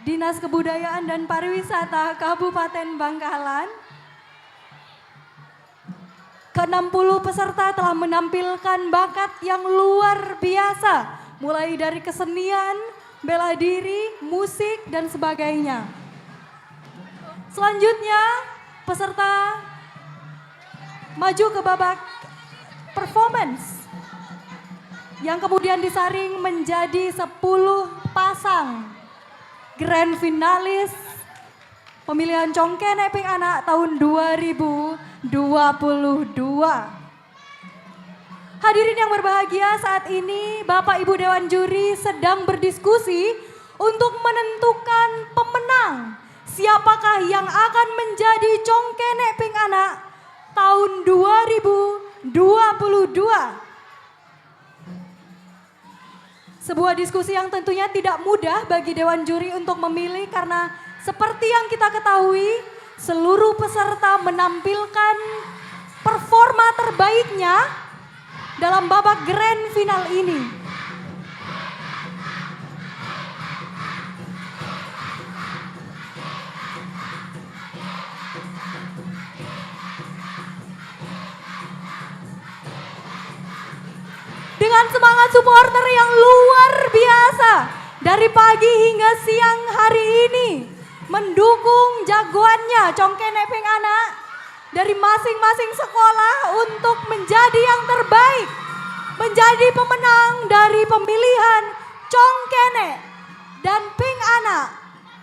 Dinas Kebudayaan dan Pariwisata Kabupaten Bangkalan. Keenam puluh peserta telah menampilkan bakat yang luar biasa, mulai dari kesenian, bela diri, musik, dan sebagainya. Selanjutnya, peserta maju ke babak Performance yang kemudian disaring menjadi sepuluh pasang grand finalis pemilihan Cong Kènè' Pèng Ana' tahun dua ribu dua puluh dua. Hadirin yang berbahagia, saat ini Bapak Ibu Dewan Juri sedang berdiskusi untuk menentukan pemenang, siapakah yang akan menjadi Cong Kènè' Pèng Ana' tahun dua ribu dua puluh dua. Sebuah diskusi yang tentunya tidak mudah bagi Dewan Juri untuk memilih, karena seperti yang kita ketahui, seluruh peserta menampilkan performa terbaiknya dalam babak grand final ini. Dengan semangat supporter yang luar biasa dari pagi hingga siang hari ini mendukung jagoannya Cong Kènè' Pèng Ana' dari masing-masing sekolah untuk menjadi yang terbaik, menjadi pemenang dari pemilihan Cong Kènè' dan Pèng Ana'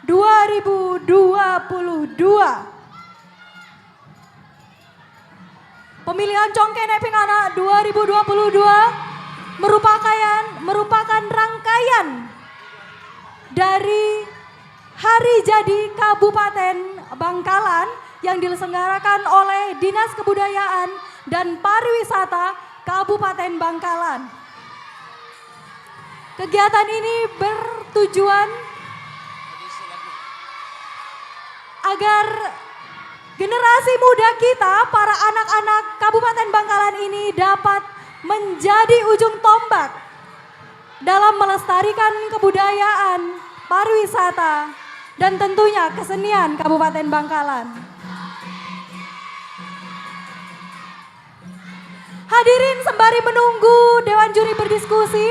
dua ribu dua puluh dua. Pemilihan Cong Kènè' Pèng Ana' dua ribu dua puluh dua merupakan, merupakan rangkaian dari Hari Jadi Kabupaten Bangkalan yang diselenggarakan oleh Dinas Kebudayaan dan Pariwisata Kabupaten Bangkalan. Kegiatan ini bertujuan agar generasi muda kita, para anak-anak Kabupaten Bangkalan ini, dapat menjadi ujung tombak dalam melestarikan kebudayaan, pariwisata, dan tentunya kesenian Kabupaten Bangkalan. Hadirin, sembari menunggu Dewan Juri berdiskusi,